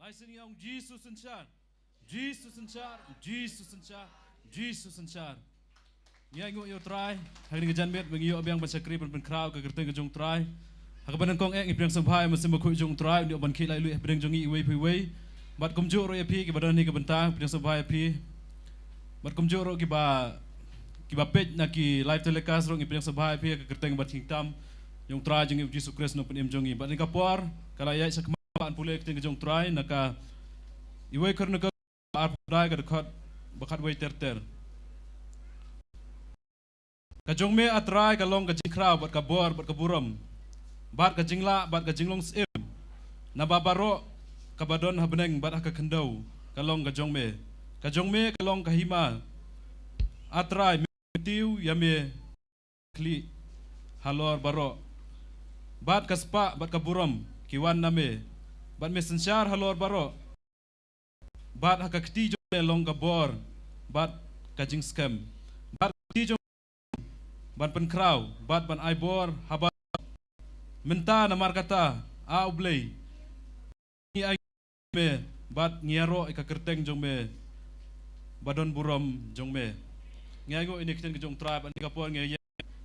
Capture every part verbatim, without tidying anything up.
Lai sien ngi ong Jisu synshar. Jisu synshar, Jisu synshar, Jisu synshar. Ngi ainguh ïa u Trai ha kane ka janmiet ba ngi ïoh biang ban shakri ban pynkhraw ka kyrteng ka jong u Trai. Ha kaba nyngkong eh ngi pdiang sngewbha ïa u Mynsiem Bakhuid jong u Trai, un ïoh ban khih laitluid hapdeng jong ngi iwei pa iwei. Bad kumjuh ruh ïa phi kiba don ha kane ka bynta, pdiang sngewbha ïa phi. Bad kumjuh ruh kiba, kiba peit na ki live telecast ruh ngi pdiang sngewbha ïa phi ha ka kyrteng bad kyrteng jong u Trai jong ngi u Jisu Khrist u nongpynim jong ngi. Bad ha kane ka por, ka la ïaid sha khmat ban pule ka ktien ka jong u Trai na ka Iwei Chronicle arphew khyndai ka dkhot ba khatwei ter ter. Ka jong me, A Trai, ka long ka jingkhraw bad ka bor bad ka burom, bad ka jinglah bad ka jinglong syiem. Naba baroh kaba don ha bneng bad ha ka khyndew ka long ka jong me. Ka jong me ka long ka hima, A Trai, me kyntiew ïa me khlieh halor baroh. Bad ka spah bad ka burom ki wan na me, bad me synshar halor baroh. Bad ha ka kti jong me long ka bor bad ka jingskhem. Bad ka kti jong me ban pynkhraw bad ban ai bor ha baroh. Mynta namar kata, A U Blei, ngi ai me bad ngi ïaroh ïa ka kyrteng jong me ba don burom jong me. Ngi ainguh ïa ka ktien ka jong u Trai bad ha kane ka por ngi ïa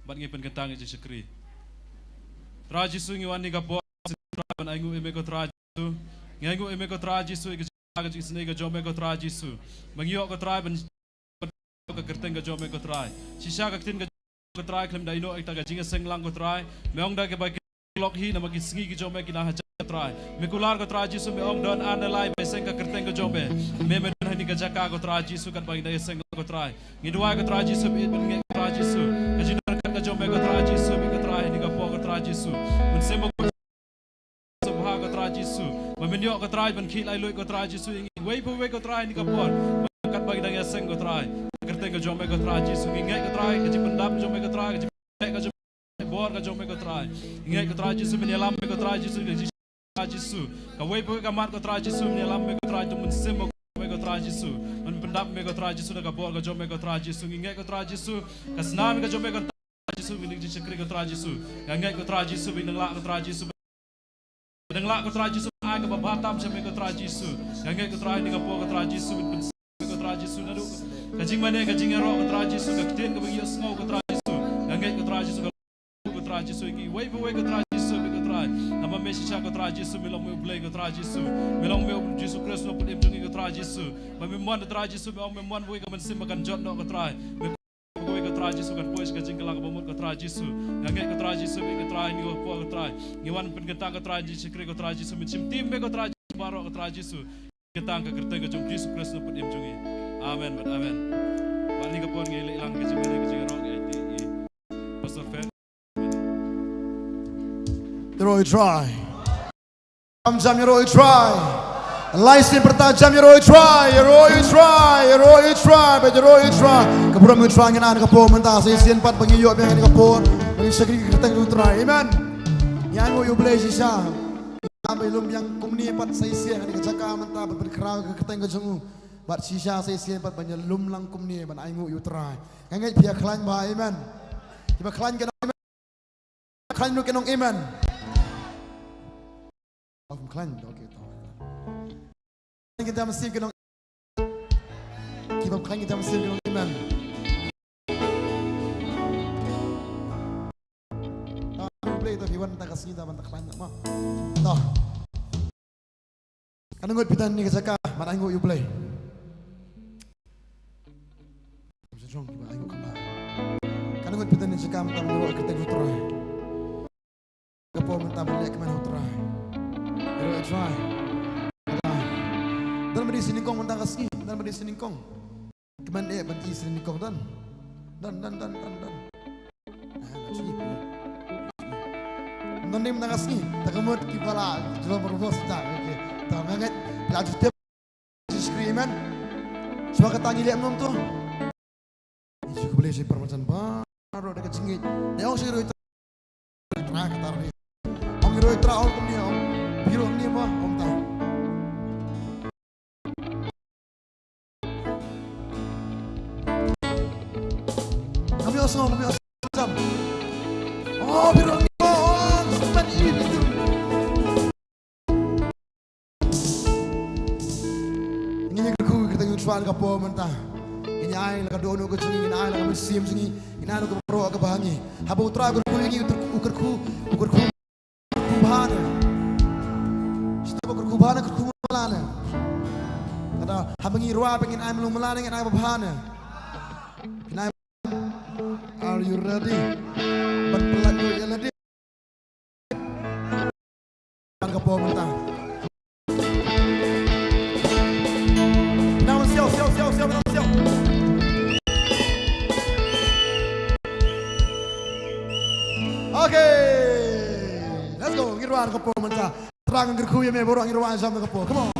bad ngi pynkyntang ïa ka jingshakri. Trai Jisu, ngi wan ha kane ka por, Trai, ban ainguh ïa me ko Trai Jisu. Ngi ainguh ïa me ko Trai Jisu, ïa ka jingkyrkhu, ka jingisynei ka jong me ko Trai Jisu. Ba ngi ïoh ko Trai ban ka kyrteng ka jong me ko Trai. Shisha ka ktien ka jong me ko Trai khlem da ïehnoh ïa ka jingïaseng lang ko Trai. Me ong da kaba ki lok hi namar ki sngi ki jong me ki nang hajan ko Trai. Me kular ko Trai Jisu, me ong don ar ne lai ba ïaseng ka kyrteng ka jong me, me, me don ha kane ka jaka ko Trai Jisu katba ngi dang ïaseng lang ko Trai. Ngi duwai ko Trai Jisu, bad ngi ngeit ko Trai Jisu, ka jingdon ryngkat ka jong me ko Trai Jisu, bad ko Trai ha kane ka por ko Trai Jisu. Mynsiem Bakhuid, sngewbha ko Trai Jisu ba men ïoh ko Trai ban khih laitluid ko Trai Jisu ïa ngi iwei pa iwei ko Trai ha kane ka por. Katba ngi dang ïaseng ko Trai, ka kyrteng ka jong me ko Trai Jisu, ngi ngeit ko Trai ka jingpyndap jong me ko Trai, ka jingpyndap ka jong me, bor ka jong me ko Trai. Ngi ngeit ko Trai Jisu men ïalam me ko Trai Jisu, ka jing Trai Jisu. Kawei pa kawei ka mat ko Trai Jisu, men ïalam me ko Trai, tu Mynsiem Bakhuid me ko Trai Jisu, men pyndap me ko Trai Jisu da ka bor ka jong me ko Trai Jisu. Ngi ngeit ko Trai Jisu, ka snam ka jong me ko Trai Jisu, ngi ning jingshakri ko Trai Jisu. Nga ngeit ko Trai Jisu, ba ngi nang lah ko Trai Jisu, ba nang lah ko Trai Jisu, ai kaba bha tam sha me ko Trai Jisu. Nga ngeit ko Trai, ha kane ka por ko Trai Jisu, men pynsngew ko Trai Jisu naduh ka jingmane ka jingïaroh ko Trai Jisu, ka ktien kaba ngi ïohsngew ko Trai Jisu. Nga ngeit ko Trai Jisu, ka ko Trai Jisu, ïa ngi iwei pa iwei ko Trai Jisu, bad ko Trai, namar me shisha ko Trai Jisu, me long me U Blei ko Trai Jisu, me long me U Jisu Khrist u nongpynim jong ngi ko Trai Jisu. Ba me mon ko Trai Jisu, me ong me mon wei ka mynsiem ba kan jot noh ko Trai. Me wei ko Trai Jisu kan poi sha ka jingkylla kaba mut ko Trai Jisu. Nga ngeit ko Trai Jisu, bad ko Trai, ha kane ka por ko Trai, ngi wan pynkyntang ko Trai, jingshakri ko Trai Jisu, men shim tim me ko Trai Jisu baroh ko Trai Jisu. Kyntang ka kyrteng ka jong u Jisu Khrist u nongpynim jong ngi. Amen bad amen. Bad ha kane ka por ngi leit lang ka jingmane ka jingïaroh, ngi aiti ïa i Pastor Fer. Ïaroh ïa u Trai. Jam, jam ïaroh ïa u Trai. Lai sien pyrta jam ïaroh ïa u Trai, ïaroh ïa u Trai, ïaroh ïa u Trai, bad ïaroh ïa u Trai. Ka burom ïa u Trai ngi na ha kane ka por mynta sa shisien pat ba ngi ïoh biang ha kane ka por ba ngin shakri ka kyrteng jong u Trai. Amen. Ngi ainguh ïa U Blei shisha. Ba ngi lum biang kumne pat sa shisien ha kane ka jaka mynta ban pynkhraw ka kyrteng ka jong u. Bad shisha sa shisien pat ba ngi lum lang kumne ban ainguh ïa u Trai. Nga ngeit phi ïa khlaiñ bha, amen. Kiba khlaiñ kan ong amen. Khlaiñ ruh kan ong amen. Ym khlaiñ, okay, to. Khlaiñ kita mesti kan ong. Kiba khlaiñ kita mesti kan ong amen. To, play to, ki wan ta ka sngi ta ban ta khlaiñ ma. To. Kan ngut phi ta ha kane ka jaka ban ainguh ïa U Blei. Kam shu jong kiba ainguh kaba. Kan ngut phi ta ha kane ka jaka ban ïaroh ïa ka kyrteng U Trai. Ka por mynta ban leh kmen ha U Trai. Ïaroh ïa U Trai. Don ba dei sien nyngkong mynta ka sngi, don ba dei sien nyngkong. Kmen eh ban ïohi sien nyngkong, don. Don, don, don, don, don. Ah, nga shu ïohi. Don ne em, nga sngew ta ka mut kiba la jubab robos ta. Okay. Ta nga ngeit la ju tip. Jingshakri, amen. Shuwa kata ngi leh kum to. Ngi shu khublei sha i Paralok marjan baroh da ka jingngeit. Dei ong sha i Trai. Trai kata ri. Ong i Trai ong kumne ong. Phi ruh ong ne mo ong ta. Kami osong, kami osong. Oh, phi ruh ong ne mo ong. Semen i phi tu. Ka por mynta ngin ai la ka dohnud ka jong ngi, ngin ai la ka mynsiem jong ngi, ngin ai la ka baroh kaba ha ngi. Haba U Trai u kyrkhu ïa ngi, u kyrkhu, u kyrkhu, u kyrkhu bha ne. Shisha ba u kyrkhu bha ne, kyrkhu mala ne. Kata haba ngi rwai ba ngin ai malu mala ne, ngin ai ba bha ne. Ngin ai. Are you ready? Ban pyllait ïa lade. Ka por mynta. Now, siaw, siaw, siaw, siaw, siaw. Okay. Let's go. Ngi rwai ka por mynta. Trai ngan kyrkhu ïa me baroh, ngi rwai jam ka por. Come on.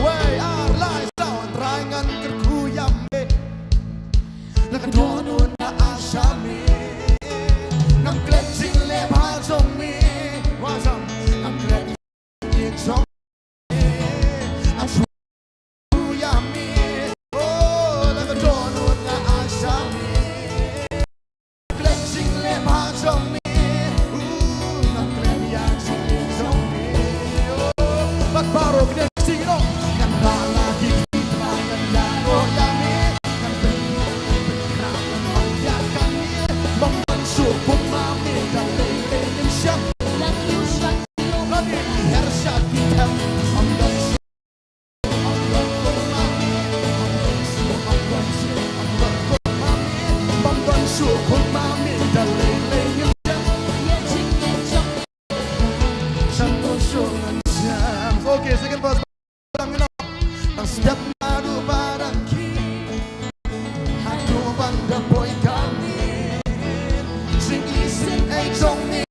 Wei, ar, lai, saw, Trai ngan kyrkhu ïa me. La ka dohnud nga ai sha me. Ngam klet jingleh bha jong me. Wa jong, ngam klet ïa jong me. Ngam kyrkhu ïa me. Oh, la ka dohnud nga ai sha me. Okay, second verse. Nang step naduh ba dang khie haduh ban da poi kane. Jingisynei jong me.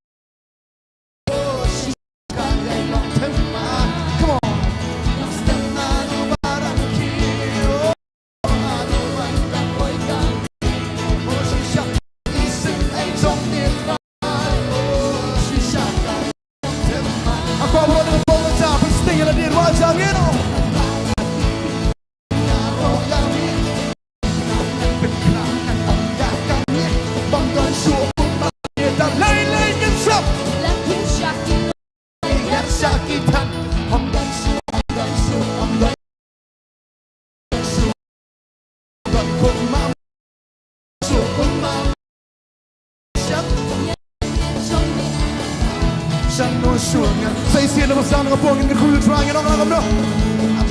Sa shisien na ka por ngin kyrkhu ïa u Trai, ngin ong lang kumno.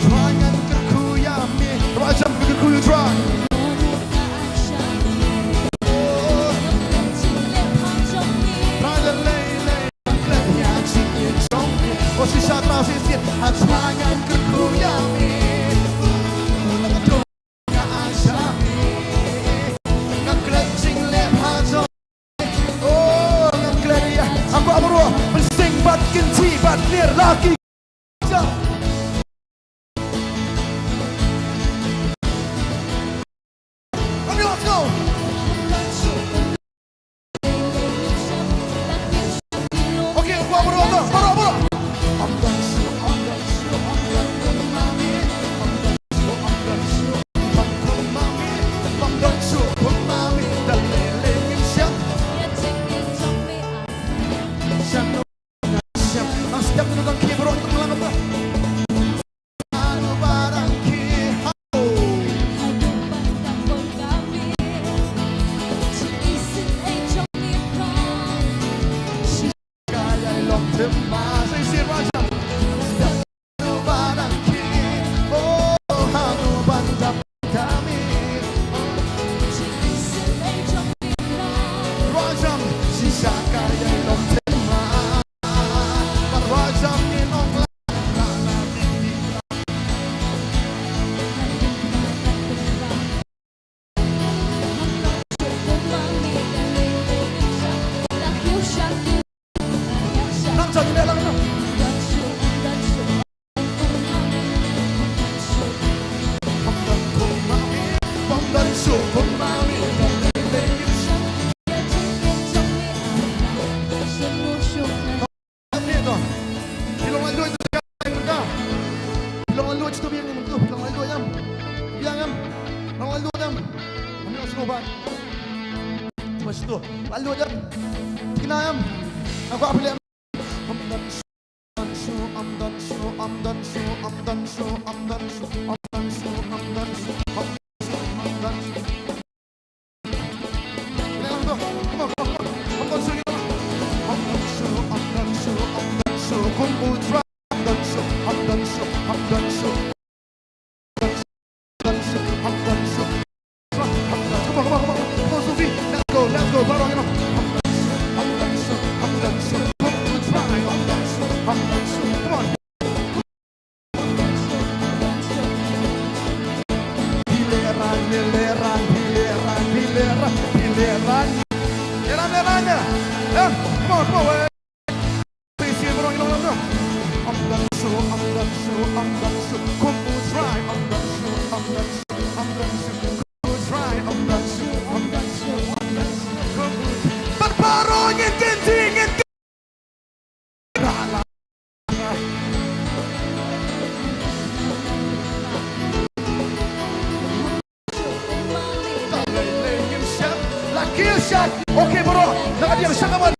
Trai ngan kyrkhu ïa me. Kaba jam kyrkhu ïa u Trai. Trai lei lei lei. Let's go. Okay, baroh, baroh, baroh. Sngewbha biang, sngewbha biang. Biang em. Nang laitluid em. Nang sngewbha. Sngewbha sngewbha. Laitluid em. Thikna em. Nang kwah phi leh em. I'm done, I'm done, I'm done, I'm done, I'm done, I'm done, I'm done, I'm done, I'm done. Okay, bro. Naka dia siya ka man.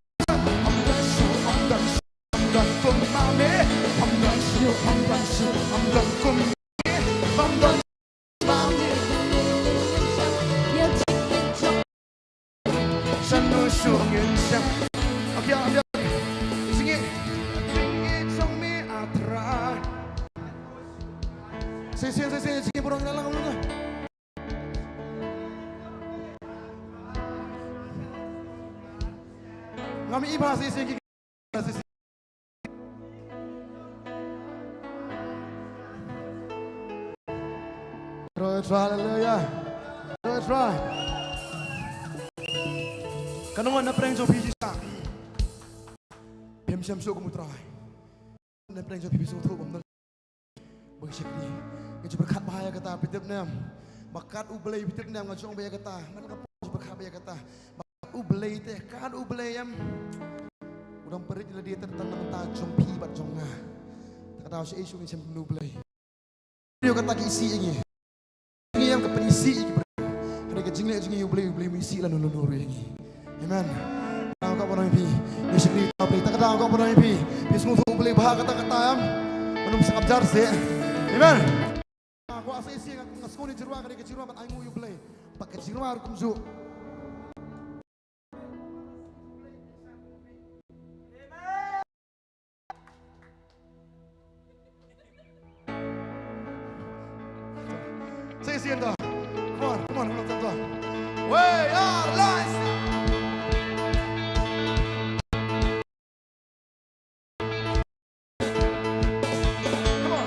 Shisien, shisien, shisien, bro, ngi la lang, lang. Ngam i ba shisien ki. Try, try, hallelujah. Try, try. Ka nongot na pdeng jong phi Jisu. Phim shem shuh kum u Trai. Na pdeng jong phi, phi sngewthuh bym don ba ngi shakri. Ngi ju pyrkhat bha ïa kata, phi tip ne em? Ba kat U Blei, phi tip ne em, nga ju ong ba ïa kata. Ngan ka pyrkhat ba ïa kata. Ba kat U Blei te, kat U Blei em. U dang pynrit ïa lade te tang na bynta jong phi bad jong nga. Te kata shu ïa shu ngin shem kumno U Blei. Ïa kata ki isih ïa ngi. Ngi ïa ka pynisih ïa ki briew. Hynrei ka jingleh jong ngi U Blei, U Blei um isih lano lano ruh ïa ngi. Amen. Tang ka ba nang phi. Ngi shakri ta Blei. Tang ka ba nang phi. Phi sngewthuh U Blei bha kata kata em. Mynta sa kap jar se. Amen. Ka kwah sa isih nga, nga sngewni jingrwai ka dei ka jingrwai ban ainguh ïa U Blei. Bad ka jingrwai ruh kumjuh. Say, say, come on, come on, come on, come on. We are live. Come on.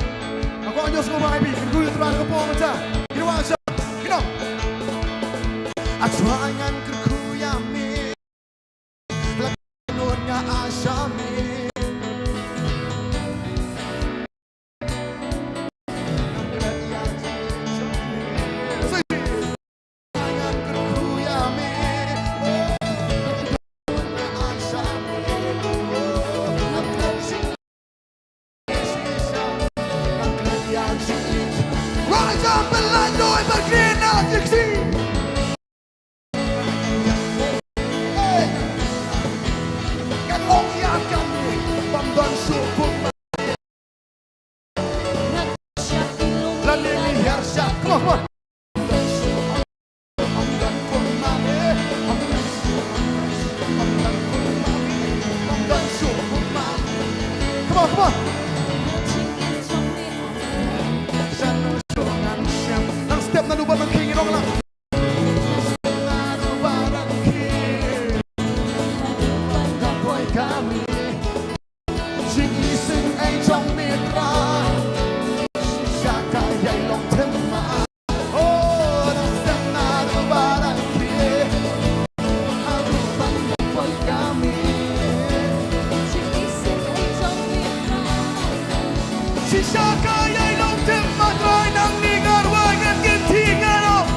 Aku akan just ngubah I P. Kena guna terang ke pom macam. Kena wang macam. Kena. Acuangan kerkuyami. Lakanurnya asami. Rise up and let no ever fear not succeed. Hey. Kan ong ïa kane, bam don sukut. Lane ni hiar sha. Come on, come on. Come on, come on. Nang step na duban nang king ong lang. Kami. Jing ising ei jong me Trai. Shisha ka ïai long them ma. Oh, nang sdang na ruh ba dang khie. Ha ruh ban ïa poi kami. Jing ising ei jong me Trai. Shisha ka ïai long them ma Trai, nang ni ngar wa ngan kin ti ngan ong.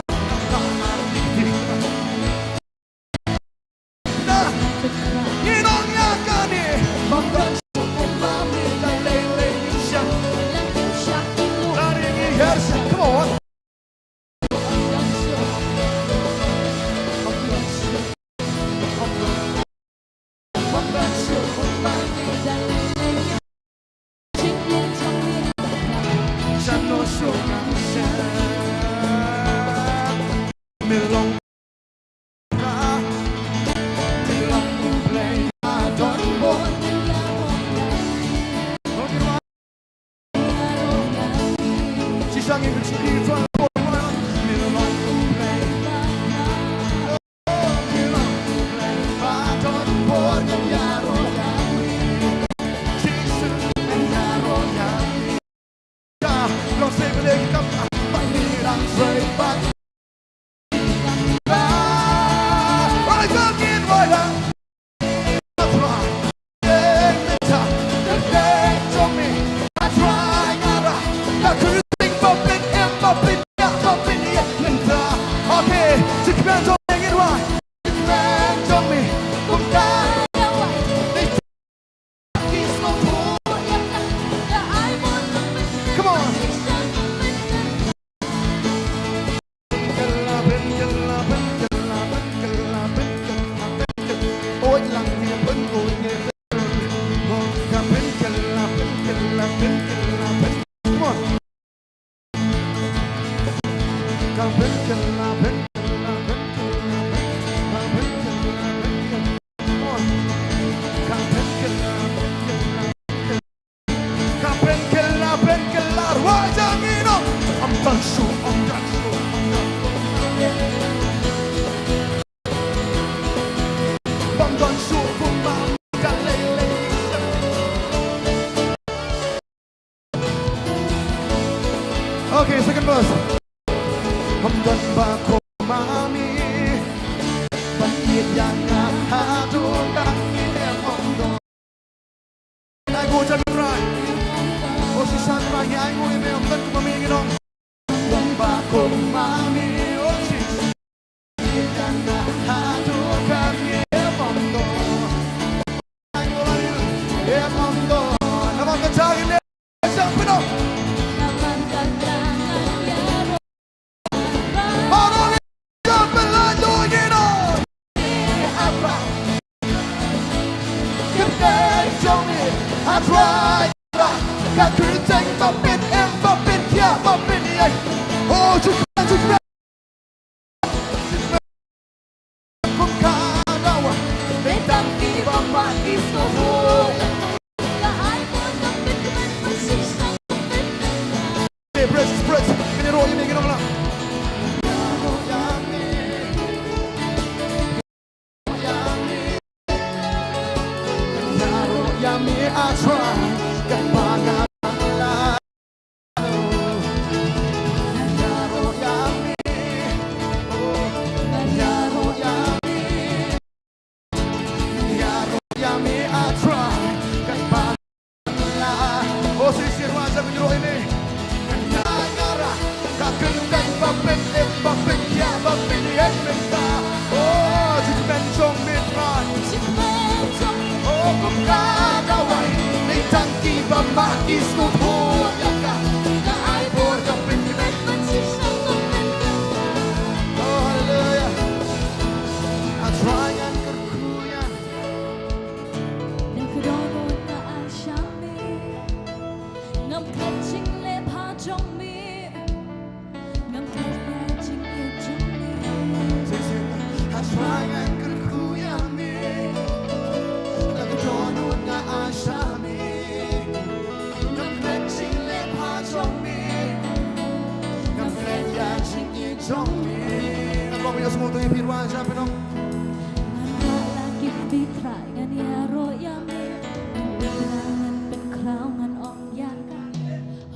Come on. Come on. Okay, second verse. Hom don ba kum ma me. Ban ïeit ïa nga haduh katne, hom don. Ai nguh ïa me Trai. O shisha Trai, ai nguh ïa me, hom don kum ma me ngi ong. Hom don ba kum ma me, o shisha. Praise, praise. Kan ïaroh ïa me, kan ïaroh lang. Oh, hallelujah. That's right, ngan kyrkhu ïa. Na ka dohnud nga ai sha me. Ngam klet jingleh bha jong me. Ngam klet ïa jingïeit jong me. Sing, sing. Hashwa ngan kyrkhu ïa me. Na ka dohnud nga ai sha me. Ngam klet jingleh bha jong me. Ngam klet ïa jingïeit jong me. Ngan ong ïa sngewthuh ïa phi Trai, sha phi nong. Ngan ïalah ki kti Trai, ngan ïaroh ïa me. Ngan pynkhraw, ngan pynkhraw, ngan ong ïa ka.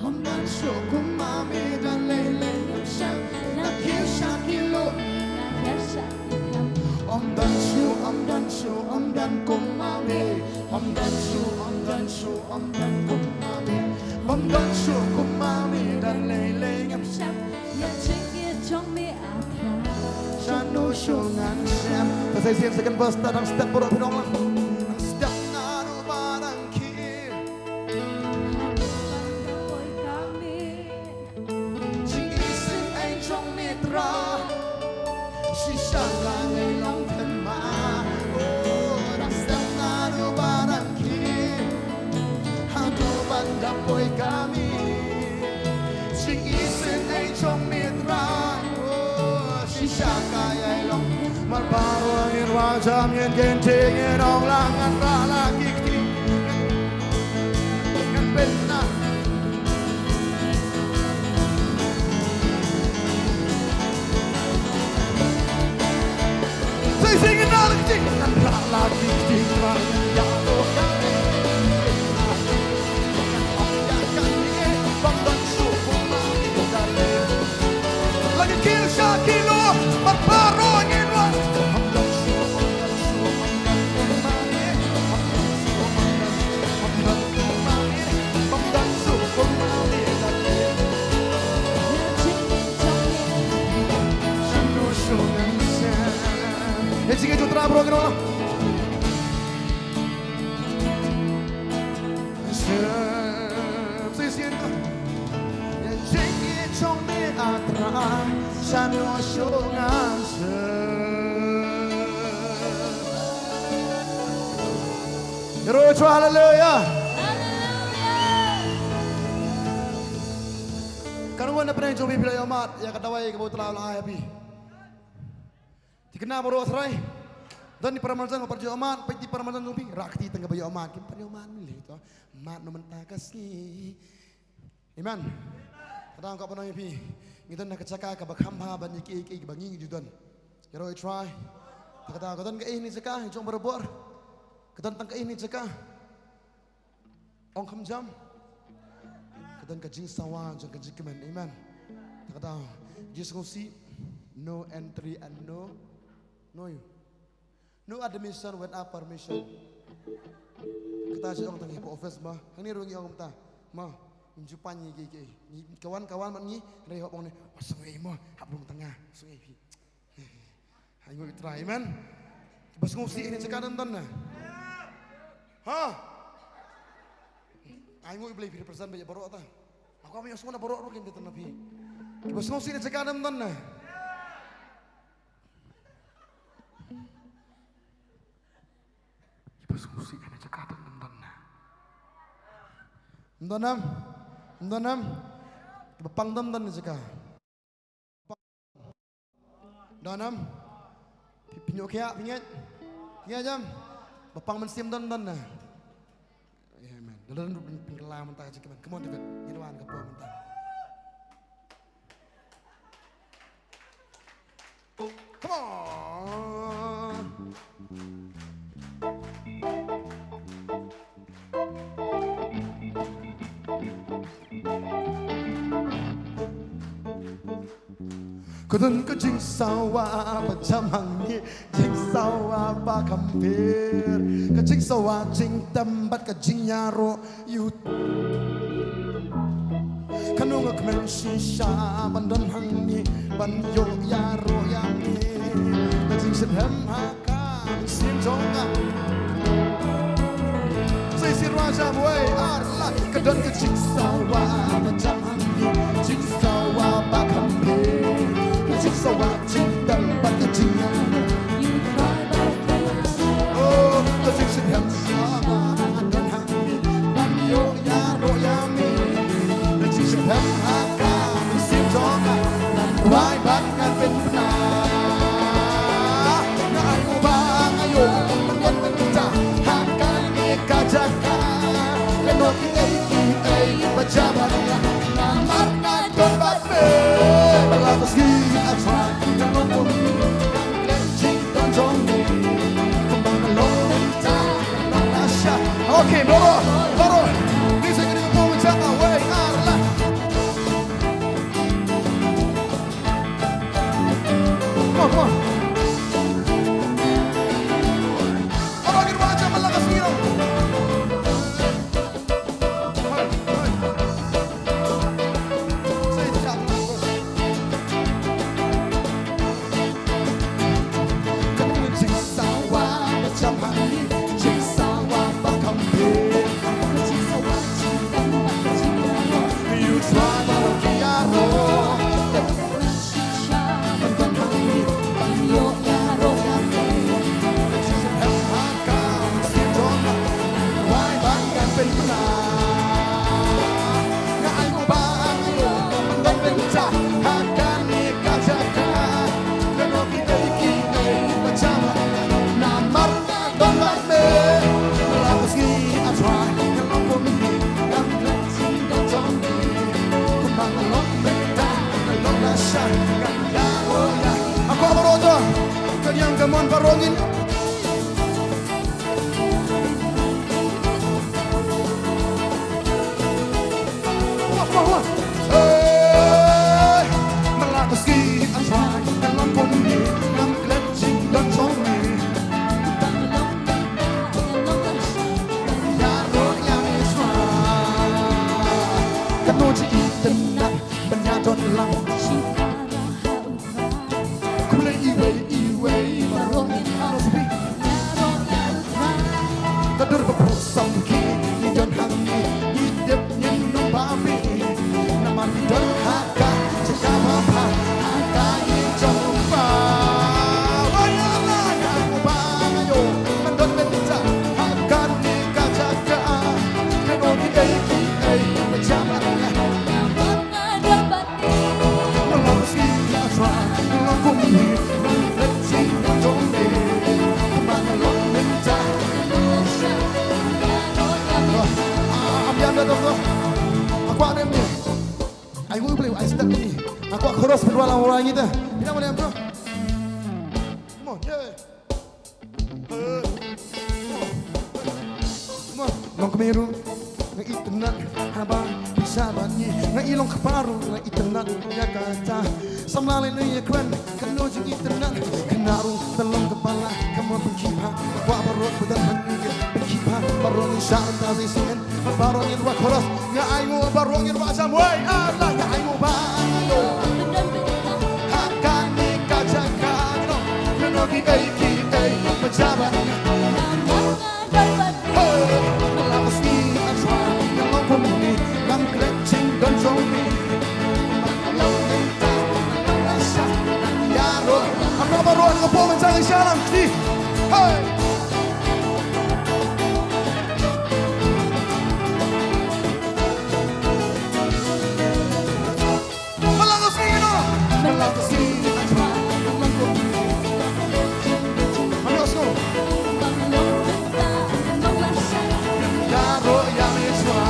Ym don shuh kum ma me, don lei lei ngam shym la kiew sha ki lum, la kiew sha ki lum. Ym don shuh, ym don shuh, ym don kum ma me. Ym don shuh, ym don shuh, ym don kum ma me. Ym don shuh kum ma me, don lei lei ngam shym la kiew sha ki lum. Shano shuh ngan shem. Te sa shisien second verse, te dang step baroh phi nong lang. Dang step naduh ba dang khie. Jingisynei jong me Trai. Shisha la ngi long thymmai. Oh, dang step naduh ba dang khie. Haduh ban da poi ka me. Jingi Baroh ngin wajam, ngin kyntiew, ngin ong lang, ngan rah la ki kti. Ngan pynlah. Sei sei, ngin rah la ki kti, ngin rah la ki kti, ngin rah la ki kti. Ïa jingïeit jong U Trai baroh ngin ong. Shisien, shisien. Ïa jingïeit jong me, A Trai, shano shuh ngan shim. Ïaroh, haleluya. Kan wan na pdeng jong phi, phi la ïohmad ïa ka dawai kaba U Trai u la ai ha phi. Thikna baroh, A Trai. Don i para marjan ba pat ïohmad, peit i para marjan jong phi, rah kti tang kaba ïohmad, kim pat ïohmad mynta to. Mad noh mynta ka sngi. Amen. Ka dang ka ban ong ïa phi, ngi don ha ka jaka kaba kham bha ban ïa kiei kiei kiba ngi ngi ju don. Ïaroh, A Trai. Te ka dang ka don kaei kane ka jaka jong barabor. Ka don tang kaei kane ka jaka. Ong kham jam. Ka don ka jingsawa jong ka jingkmen. Amen. Te ka dang, Jisu sngewsih, no entry and no, no you. No admission without permission. Kata shu ong tang ha office ma. Hangne ruh ngi ong kumta. Ma, ngim ju pan ïa kiei kiei. Ngi, ka wan ka wan bad ngi, hynrei hap ong ne, oh, sngew ei ma, hap rung tang nga, sngew ei phi. Ainguh U Trai, amen. Kiba sngewsih ïa kane ka jaka don don na. Ha? Ainguh U Blei, phi represent beit ïa baroh ta. Nga kwah ban ïohsngew na baroh ruh, kim dei tang na phi. Kiba sngewsih ïa kane ka jaka don don na. Kiba sngewsih ïa kane ka jaka don don na. Don nam? Don nam? Kiba pang don don na jaka. Don nam? Phi, phi ïoh khiah, phi ngeit? Phi ngeit jam? Ba pang mynsiem don don na. Amen. Dah lalu pynkylla mynta ka jingkmen. Come on, David. Ngin wan ka por mynta. Come on. Ka don ka jingsawa ba jam hangne, jingsawa ba kham pher, ka jingsawa jingtem bad ka jingïaroh ïa U Trai. Kano nga kmen shisha ban don hangne ban ïoh ïaroh ïa me, ka jingshitrhem ha ka mynsiem jong nga. Sa shisien, wei, ar, lai. Ka don ka jingsawa ba jam hangne, jingsawa ba kham pher, ka jingsawa jingtem bad ka jingïaroh. Oh, ka jingshitrhem shisha ban don hangne ban ïoh ïaroh ïa me, ka jingshitrhem ha ka mynsiem jong nga. Ngan duwai bad ngan pynbna. Nga ai u ba nga ïoh ban wan mynta ha kane ka jaka. Kano kiei kiei ba jia bad nga, namar nga don bad me. Ba la ka sngi A Trai, nga long kum phi, nga klet jingdon jong me. Kumba nga long mynta, nga long lashai. Okay, baroh, baroh. Ni sa kini ka por mynta, wei, ar, lai. Long mynta, long lashai, ngan ïaroh ïa. Hakoh baroh to. Kan ïa ka mon baroh ngin. Wah, wah, wah. Hey, me la ka sngi A Trai, ka long kumne, ngam klet jingdon jong me. Ïaroh ïa me A Trai. Kano jingïatynnat ban ïadon lang. Khublei iwei iwei baroh ngi. Ka dur ba phuh samrkhie ngi don hangne, ngi tip ngin ym bah beh. Namar ngi don ha ka jaka ba bha, ha ka ïing jong u Kpa. Ba ïa la ïa u Kpa nga ïoh ban don beit ha kane ka jaka. Kano kiei kiei ba jam ha nga. Ai ngu blei ai step ni. Aku chorus pynwala wala ngita. Pina mo lem tu. Mo, yeah. Mo, long kmie ruh nga itynnad haba phi shah bad ngi. Nga i long kpa ruh nga itynnad ïa kata. Samla lei lei ïa kren kano jingitynnad. Khynnah ruh te long kaba lah ka mon pynkhih bha. Kwah baroh ba don hangne ki pynkhih bha. Baroh ngin shah bynta shisien. Baroh ngin wad chorus. Nga ai nguh baroh ngin wad jam wei. Ah, nga ai nguh ba. Ha kane ka jaka kano, kano kiei kiei ba jam bad nga. Hey, la ka sngi A Trai, nga long kumne, ngam klet jingdon jong me. Ïaroh, ap ïa baroh, nga pom man jang sha lang, sngi. Hey.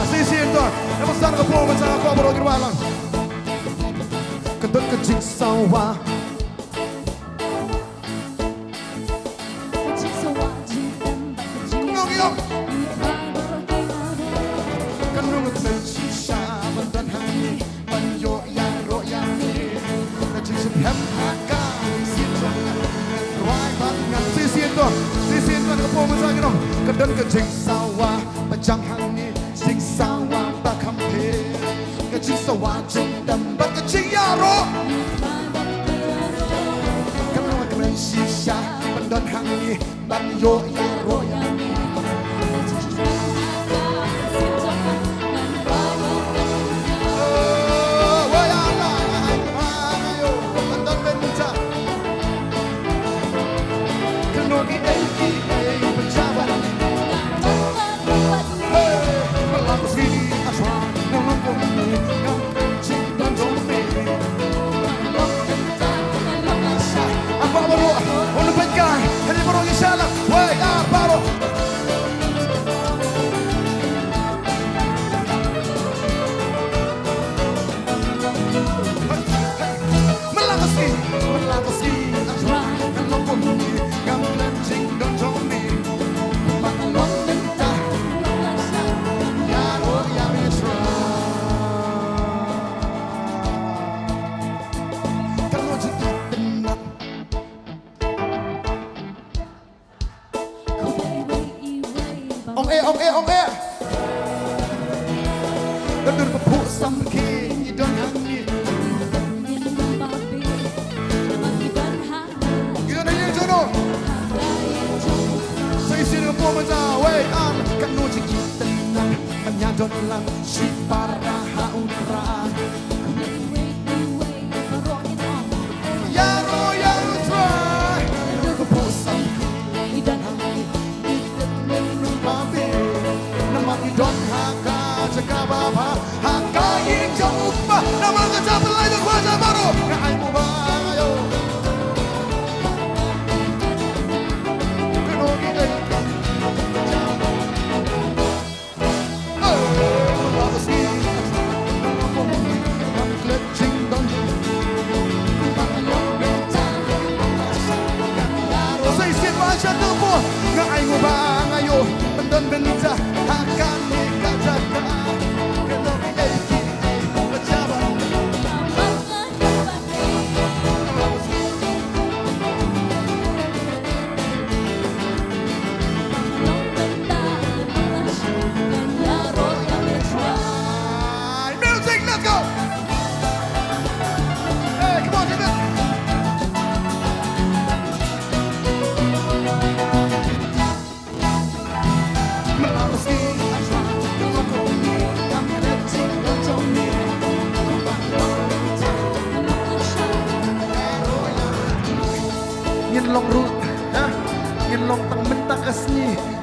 Shisien to, e ba san ka pom, e ba san ka pom, baroh ki ruwai lang. Ka don ka jingsawa. Ka jingsawa jingdem bad ka jingïaroh. Ka nongkmen shisha ban don hangne ban ïoh ïaroh ïa me. Ka jingsngewthuh ha ka mynsiem jong nga. Rwai bad ngan shisien to, shisien to ka pom mynta ki nong. Ka don ka jingsawa ba jam hangne, jingsawa ba kham pher. Ka jingsawa jingdem bad ka jingïaroh. Ka nongkmen shisha ban don hangne ban ïoh ïaroh ïa me. Ong eh, ong eh, ong eh. Ka dur ba phuh samrkhie ngi don hangne. Ngi don hangne jong no. Sa shisien ka pom mynta, wei, ar, katno jingïatynnad ban ïadon lang shipara ha U Trai. Ïaroh ïa U Trai.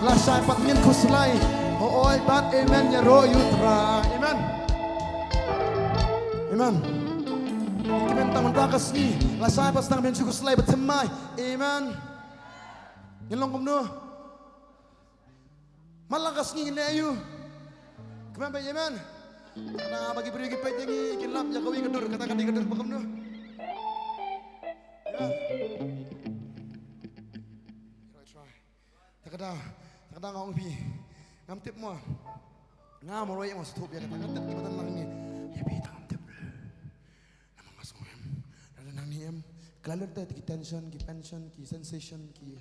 Lashai pat ngin khuslai. Hooid bad amen ïaroh ïa u Trai. Amen. Amen. Ngin kmen tang mynta ka sngi. Lashai pat tang ngin shu khuslai bad thymmai. Amen. Ngin long kumno? Man la ka sngi ngin leh aïu? Kmen bad amen. Kata ba ki briew ki peit ïa ngi kin lap ïa kawei ka dur, kata ka dei ka dur ba kumno? Amen. Right, right. Ta ka daw, ta ka daw nga ong ïa phi. Ngam tip mo. Nga mo roi mo sngewthuh ïa kata, nga tip ki ba don lang ni. Ïa phi ta ngam tip. Namar nga sngew em. Lada nangne em. Ki la lut te ki tension, ki pension, ki sensation, ki,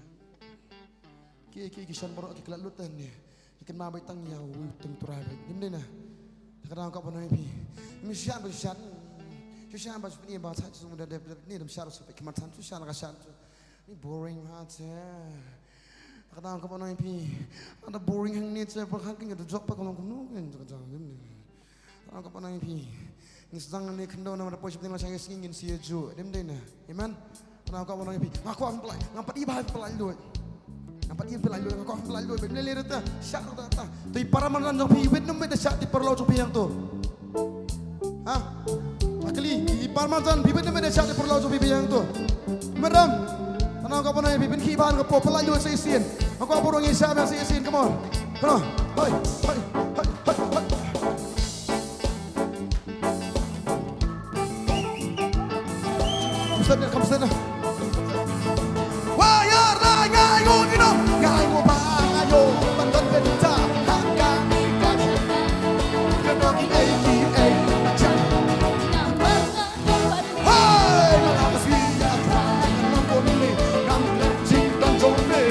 ki, ki, ki shan baroh ki la lut te ne. Ki kynmaw beit tang ïa u teng Trai beit. Ym dei na. Ta ka daw ka ban ong ïa phi. Ym shan ba shan. Shu shan ba shu pynïaid ba sha shu da dep dep ni dam shan shu peit khmat shan shu shan ka shan shu. Ni boring ha te. Ka dang ka ba nang pi. Ada boring hangne te pa khang king da jok pa ka long kumno ken jok jok dim dim. Ka dang ka ba nang pi. Ngi sdang ne khyndaw na ma da poi ship ding la shang ngi ngin sia ju. Dim dei na. Amen. Ka dang ka ba nang pi. Nga kwah pynlait. Nga pat i ba pynlait lut. Nga pat i pynlait lut. Nga kwah pynlait lut. Bym lei lei ta. Shah ta ta. Te i para marjan jong phi wit num wit da shah te i paralok jong phi hangto. Ha? Akli, i par marjan, phi bit na mene shah te paralok jong phi biang to. Madam, ana ka pynai phi pynkhih ban ka pop pynlait lut sa shisien. Ka pop rong i shah biang sa shisien, come on. Come on. Hoi, hoi, hoi, hoi, hoi. Come sit there, come sit there. Wa ya ra ngai ngo ni no, ngai ngo ba ngai yo, ban ban ben ta, ha ka ni ka. Ka no ki ei ki ei, cha. Hey, na la ka si ya tra, na ko ni, ngam le jing don jong me.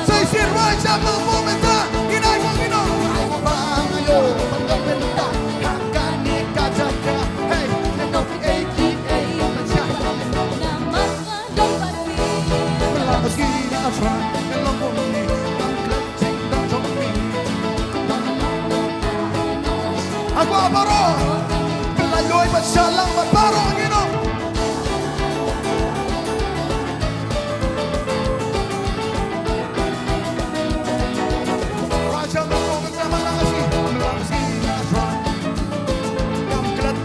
Say, say, right, jump, move, move, move, you know, you know. Aku baroh. Pynlait lut bad sha lang bad baroh ngi nong. Raja Mongol, Raja Malang Aski, Malang Aski, Raja. Ngam klet.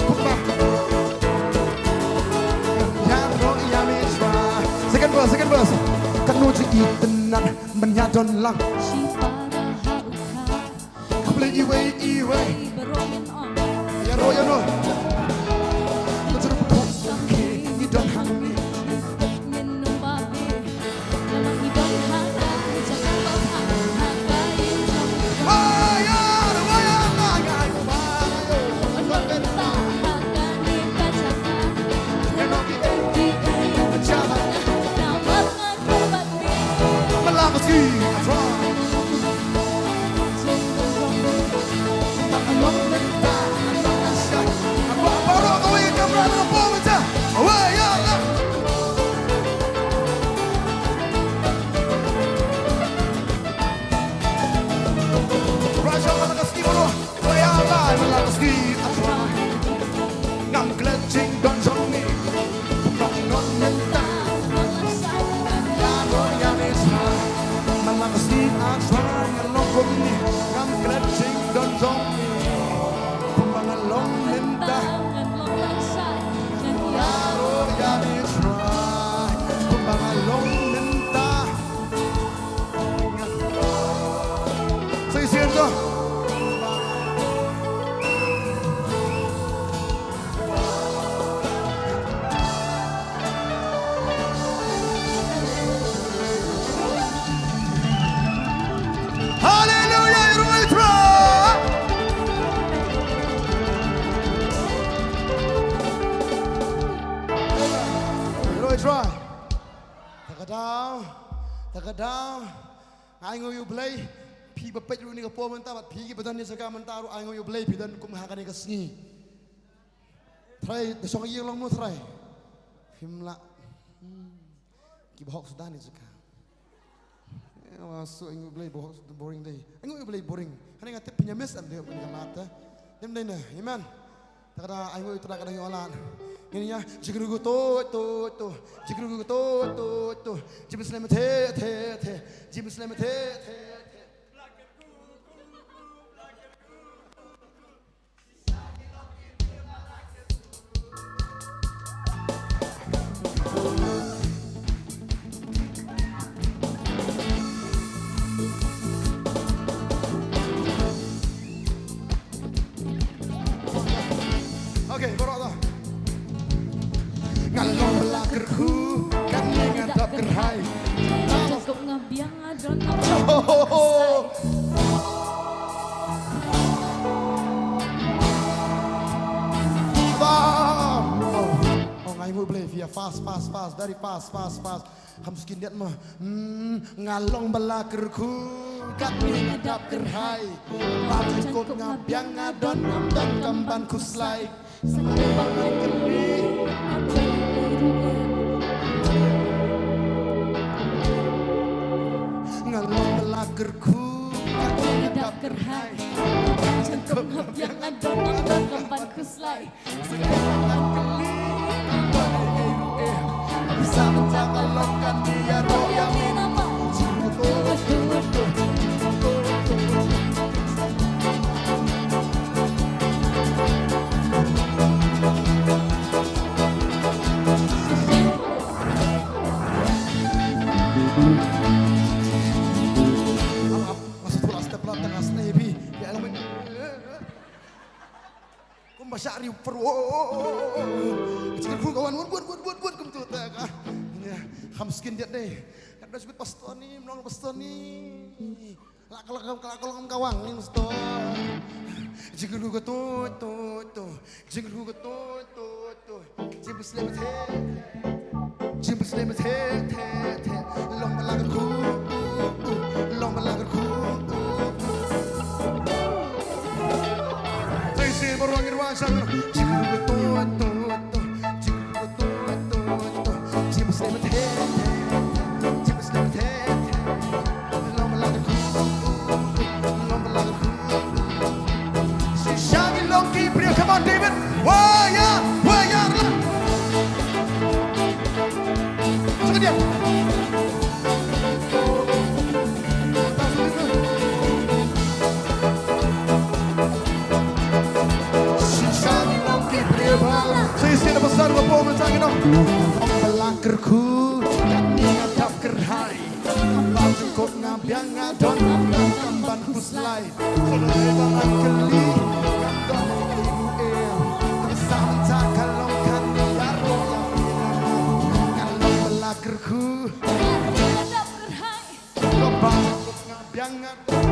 Pukba. Ya, bro, ya, mi, Raja. Second verse, second verse. Kanu ji i tenan, men ya don lang. Khublei iwei iwei. Ïaroh ïano. Ngam klet jingdon jong ngi. Kumba ngi long mynta. Ïaroh ïa mi Trai. Malang ka sngi A Trai ngan long kumne. Ngam klet jingdon jong ngi. Kumba ngi long mynta. Ïaroh ïa mi Trai. Kumba ngi long mynta. Sa shisien to. Hallelujah, ïaroh ïa u Trai. Ïaroh ïa u Trai. Ta ka daw, ta ka daw. Nga ainguh ïa u Blei, phi ba peit ruh ïa kane ka por mynta, bad phi ki ba don ïa ka jaka mynta ruh ainguh ïa u Blei, phi don kum ha kane ka sngi. Trai, da shong ïing long mo Trai. Phim lah. Hmm. Ki ba hok suda ïa ka jaka. Eh, wa su ainguh ïa u Blei, ba hok suda boring dei. Ainguh ïa u Blei boring. Hangne nga tip phin ïa miss em dei, phin ïa lad, eh. Ym dei ne, amen. Ta ka daw ainguh ïa u Trai ka dang ïoh lad. Ngin ïa jingkyrkhu to to to. Jingkyrkhu to to to. Jingpynshlei mathe the the. Jingpynshlei mathe the the. Okay, baroh ta. Nga long ba la kyrkhu, kane nga dap kyrhai. Jingkop nga biang nga don. Oh, oh, oh. Ba. Oh, oh, ngai mu blei, fast, fast, fast, very fast, fast, fast. Kham skin diat ma. Hmm, nga long ba la kyrkhu, katni nga dap kyrhai. Ba jingkop nga biang nga don, ngam don kam ban khuslai. Sa ka ba ngan kylli, ngan kylli ruh em. Nga long ba la kyrkhu, katni nga dap kyrhai. Ba jingkop nga biang nga don, ngam don kam ban khuslai. Kumba shah riewpyrwa. Jingkyrkhu ka wan wut wut wut wut wut kumtu te ka. Ïa, kham skin diat dei. Ka da jubit pastor ni, mlong pastor ni. La ka la ka la ka la ka wang ni pastor. Jingkyrkhu ka tu tu tu. Jingkyrkhu ka tu tu tu. Jingpynshlei mathe. Jingpynshlei mathe the the. Long ba la kyrkhu. Long ba la kyrkhu. Sa shisien baroh ngin wan sha. Jingkyrkhu ka tu tu tu. Jingkyrkhu ka tu tu tu. Jingpynshlei mathe. Jingpynshlei mathe. Long ba la kyrkhu. Long ba la kyrkhu. Shisha ngi long ki briew, come on, David. Wa ya, wa ya, la. Shisha ngi long ki briew, la. Shisha ngi long ki briew, la. Shisha ngi long ki briew, la. Shisha ngi long ki briew, la. Long ba la kyrkhu, katni nga dap kyrhai. Ba jingkop nga biang nga don, ngam don kam ban khuslai. Khuslai ba ngan kylli, ngam don ei ruh em. Tang sa mynta ka long kane ïaroh ïa phi namar nga long ba la kyrkhu. Ba jingkop nga biang nga don.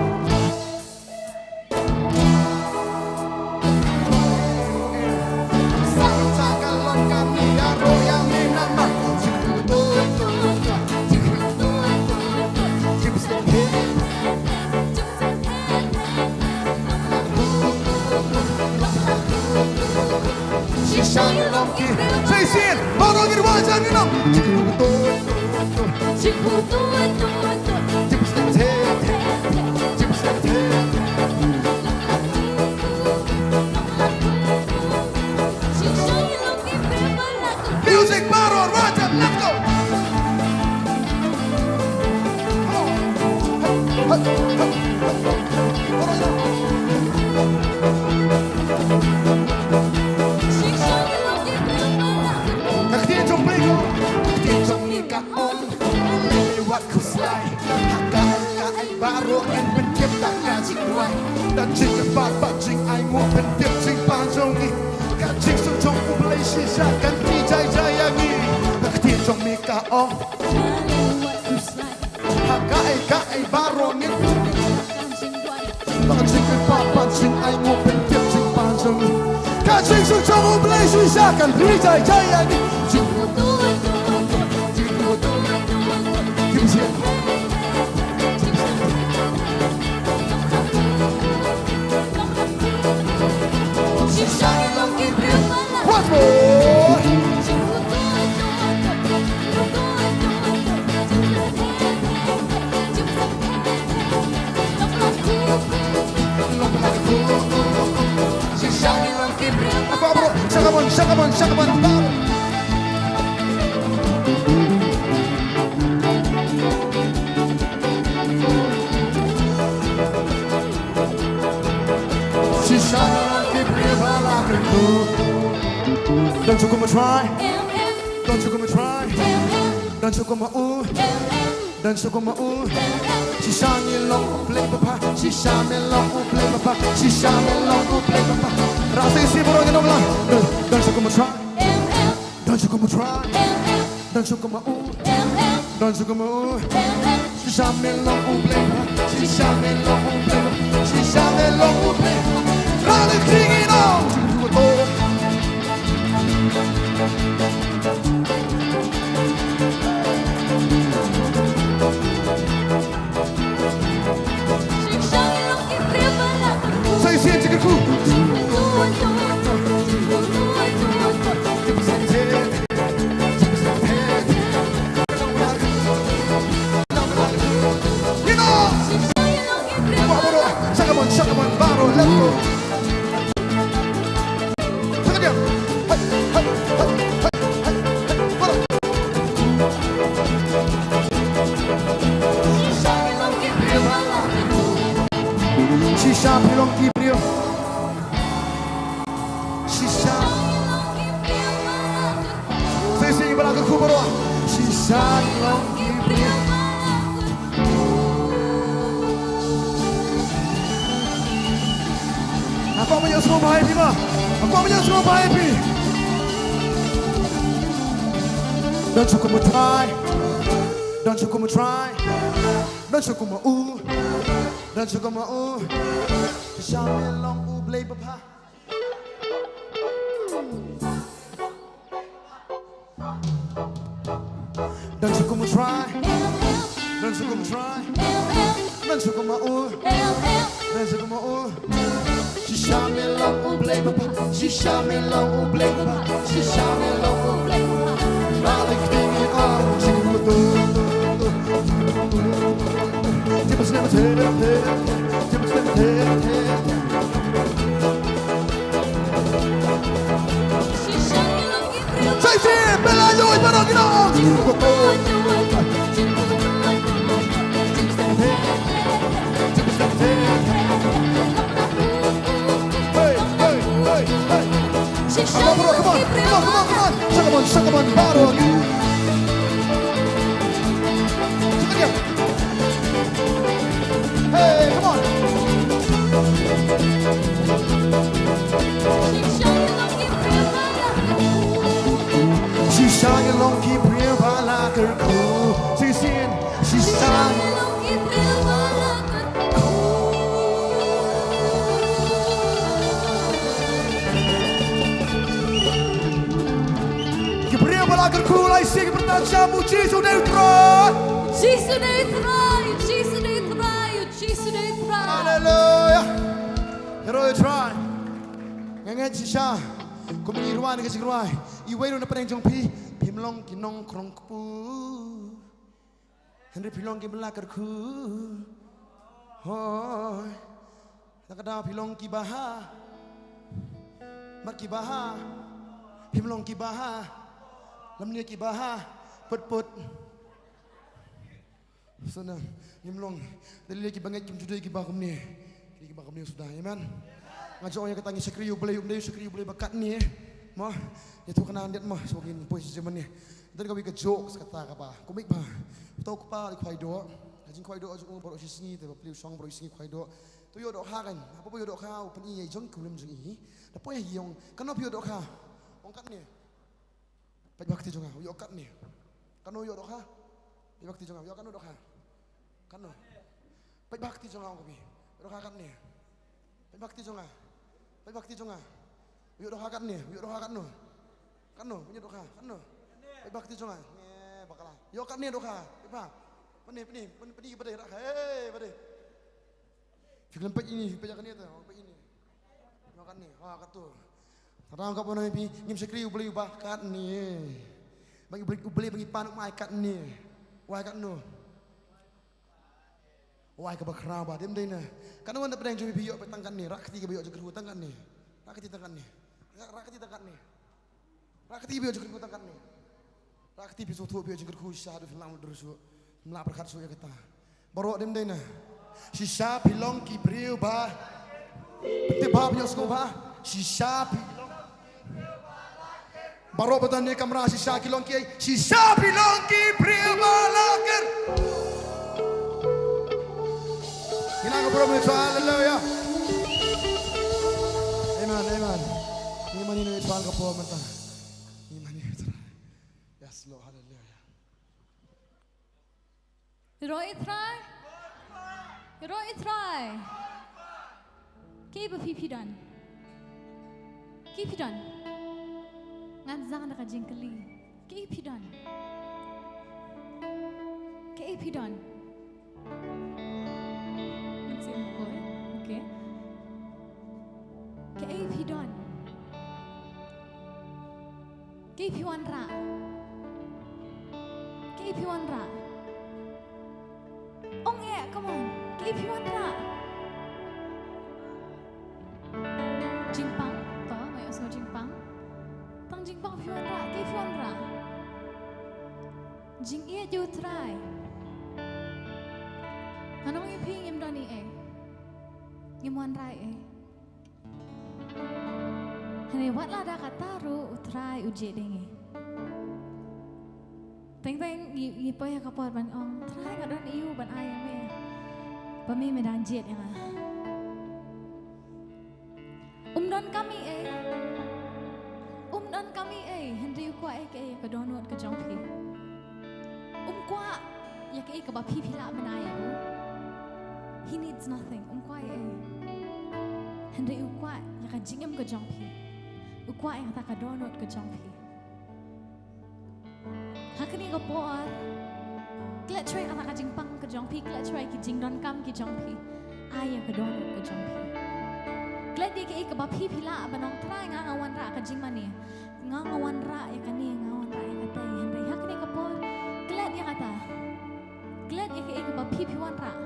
Sa shisien, baroh ngin wan sha ngi nong. Music, baroh, Roger, let's go. Come on. Hey, hey, hey, hey, hey. Baroh, baroh. Ka ktien jong phi ko. Ka ktien jong ngi ka ong. Wat khuslai. Ha kaei kaei baroh ngin pyntip da ka jingduwai. Da jingkyrpad bad jingainguh pyntip jingpang jong ngi. Ka jingsuk jong U Blei shisha kan ri jai jai ïa ngi. Ka ktien jong ngi ka ong. Ha kaei kaei baroh ngin. Ka jingsuk jong U Blei shisha kan ri jai jai ïa ngi. Once more. Bro, come on, Shakaman, shakaman, bam. Shisha ki briew ba la kyrkhu. Don't you come and try. Don't you come and try. Don't you come and ooh. Don't you come and ooh. Shisha ngi long u Blei bapha. Shisha me long u Blei bapha. Shisha me long u Blei bapha. Rasa isi bro ngi nong lang. Don't you come and try. Don't you come and try. Don't you come and ooh. Don't you come and ooh. Shisha me long u Blei bapha. Shisha me long u Blei bapha. Shisha me long u Blei bapha. Rally king it on. Sa ïa sien jingkyrkhu. You know. Wah, baroh. Shakaman, shakaman, baroh. Let's go. Shakaman. Hey, hey, hey, hey, hey, hey, baroh. Shisha phi long ki briew. Shisha. Sa ïa sien ba la kyrkhu baroh. Shisha long ki briew. Nga kwah ban ïohsngew bha ïa phi ma. Nga kwah ban ïohsngew bha ïa phi. Don't you come and try. Don't you come and try. Don't you come and ooh. Don't you come and ooh. Shisha me long u Blei bapha. Don't you come and try. Don't you come and try. Don't you come and ooh. Don't you come and ooh. Shisha me long u Blei bapha. Shisha me long u Blei bapha. Shisha me long u Blei bapha. Rally king it on. Tip us never take. Tip us never take. Sa ïa sien, bela ïoh, baroh ki nong. Hey, hey, hey, hey. Come on, bro, come on, come on, come on, come on. Shakaman, shakaman, baroh. Shakaman. Hey, come on. Shisha ngi long ki briew ba la kyrkhu. Shisien, shisha ngi long ki briew ba la kyrkhu. Ki briew ba la kyrkhu, la ïa sien ki pyrta jam, U Jisu dei U Trai. U Jisu dei U Trai, U Jisu dei U Trai, U Jisu dei U Trai. Haleluya. Hero U Trai. Nga ngeit shisha. Kum ngi rwai na ka jingrwai. Iwei ruh na pdeng jong phi, phim long ki nongkhrong kpu. Hynrei phi long kiba la kyrkhu. Hooid. Kata ka daw phi long kiba ha. Mat kiba ha. Phim long kiba ha. Lymne kiba ha. Put put. Sngewbha ngim long. Dei lei kiba ngeit kim ju dei kiba kumne. Ki dei kiba kumne suda. Amen. Nga ju ong ïa kata ngi shakri ïa U Blei, um dei shakri ïa U Blei ba katne. Mo. Ïathuh kane ndet mo. Sngewbha ngin poi sha jingmane. Don kawei ka jok sa kata kaba kumne ba. Uto u kpa u khwai doh. Ka jingkhwai doh jong u baroh shi sngi te bapli u shong baroh shi sngi khwai doh. To ïoh dohkha kan. Haba ïoh dohkha u pyni ïa i jong i kurim jong i. Da poi ha i ong, "Kano phi ïoh dohkha?" Ong, "Katne." "Peit bha kti jong nga." U ïoh katne. "Kano ïoh dohkha?" "Peit bha kti jong nga." U ïoh katno dohkha? Katno? "Peit bha kti jong nga," ong ka bi. "Dohkha katne." "Peit bha kti jong nga. Peit bha kti jong nga." U ïoh dohkha katne. U ïoh dohkha katno? Katno? U ïoh dohkha katno? "Peit bha kti jong nga." Nge bakla. U ïoh katne dohkha. Peit bha. Pyni, pyni, pyni, pyni ba dei, rakha. Hei, ba dei. Phi khlem peit ine, phi peit ïa kane te, peit ine. Ïa kane, ha, kato. Tang ka pynban phi, ngim shakri U Blei uba katne. Ba ngi U Blei, U Blei ba ngi pan u mai katne. U ai katno? U ai kaba khraw ba, dim dei na. Katno wan da pdeng jong phi ïoh phi tang katne, rah kti kaba ïoh jong kyrhu tang katne. Rah kti tang katne. Rah, rah kti tang katne. Rakti phi ïoh jingkyrkhu tang katne. Rakti phi sngewthuh phi ïoh jingkyrkhu shisha haduh phi lam dur shuh. Phim lah pyrkhat shuh ïa kata. Baroh dim dei na. Shisha phi long ki briew ba. Phi tip bha phi ïoh sngewbha. Shisha phi long. Baroh ba don ha kamra shisha ki long ki. Shisha phi long ki briew ba la kyrkhu. Ngi nang ka burom ïa u Trai, haleluya. Amen, amen. Ngi mane ïa u Trai ka por mynta. Ngi mane ïa u Trai. Yes, Lord, haleluya. Ïaroh ïa u Trai. Ïaroh ïa u Trai. Kaei ba phi phi don? Kaei phi don? Ngan sdang da ka jingkylli. Kaei phi don? Kaei phi don? Mynsiem ko, eh? Okay. Kaei phi don? Kaei phi wanrah? Kaei phi wanrah? Ong eh, come on. Kaei phi wanrah? Jingpang, to, nga ïohsngew jingpang. Tang jingpang phi wanrah, kaei phi wanrah? Jingïeit ïa u Trai. Ngan ong ïa phi, ngim don ei ei. Ngim wanrah ei ei. Hynrei wat la da kata ruh u Trai u jied ïa ngi. Teng teng ngi, ngi poi ha ka por ban ong, Trai, nga don aïu ban ai ïa me ba me, me dang jied ïa nga. Um donkam ei ei. Um donkam ei ei, hynrei u kwah ïa kaei, ka dohnud ka jong phi. Um kwah ïa kaei kaba phi phi lah ban ai ïa u. He needs nothing. Um kwah ei ei. Hynrei u kwah ïa ka jingim ka jong phi. U kwah ïa kata ka dohnud ka jong phi. Ha kane ka por, klet shuwa ïa kata ka jingpang ka jong phi, klet shuwa ïa ki jingdonkam ki jong phi. Ai ïa ka dohnud ka jong phi. Klet ïa kaei kaba phi phi lah ban ong, Trai, nga nga wanrah ka jingmane. Nga nga wanrah ïa kane, nga wanrah ïa kata. Hynrei ha kane ka por, klet ïa kata. Klet ïa kaei kaba phi phi wanrah.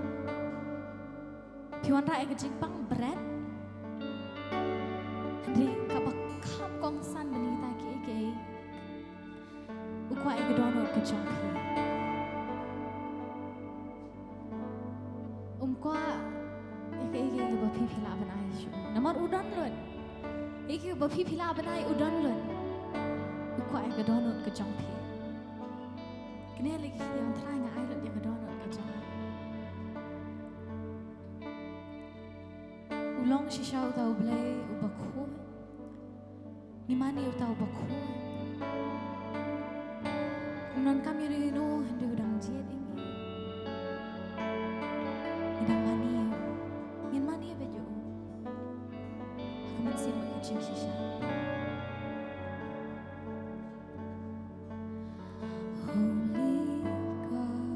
Phi wanrah ïa ka jingpang bret. Hynrei kaba kham kongsan ban ïa kita kiei kiei, u kwah ïa ka dohnud ka jong phi. Um kwah ïa kaei kaei kaba phi phi lah ban ai shuh. Namar u don lut. Ïa kaei kaba phi phi lah ban ai u don lut. U kwah ïa ka dohnud ka jong phi. Kane lei ki ong, Trai, nga ai lut ïa ka dohnud ka jong nga. U long shisha uta u Blei uba khuid. Ngi mane uta uba khuid. Um donkam ïano ïano hynrei u dang jied ïa ngi. Ngi dang mane ïa u. Ngin mane ïa u bad ïa u. Ha ka mynsiem bad ka jingshisha. Holy God,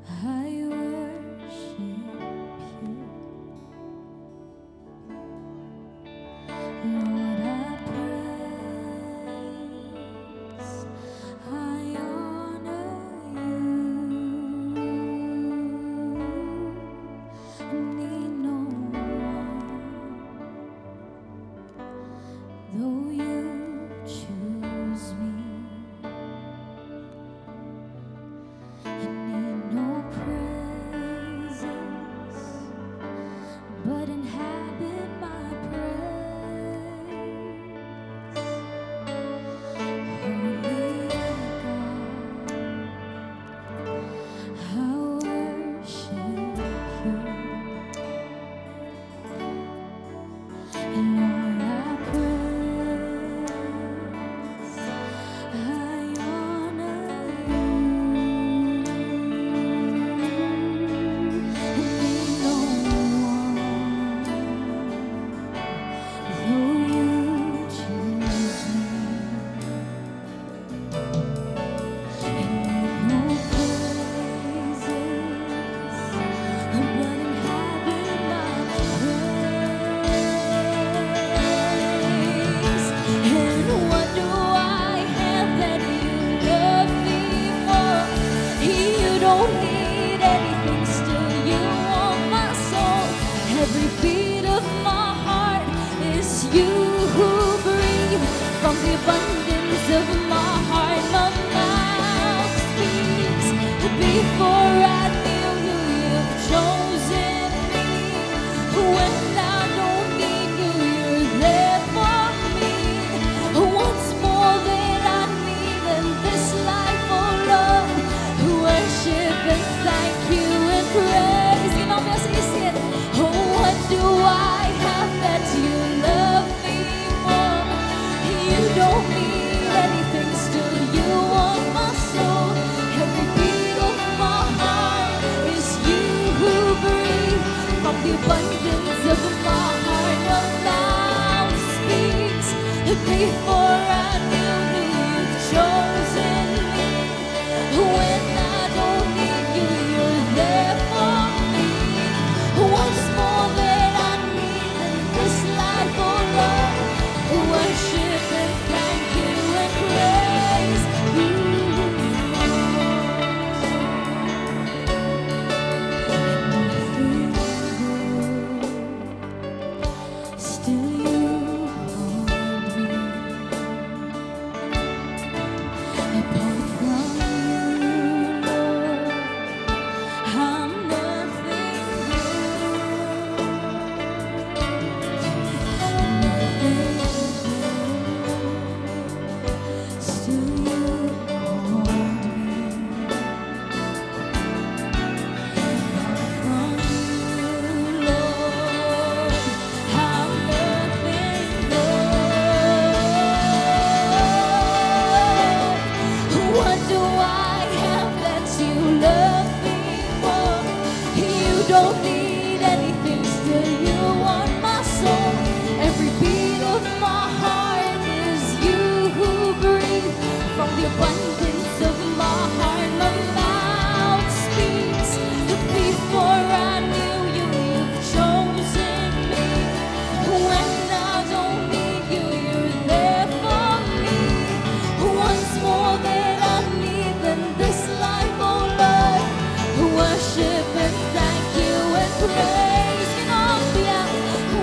I worship you. Lord, I praise, I honor you. I need no one. Abundance of my heart, my mouth speaks. Before I knew you, you've chosen me. When I don't need you, you're there for me. What's more that I need in this life, oh Lord? Worship and thank you and praise. Gin ym ïoh sngewsih. Oh, what do I have that you love me more? You don't need anything, still you want my soul. Every beat of my heart is you who breathe. From the abundance of my heart, your mouth speaks. Before I knew you, you've chosen me. When I don't need you, you're there for me. What's more that I need in this life, oh Lord? Worship and thank you and praise you. Still you hold me. Apart from you, Lord, I'm nothing good. Nothing good. Still you hold me. Apart from you, Lord, I'm nothing, Lord. What do I have that you love me more? You don't need anything, still you want my soul. Every beat of my heart is you who breathe. From the abundance of my heart, my mouth speaks. Before I knew you, you've chosen me. When I don't need you, you're there for me. What's more that I need than this life, oh Lord? Worship and thank you and praise. Gin ym ïoh,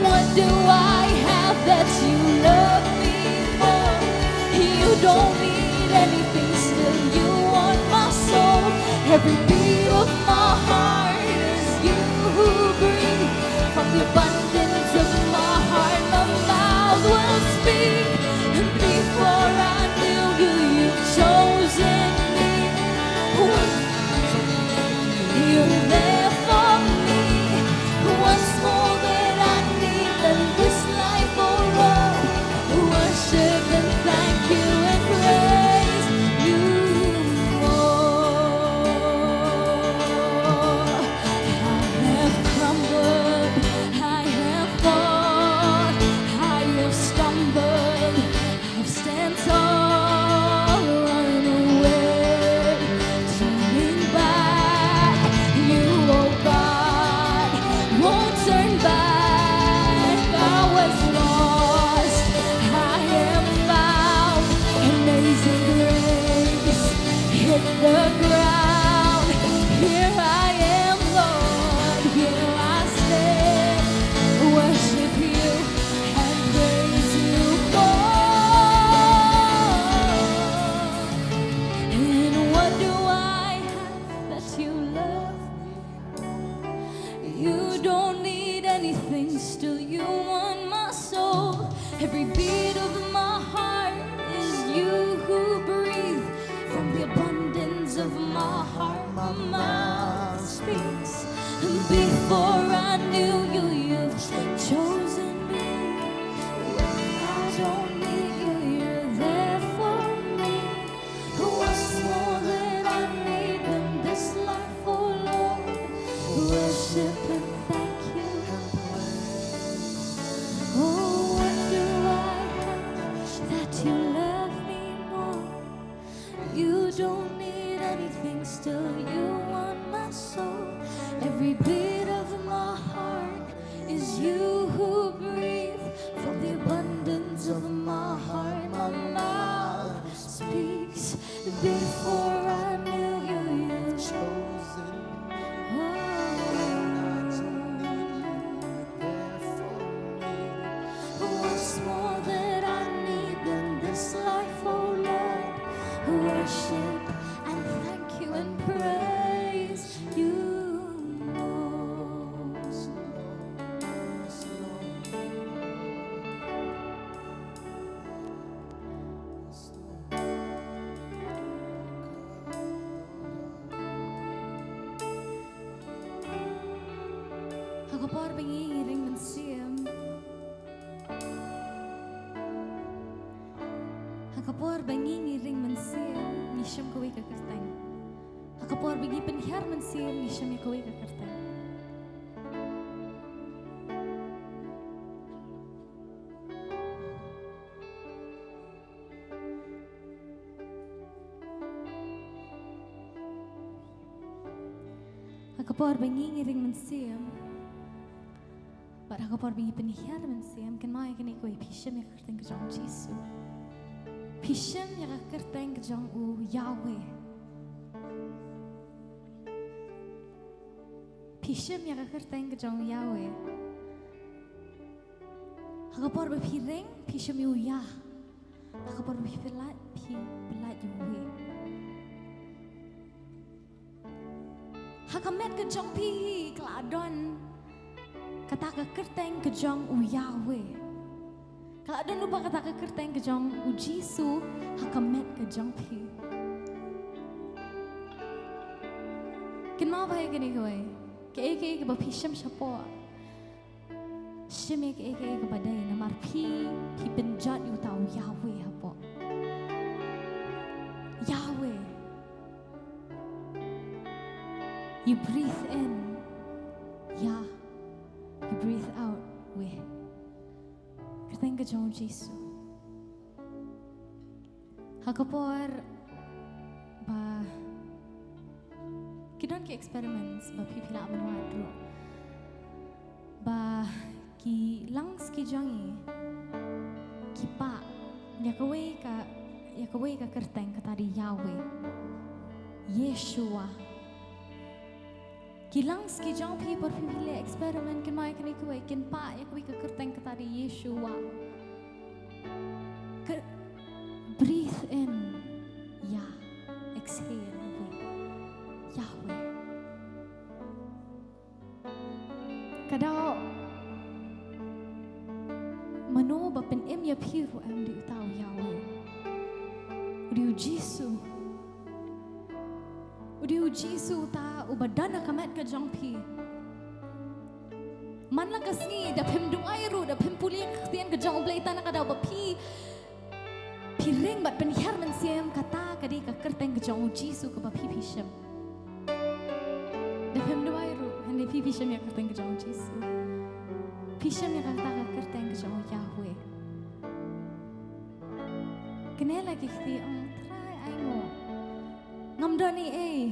what do I have that you love me more? You don't need anything, still you want my soul. Every beat of my heart is you who breathe. From the abundance of my heart, my mouth will speak. And before I knew you, you've chosen me. You're there for me. What's more that I need than this life, oh Lord? Worship and thank you and praise you more. I have crumbled, I have fallen, I have stumbled, I've stand tall, run away, turning back. You, oh God, won't turn back. I was lost, I am found. Amazing grace, hit the ground. Here I am, Lord, here I stand. Worship you and praise you more. And what do I have that you love me? You don't need anything, still you want my soul. Every beat of my heart is you who breathe. From the abundance of my heart, my mouth speaks. Before I knew you, you've chosen me. When I don't need you, you're there for me. What's more that I need in this life, oh Lord? Worship and thank you. Oh, what do I have that you love me more? You don't need anything, still you want my soul. Every beat of my Ha ka por ba ngi ngi ring mynsiem. Ha ka por ba ngi ngi ring mynsiem, ngi shim kawei ka kyrteng. Ha ka por ba ngi pynhiar mynsiem, ngi shim ïa kawei ka kyrteng. Ha ka por ba ngi ngi ring mynsiem, bad ha ka por ba ngi pynhiar mynsiem, kynmaw ïa kane kawei, phi shim ïa ka kyrteng ka jong u Jisu. Phi shim ïa ka kyrteng ka jong u Yahweh. Phi shim ïa ka kyrteng ka jong u Yahweh. Ha ka por ba phi ring, phi shim ïa u Yah. Ha ka por ba phi pyllait, phi pyllait ïa u Weh. Ha ka met ka jong phi hi ka la don kata ka kyrteng ka jong u Yahweh. Ka la don lypa kata ka kyrteng ka jong u Jisu ha ka met ka jong phi. Kynmaw bha ïa kane kawei. Kaei kaei kaba phi shim shapoh, shim ïa kaei kaei kaba dei, namar phi, phi pynjot ïa uta u Yahweh hapoh. Yahweh. You breathe in, Yah. You breathe out, Weh. Kyrteng ka jong u Jisu. Ha ka por ba ki don ki experiments ba phi phi lah ban wad ruh, ba ki lungs ki jong ngi ki pah ïa kawei ka, ïa kawei ka kyrteng, kata dei Yahweh, Yeshua. Ki lungs ki jong phi, por phi phi leh experiment, kynmaw ïa kane kawei, kin pah ïa kawei ka kyrteng, kata dei Yeshua. Ka, breathe in, Yah. Exhale, Weh. Yahweh. Ka daw mano ba pynim ïa phi ruh em dei uta u Yahweh. U dei u Jisu. U dei u Jisu uta uba don ha ka met ka jong phi. Man la ka sngi da phim duwai ruh, da phim pule ka ktien ka jong U Blei, tang na ka daw ba phi, phi ring bad pynhiar mynsiem, kata ka dei ka kyrteng ka jong u Jisu kaba phi phi shim. Da phim duwai ruh, hynrei phi phi shim ïa ka kyrteng ka jong u Jisu. Phi shim ïa kata ka kyrteng ka jong u Yahweh. Kane la ki kti, ong, Trai, ainguh. Ngam don ei ei.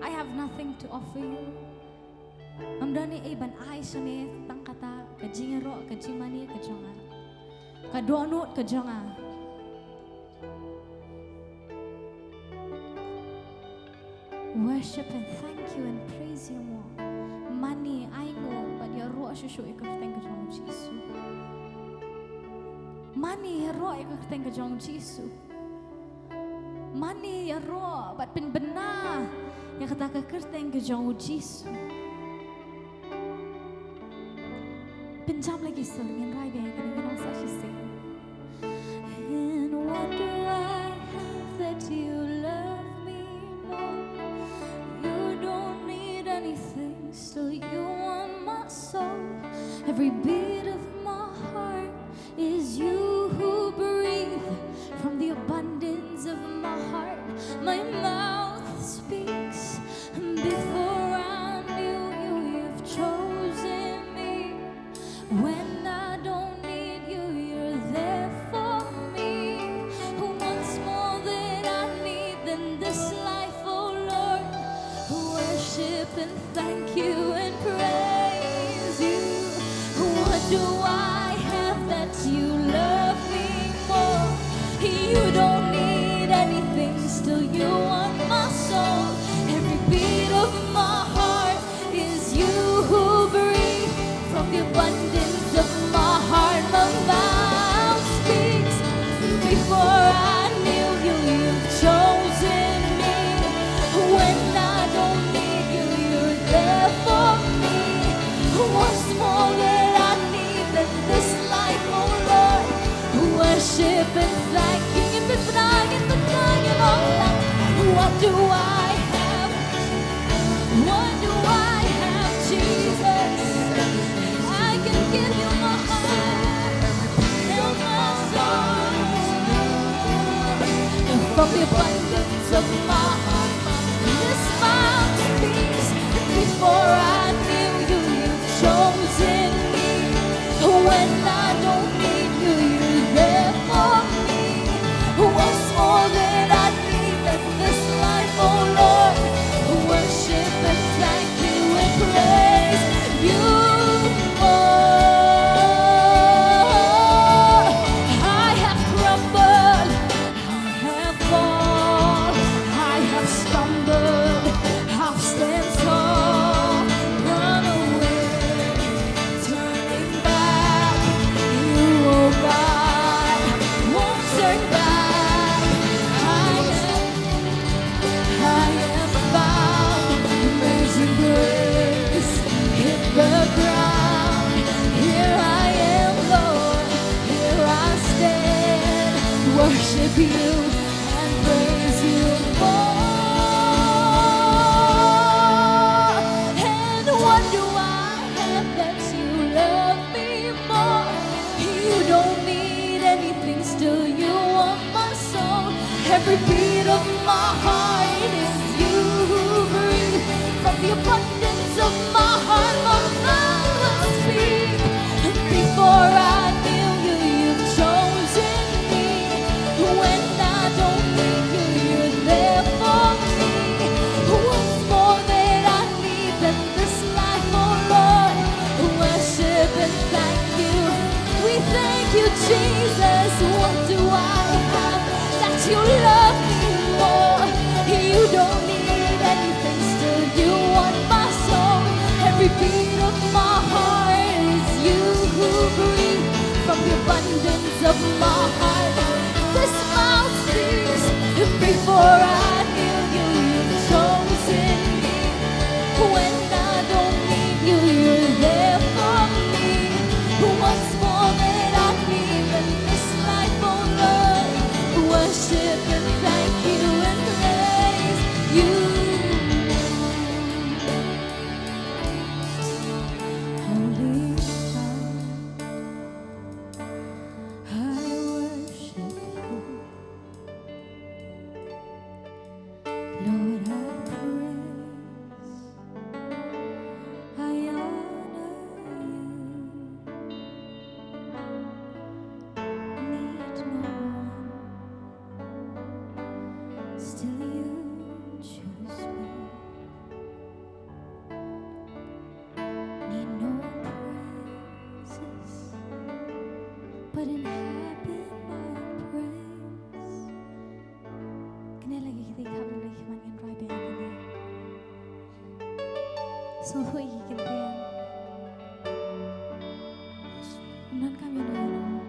I have nothing to offer you. Ngam don ei ei ban ai shane, tang kata ka jingïaroh, ka jingmane ka jong nga. Ka dohnud ka jong nga. Worship and thank you and praise you more. Mane, ainguh bad ïaroh shuh shuh ïa ka kyrteng ka jong u Jisu. Mane, ïaroh ïa ka kyrteng ka jong u Jisu. Mane, ïaroh bad pynbna ïa kata ka kyrteng ka jong u Jisu. Pynjam la ki sur, ngin rai biang ïa kane, ngin ong sa shisien. And what do I have that you love me more? You don't need anything, still you want my soul. Every beat of my heart is you who breathe. From the abundance of my heart, my mouth speaks. Before I knew you, you've chosen me. When I don't need you, you're there for me. What's more that I need than this life, oh Lord? Worship and thank you and praise you. What do I have that you love me more? You don't need anything, still you want my soul. Every beat of my heart is you who breathe. From the abundance of my heart, my mouth speaks. Before I knew you, you've chosen me. When I don't need you, you're there for me. What's more that I need than this life, oh Lord? Worship and thank you. Ngin pynbna, ngin pynbna, ngin ong. What do I have? What do I have, Jesus? The abundance of my heart, this mouth speaks. Before I knew you, you've chosen me. When I don't need you, you're there for me. What's more than I need than this life, oh Lord? Worship and thank you and praise you more. I have crumbled, I have fall, I have stumbled, I've stand tall, run away, turning back. You, oh God, won't turn back. I am, I am found, amazing grace, hit the ground. Here I am, Lord, here I stand, worship you and praise you more. And what do I have that you love me more? You don't need anything, still you want my soul. Every beat of my heart is you who breathe. From the abundance of my heart, my mouth will speak. Before I knew you, you've chosen me. When I don't need you, you're there for me. What's more that I need than this life, oh Lord? Worship and thank you. We thank you, Jesus. What do I have that you love me more? You don't need anything, still you want my soul. Every beat of my heart is you who breathe. From the abundance of my heart, this mouth speaks. Before I knew you, you chosen me. When I don't need you, you're there for me. What's more that I need than this life, oh Lord? Worship and thank you and praise you. Holy God, I worship you. Lord, I praise, I honor you. Need no one, still you choose me. Need no praises, but inhabit my praise. Kane la ki kti kham la ki man ngan rai bad kane. Sngewthuh ïa ki ktien. Ym don kam ïano ïano.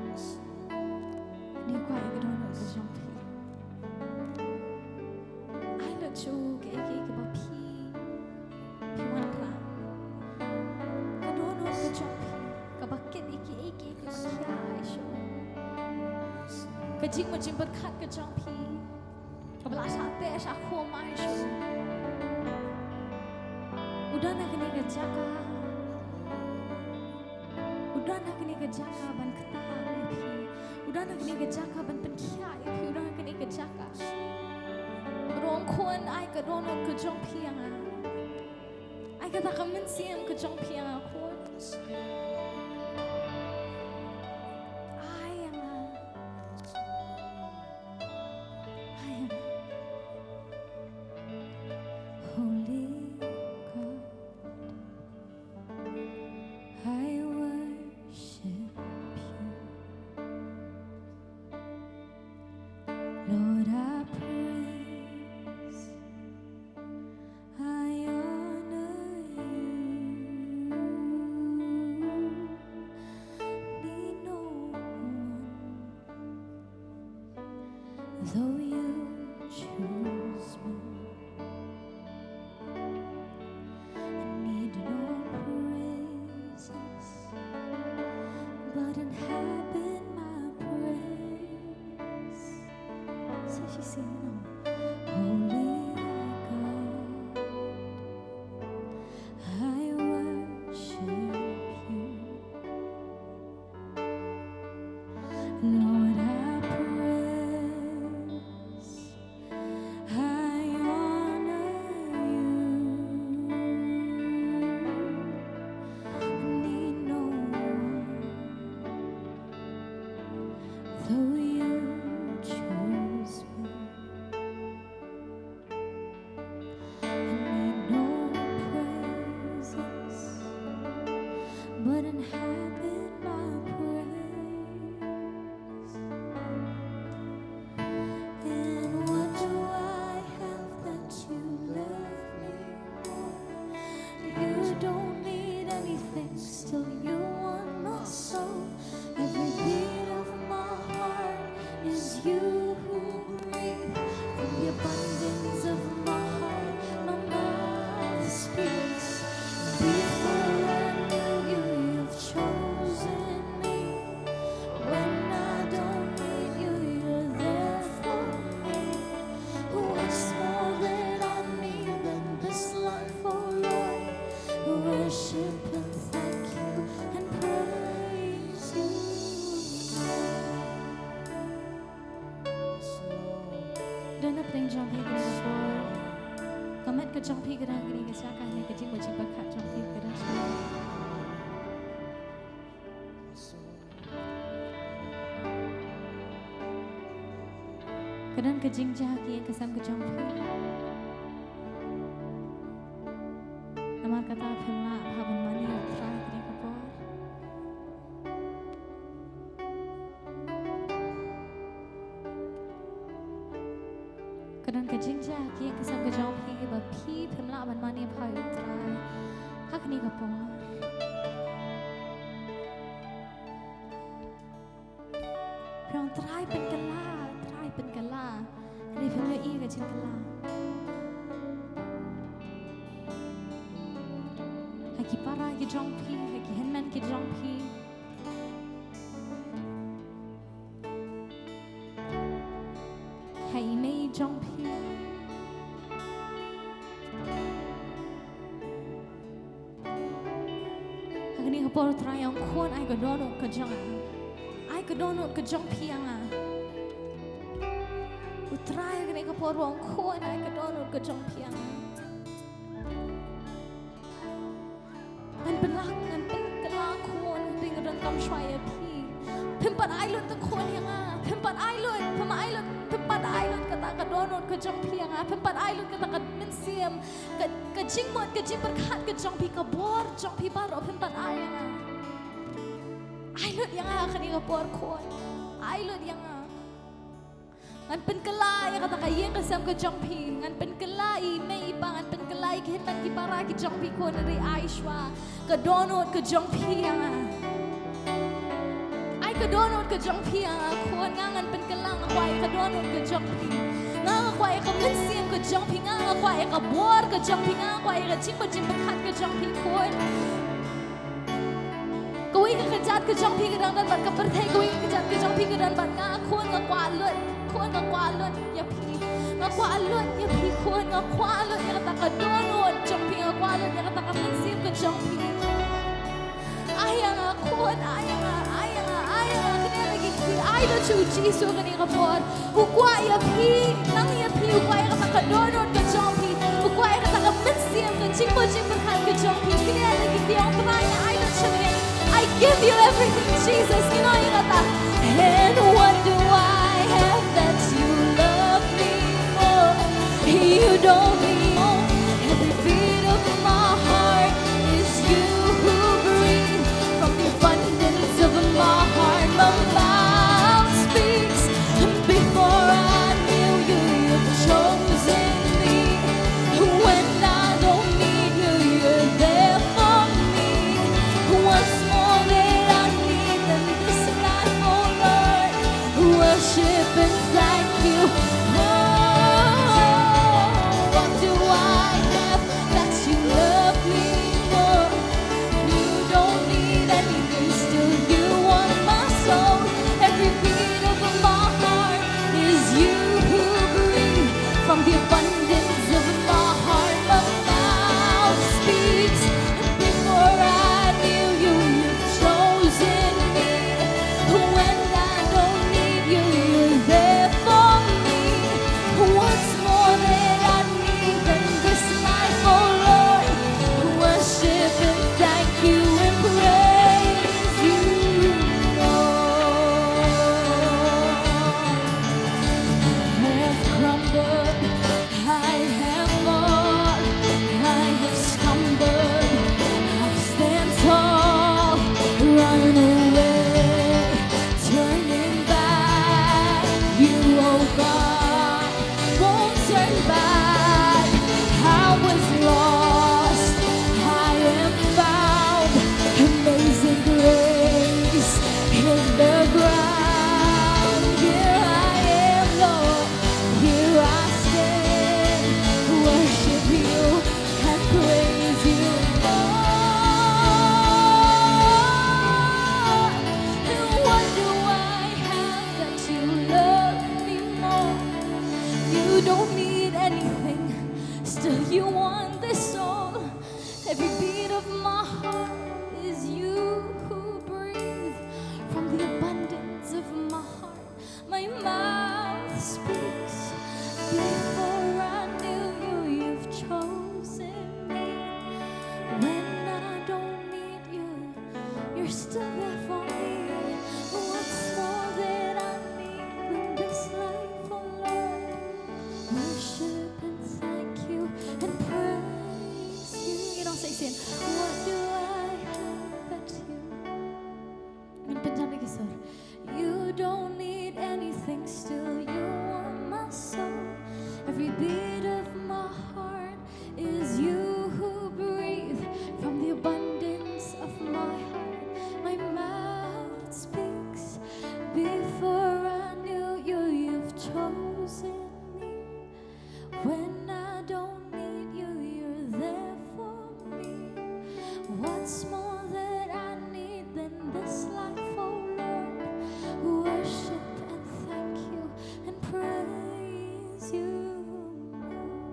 Ngi kwah ïa ka dohnud ka jong phi. Ai lad shuh kaei kaei kaba phi Phi wanrah ka dohnud ka jong phi kaba kit ïa kiei kiei kiba khia ai shuh. Ka jingmut jingpyrkhat ka jong phi kaba la shah teh shah khum ai shuh. U don ha kane ka jaka. U don ha kane ka jaka ban ktah ïa phi. U don ha kane ka jaka ban pynkhiah ïa phi. U don ha kane ka jaka. Ka dong khun ai ka dohnud ka jong phi ïa nga. Ai kata ka mynsiem ka jong phi ïa nga khun. Ai ïa nga. Ai ïa nga. Holy God, I worship you. Lord, I praise, I honor you. Wouldn't have been my praise. And what do I have that you love me more? You don't need anything, still you want my soul. Every beat of my heart is you who breathe. From the abundance of my heart, my mouth speaks. Before I knew you, you've chosen me. When I don't need you, you're there for me. What's more that I need than this life, oh Lord? Worship and thank you and praise you. Don na pdeng jong phi kane ka por. Ka met ka jong phi ka dang kane ka jaka ne ka jingmut jingpyrkhat jong phi ka dang shuh. Ka don ka jingjia ha ka ïing ka sem ka jong phi. Namar kata phim lah bha ban mane ïa U Trai ha kane ka por. Ka don ka jingjia ha ka ïing ka sem ka jong phi ba phi phim lah ban mane bha ïa U Trai ha kane ka por. Phi ong Trai pynkylla, Trai pynkylla. Hynrei phim ïohi ka jingkylla. Ha ki para ki jong phi, ha ki hynmen ki jong phi. Ha i mei jong phi. Ha kane ka por U Trai u ong Khun, ai ka dohnud ka jong nga. Ai ka dohnud ka jong phi ïa nga. U Trai ha kane ka por u ong Khun, ai ka dohnud ka jong phi ïa nga. Ngan pynlah, ngan pynkylla Khun, phi, nga donkam shuwa ïa phi. Phim pat ai lut te Khun ïa nga. Phim pat ai lut, phim ai lut, phim pat ai lut kata ka dohnud ka jong phi ïa nga. Phim pat ai lut kata ka mynsiem, ka, ka jingmut, ka jingpyrkhat ka jong phi, ka bor jong phi baroh phim pat ai ïa nga. Ai lut ïa nga ha kane ka por Khun. Ai lut ïa nga. Ngan pynkylla ïa kata ka ïing ka sem ka jong phi. Ngan pynkylla i mei i pa, ngan pynkylla ïa ki hynmen ki para ki jong phi Khun, hynrei ai shuwa ka dohnud ka jong phi ïa nga. Ai ka dohnud ka jong phi ïa nga Khun, nga ngan pynkylla, nga kwah ïa ka dohnud ka jong phi. Nga, nga kwah ïa ka mynsiem ka jong phi, nga, nga kwah ïa ka bor ka jong phi, nga, nga kwah ïa ka jingmut jingpyrkhat ka jong phi Khun. Kawei ka kjat ka jong phi ka dang don bad ka pyrthei, kawei ka kjat ka jong phi ka don bad nga, Khun nga kwah lut, Khun nga kwah lut ïa phi. Nga kwah lut ïa phi Khun, nga kwah lut ïa kata ka dohnud jong phi, nga kwah lut ïa kata ka mynsiem ka jong phi. Ai ïa nga Khun, ai ïa nga, ai ïa nga, ai ïa nga, kane la ki kti, ai lut sha u Jisu kane ka por. U kwah ïa phi, tang ïa phi, u kwah ïa kata ka dohnud ka jong phi, u kwah ïa kata ka mynsiem ka jingmut jingpyrkhat ka jong phi. Kine la ki kti, ong Trai nga ai lut sha me. I give you everything, Jesus. Ngin ong ïa kata. And what do I have that you love me more? You don't need more. Every beat of my heart is you who breathe. From the abundance of my heart, my mouth speaks. Before I knew you, you've chosen me. When I don't need you, you're there for me. What's more that I need than this life, oh Lord? Worship and thank you. Oh, what do You're still there for me. What's more that I need in this life, oh Lord? Worship and thank you and praise you. You know, say, say, what do I have that you Ngan pynjam ïa ki sur. You don't need anything, still you are my soul. Every beat of my heart is you who breathe. From the abundance of my heart, my mouth speaks. Before I knew you, you've chosen me. When I don't need you, you're there for me. What's more that I need than this life, oh Lord? Worship and thank you and praise you more.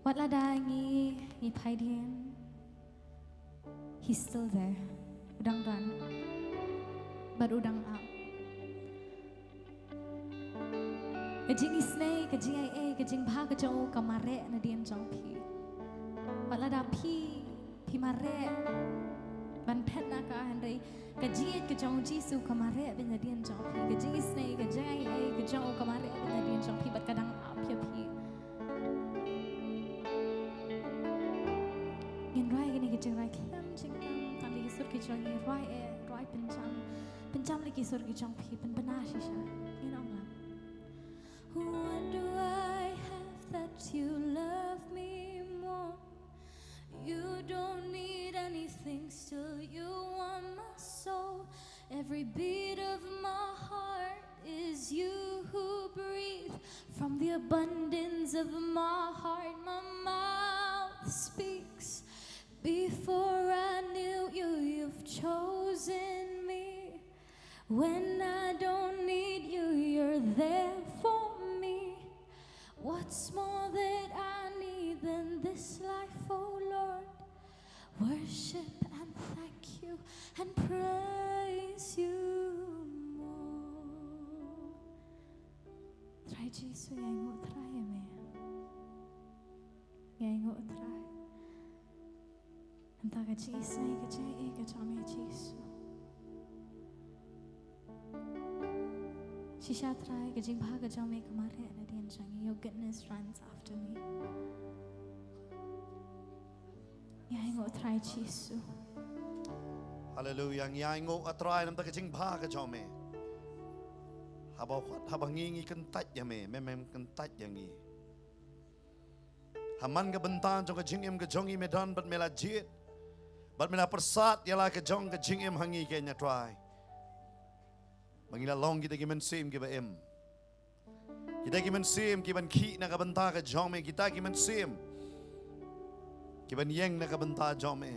Wat lada ngi, ngi phai dien, He's still there. U dang don. Bad u dang ap. Ka jingisynei, ka jingaiei, ka jingbha ka jong u ka mareh nadien jong phi. Wat lada phi, phi mareh ban phet na ka, hynrei ka jingïeit ka jong u Jisu ka mareh beit nadien jong phi. Ka jingisynei, ka jingaiei ka jong u ka mareh beit nadien jong phi, bad ka dang ap ïa phi. Ngin rwai kine ki jingrwai khlem jingkam, tang da ki sur ki jong ngi, rwai eh, rwai pynjam, pynjam da ki sur ki jong phi, pynbna shisha. Ngin ong lang. What do I have that you love me more? You don't need anything, still you are my soul. Every beat of my heart is you who breathe. From the abundance of my heart, my mouth speaks. Before I knew you, you've chosen me. When I don't need you, you're there for me. What's more that I need than this life, oh Lord? Worship and thank you and praise you more. Trai Jisu, ïa ngi u Trai ïa me. Ïa ngi u Trai. Nangta ka jingisynei ka jingaiei ka jong me Jisu. Shisha Trai ka jingbha ka jong me ka mareh nadien jong ngi, your goodness runs after me. Ïa ngi u Trai Jisu. Haleluya, ïa ngi u Trai nangta ka jingbha ka jong me. Haba, haba ngi ngi kyntait ïa me, me mem kyntait ïa ngi. Ha man ka bynta jong ka jingim ka jong ngi me don bad me la jied. Bad me la pyrsad ïa la ka jong ka jingim ha ngi keiñ a Trai. Ba ngi la long kita ki mynsiem kiba im. Kita ki mynsiem kiban khih na ka bynta ka jong me, kita ki mynsiem kiban ïeng na ka bynta jong me.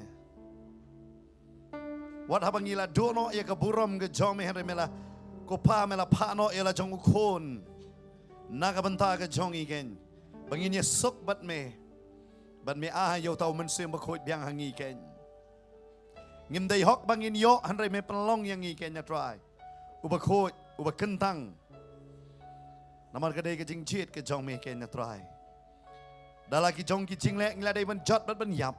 Wat haba ngi la duh noh ïa ka burom ka jong me hynrei me la, ko Pa me la phah noh ïa la jong u Khun na ka bynta ka jong ngi keiñ. Ba ngin ïasuk bad me. Bad me ai ïa uta u Mynsiem Bakhuid biang ha ngi keiñ. Ngim dei hok ba ngin ïoh hynrei me pynlong ïa ngi keiñ a Trai. Uba khuid, uba kyntang. Namar ka dei ka jingjied ka jong me keiñ a Trai. Da la ki jong ki jingleh ngi la dei ban jot bad ban ïap.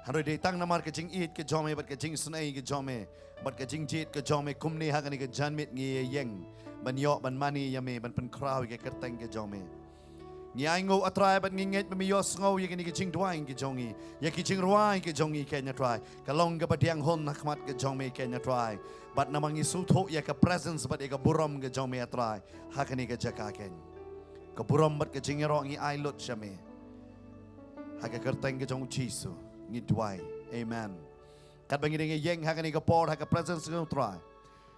Hynrei dei tang namar ka jingïeit ka jong me bad ka jingisynei ka jong me. Bad ka jingjied ka jong me kumne ha kane ka janmiet ngi ïeng. Ban ïoh ban mane ïa me ban pynkhraw ïa ka kyrteng ka jong me. Ngi ainguh a Trai bad ngi ngeit ba me ïohsngew ïa kine ki jingduwai ki jong ngi. Ïa ki jingrwai ki jong ngi keiñ a Trai. Ka long kaba diang hun ha khmat ka jong me keiñ a Trai. Bad namar ngi sngewthuh ïa ka presence bad ïa ka burom ka jong me a Trai. Ha kane ka jaka keiñ. Ka burom bad ka jingïaroh ngi ai lut sha me. Ha ka kyrteng ka jong u Jisu ngi duwai. Amen. Katba ngi dang ïeng ha kane ka por ha ka presence ka jong u Trai.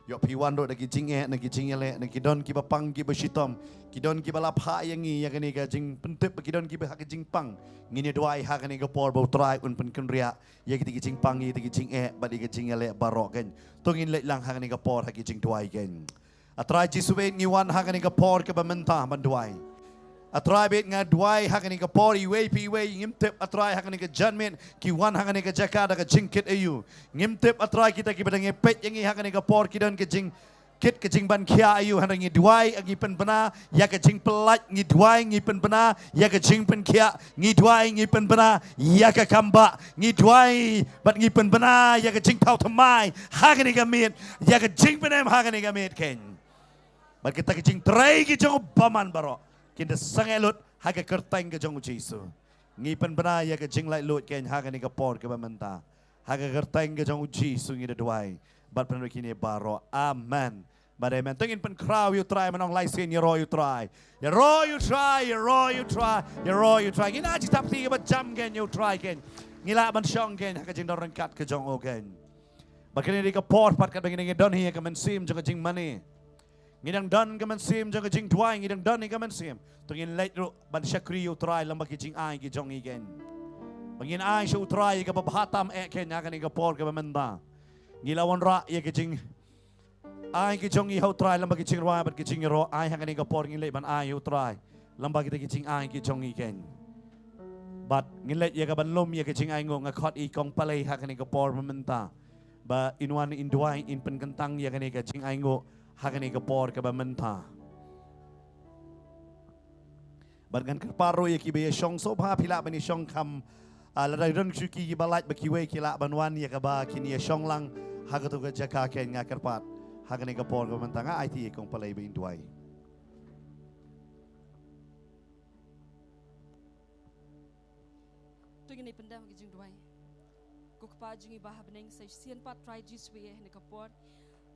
Ïoh phi wan ruh da ki jingeh, na ki jingïaleh, na ki don kiba pang kiba shitom, ki don kiba la phah ïa ngi ïa kane ka jingpyntip, ki don kiba ha ka jingpang. Ngin ïa duwai ha kane ka por ba u Trai un pynkynriah ïa kita ki jingpang, ïa kita ki jingeh bad ïa ka jingïaleh baroh keiñ. To ngin leit lang ha kane ka por ha ki jingduwai keiñ. A Trai Jisu bad ngi wan ha kane ka por kaba mynta ban duwai. A Trai bad nga duwai ha kane ka por iwei pa iwei ngim tip a Trai ha kane ka janmiet ki wan ha kane ka jaka da ka jingkit aïu. Ngim tip a Trai kita kiba dang ïa peit ïa ngi ha kane ka por ki don ka jing kit ka jingpynkhiah ïa u, hynrei ngi duwai, ngi pynbna ïa ka jingpyllait, ngi duwai, ngi pynbna ïa ka jingpynkhiah, ngi duwai, ngi pynbna ïa ka kam bah, ngi duwai bad ngi pynbna ïa ka jingthaw thymmai ha kane ka miet, ïa ka jingpynem ha kane ka miet keiñ. Bad kita ki jingtrei ki jong u bymman baroh kin da sangeh lut ha ka kyrteng ka jong u Jisu. Ngi pynbna ïa ka jinglaitluid keiñ ha kane ka por kaba mynta. Ha ka kyrteng ka jong u Jisu ngi da duwai bad pynroi kine baroh. Amen. Bad amen. To ngin pynkhraw ïa u Trai, man ong lai sien, ïaroh ïa u Trai. Ïaroh ïa u Trai, ïaroh ïa u Trai, ïaroh ïa u Trai. Ngin ai jingtap kti kaba jam keiñ ïa u Trai keiñ. Ngi lah ban shong keiñ ha ka jingdon ryngkat ka jong u keiñ. Bad kane dei ka por pat katba ngi dang don hi ha ka mynsiem jong ka jingmane. Ngi dang don ka mynsiem jong ka jingduwai, ngi dang don hi ka mynsiem. To ngin leit ruh ban shakri ïa u Trai lyngba ki jingai ki jong ngi keiñ. Ba ngin ai sha u Trai ïa kaba bha tam eh keiñ ha kane ka por kaba mynta. Ngi la wanrah ïa ka jingai ki jong ngi ha u Trai lyngba ki jingrwai bad ki jingïaroh, ai ha kane ka por ngin leit ban ai ïa u Trai lyngba kita ki jingai ki jong ngi keiñ. Bad ngin leit ïa ka ban lum ïa ka jingainguh, nga khot ïa i kong Palei ha kane ka por ba mynta. Ba in wan in duwai, in pynkyntang ïa kane ka jingainguh ha kane ka por kaba mynta. Bad ngan kyrpad ruh ïa kiba ïashong, sngewbha phi lah ban ïashong kham, ah, lada don shuki kiba lait ba kiwei ki lah ban wan ïa kaba kin ïashong lang ha kato ka jaka keiñ, nga kyrpad ha kane ka por kaba mynta. Nga aiti ïa i kong Palei ba in duwai. To ngin ïa pyndem ha ka jingduwai. Ko Kpa jong ngi ba ha bneng, sa shisien pat Trai Jisu ba ïeit, ha kane ka por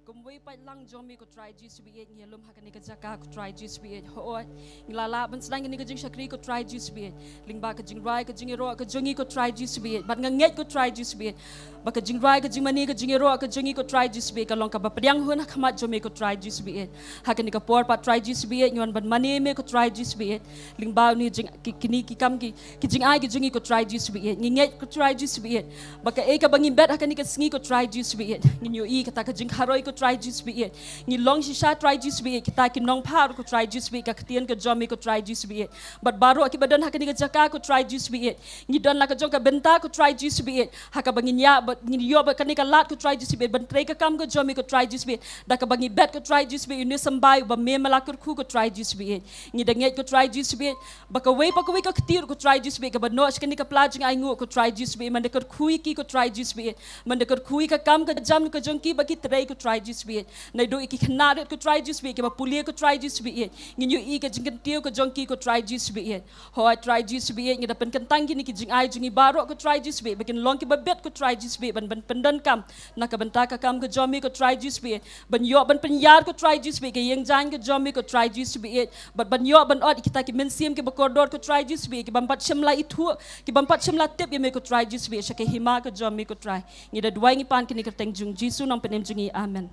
kumwei paidlang jong me ko Trai Jisu ba ïeit, ngi ïalum ha kane ka jaka ko Trai Jisu ba ïeit. Hooid, ngi la lah ban sdang kane ka jingshakri ko Trai Jisu ba ïeit lyngba ka jingrwai ka jingïaroh ka jong ngi ko Trai Jisu ba ïeit. Bad nga ngeit ko Trai Jisu ba ïeit ba ka jingrwai ka jingmane ka jingïaroh ka jong ngi ko Trai Jisu ba ïeit ka long kaba pdiang hun ha khmat jong me ko Trai Jisu ba ïeit. Ha kane ka por pat Trai Jisu ba ïeit, ngi wan ban mane me ko Trai Jisu ba ïeit lyngba une jing, ki, kine ki kam ki, ki jingai ki jong ngi ko Trai Jisu ba ïeit. Ngi ngeit ko Trai Jisu ba ïeit ba kaei kaba ngi bet ha kane ka sngi ko Trai Jisu ba ïeit, ngin ïohi kata ka jingkharoi ko Trai Jisu ba ïeit. Ngi long shisha Trai Jisu ba ïeit kita ki nongphah ko Trai Jisu ba ïeit, ka ktien ka jong me ko Trai Jisu ba ïeit. Bad baroh kiba don ha kane ka jaka ko Trai Jisu ba ïeit, ngi don la ka jong ka bynta ko Trai Jisu ba ïeit, ha kaba ngin ïa, ba ngin ïoh ba kane ka lad ko Trai Jisu ba ïeit ban trei ka kam ka jong me ko Trai Jisu ba ïeit, da kaba ngi bet ko Trai Jisu ba ïeit, une u symbai uba me me la kyrkhu ko Trai Jisu ba ïeit. Ngi da ngeit ko Trai Jisu ba ïeit ba kawei pa kawei ka kti ruh ko Trai Jisu ba ïeit kaba noh sha kane ka pla jingainguh ko Trai Jisu ba ïeit, man da kyrkhu ïa ki ko Trai Jisu ba ïeit, man da kyrkhu ïa ka kam ka jam ka jong ki ba ki trei ko Trai Jisu ba ïeit. Naduh ïa ki khynnah rit ko Trai Jisu ba ïeit, kiba pule ko Trai Jisu ba ïeit, ngin ïohi ka jingkyntiew ka jong ki ko Trai Jisu ba ïeit. Hooid Trai Jisu ba ïeit, ngi da pynkyntang kine ki jingai jong ngi baroh ko Trai Jisu ba ïeit ba kin long kiba bit ko Trai Jisu ba ïeit ban, ban pyndonkam na ka bynta ka kam ka jong me ko Trai Jisu ba ïeit, ban ïoh ban pynïar ko Trai Jisu ba ïeit ka ïing jaiñ ka jong me ko Trai Jisu ba ïeit, bad ban ïoh ban ot ïa kita ki mynsiem kiba kordor ko Trai Jisu ba ïeit, ki bym pat shym la ithuh, ki bym pat shym la tip ïa me ko Trai Jisu ba ïeit, sha ka hima ka jong me ko Trai. Ngi da duwai ngi pan kine ha ka kyrteng jong u Jisu nongpynim jong ngi. Amen.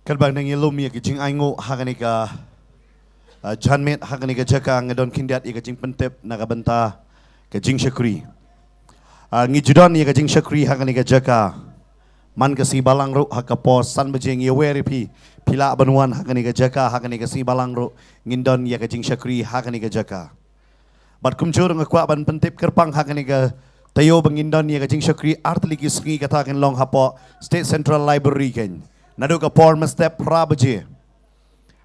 Katba ngi dang ïalum ïa ka jingainguh ha kane ka, ah, janmiet ha kane ka jaka, nga don khyndiat ïa ka jingpyntip na ka bynta ka jingshakri. Ah, ngi ju don ïa ka jingshakri ha kane ka jaka man ka sngi balang ruh ha ka por san baje. Ngi wer ïa phi, phi lah ban wan ha kane ka jaka ha kane ka sngi balang ruh, ngin don ïa ka jingshakri ha kane ka jaka. Bad kumjuh ruh nga kwah ban pyntip kyrpang ha kane ka taïew ba ngin don ïa ka jingshakri artylli ki sngi, kata kan long hapoh State Central Library keiñ. Naduh ka por mynstep phra baje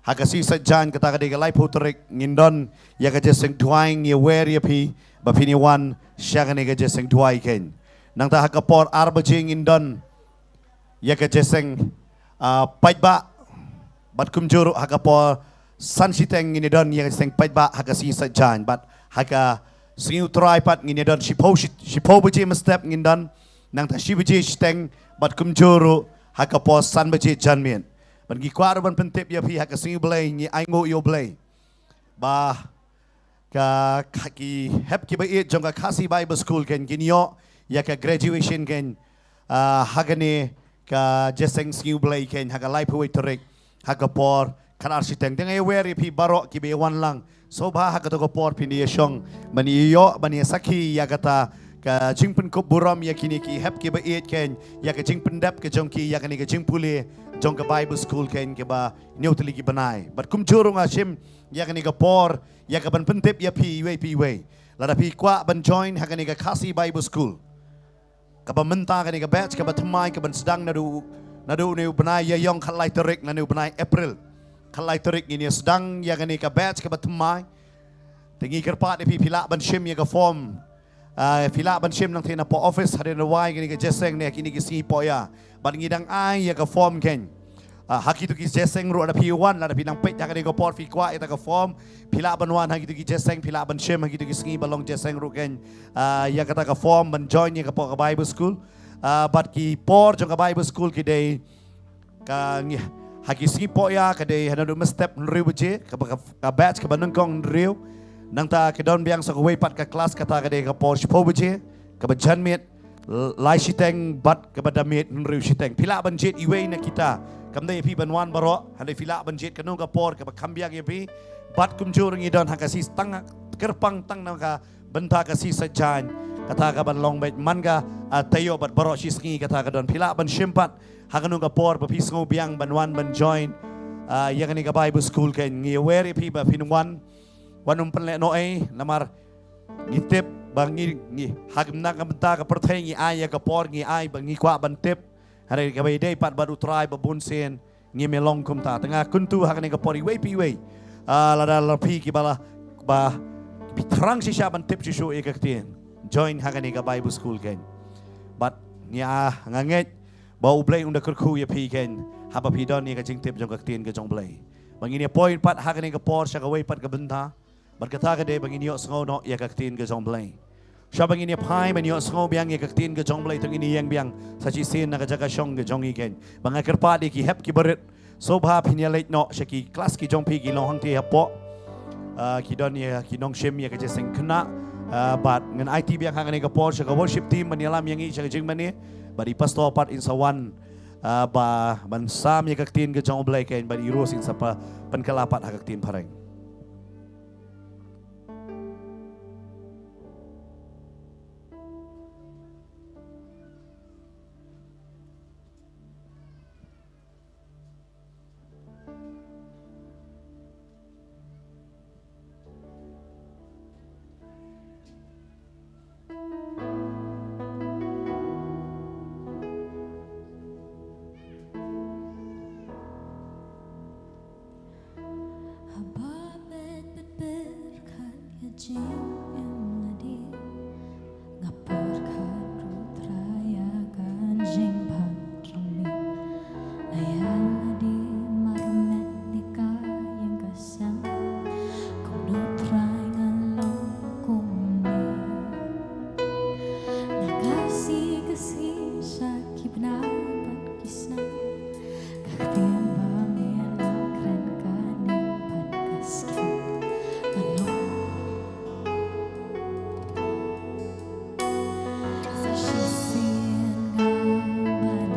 ha ka sngi Saitjaiñ, kata ka dei ka laiphew tarik, ngin don ïa ka jingïaseng duwai. Ngi wer ïa phi ba phin ïa wan sha kane ka jingïaseng duwai keiñ. Nangta ha ka por ar baje ngin don ïa ka jingïaseng, ah, paidbah. Bad kumjuh ruh ha ka por san shiteng ngin ïa don ïa ka jingïaseng paidbah ha ka sngi Saitjaiñ. Bad ha ka sngi U Trai pat ngin ïa don shiphew shi-, shiphew baje mynstep ngin don, nangta shi baje shiteng, bad kumjuh ruh ha ka por san baje janmiet. Bad ngi kwah ruh ban pyntip ïa phi ha ka sngi U Blei, ngi ainguh ïa U Blei ba ka, ka, ki hep kiba ïeit jong ka Khasi Bible School keiñ kin ïoh ïa ka graduation keiñ, ah, ha kane ka jingïaseng sngi U Blei keiñ ha ka laiphew wei tarik ha ka por khatar shiteng. Te nga ïa wer ïa phi baroh kiba ïa wan lang, sngewbha ha kato ka por phin ïa shong ban ïa ïoh ban ïa sakhi ïa kata ka jingpynkup burom ïa kine ki hep kiba ïeit keiñ, ïa ka jingpyndep ka jong ki ïa kane ka jingpule jong ka Bible School keiñ kaba hynñiew tylli ki bnai. Bad kumjuh ruh nga shim ïa kane ka por ïa ka ban pyntip ïa phi iwei pa iwei. Lada phi kwah ban join ha kane ka Khasi Bible School, kaba mynta kane ka batch kaba thymmai kaban sdang naduh, naduh une u bnai Ïaïong khatlai tarik, naduh une u bnai April khatlai tarik ngin ïa sdang ïa kane ka batch kaba thymmai. Te ngi kyrpad ïa phi, phi lah ban shim ïa ka form. Ah, phi lah ban shim nangta na post office hadien ba wai kane ka jeseng ne kine ki sngi poh ïa. Bad ngi dang ai ïa ka form keiñ. Ah, ha kito ki jeseng ruh lada phi wan, lada phi nang peit ha kane ka por phi kwah ïa kata ka form, phi lah ban wan ha kito ki jeseng, phi lah ban shim ha kito ki sngi ba long jeseng ruh keiñ. Ah, ïa kata ka form ban join ïa ka por ka Bible school. Ah, bad ki por jong ka Bible school ki dei ka ngi, ha ki sngi poh ïa ka dei ha naduh mynstep hynriew baje, ka, ka, ka batch kaba nyngkong hynriew. Nangta ka don biang sa kawei pat ka klas, kata ka dei ka por shiphew baje, kaba janmiet l-, lai shiteng bad kaba da miet hynriew shiteng. Phi lah ban jied iwei na kita. Kam dei phi ban wan baroh, hynrei phi lah ban jied kano ka por kaba kham biang ïa phi. Bad kumjuh ngi don ha ka sngi tang kyrpang tang na ka bynta ka sngi Saitjaiñ, kata kaban long beit man ka, ah, taïew bad baroh shi sngi kata ka don. Phi lah ban shim pat ha kano ka por ba phi sngew biang ban wan ban join, ah, ïa kane ka Bible school keiñ. Ngi aware ïa phi ba phin wan, wan ym pynlehnoh ei, namar ngi tip ba ngi, ngi ha ka bynta, ka bynta ka pyrthei ngi ai ïa ka por, ngi ai ba ngi kwah ban tip. Hynrei kaba ïadei pat bad U Trai ba bun sien ngim ïa long kumta. Te nga kyntu ha kane ka por iwei pa iwei, ah, lada la phi kiba la, ba phi thrang shisha ban tip shuh shuh ïa ka ktien, join ha kane ka Bible school keiñ. Bad ngi, ah, nga ngeit ba U Blei un da kyrkhu ïa phi keiñ haba phi don ïa ka jingtip jong ka ktien ka jong U Blei. Ba ngin ïa poi pat ha kane ka por sha kawei pat ka bynta. Bad kata ka dei ba ngin ïohsngew noh ïa ka ktien ka jong U Blei. Sha ba ngin ïa phai ban ïohsngew biang ïa ka ktien ka jong U Blei, to ngin ïeng biang sa shisien na ka jaka shong ka jong ngi keiñ. Ba nga kyrpad ïa ki hep ki barit, sngewbha phin ïa leit noh sha ki klas ki jong phi ki long hangtei hapoh. Ah, ki don ïa ki nongshim ïa ka jeseng khynnah. Ah, bad ngan aiti biang ha kane ka por sha ka worship team ban ïalam ïa ngi sha ka jingmane. Bad i pastor pat in sa wan, ah, ba ban sam ïa ka ktien ka jong U Blei keiñ, bad i Rose in sa pynkylla pat ha ka ktien phareng. Haba peit, peit, pyrkhat ïa ka jingim lade. Nga pyrkhat ruh Trai ïa ka jingbha jong me. Ïa lade marmar ne ka ïing ka sem. Kumno Trai nga long kumne. Nga kasi kasi sha ki bnai bad ki snem. Ka ktien ba me la kren kane pat ka skhem. Nga long sa shisien nga ban.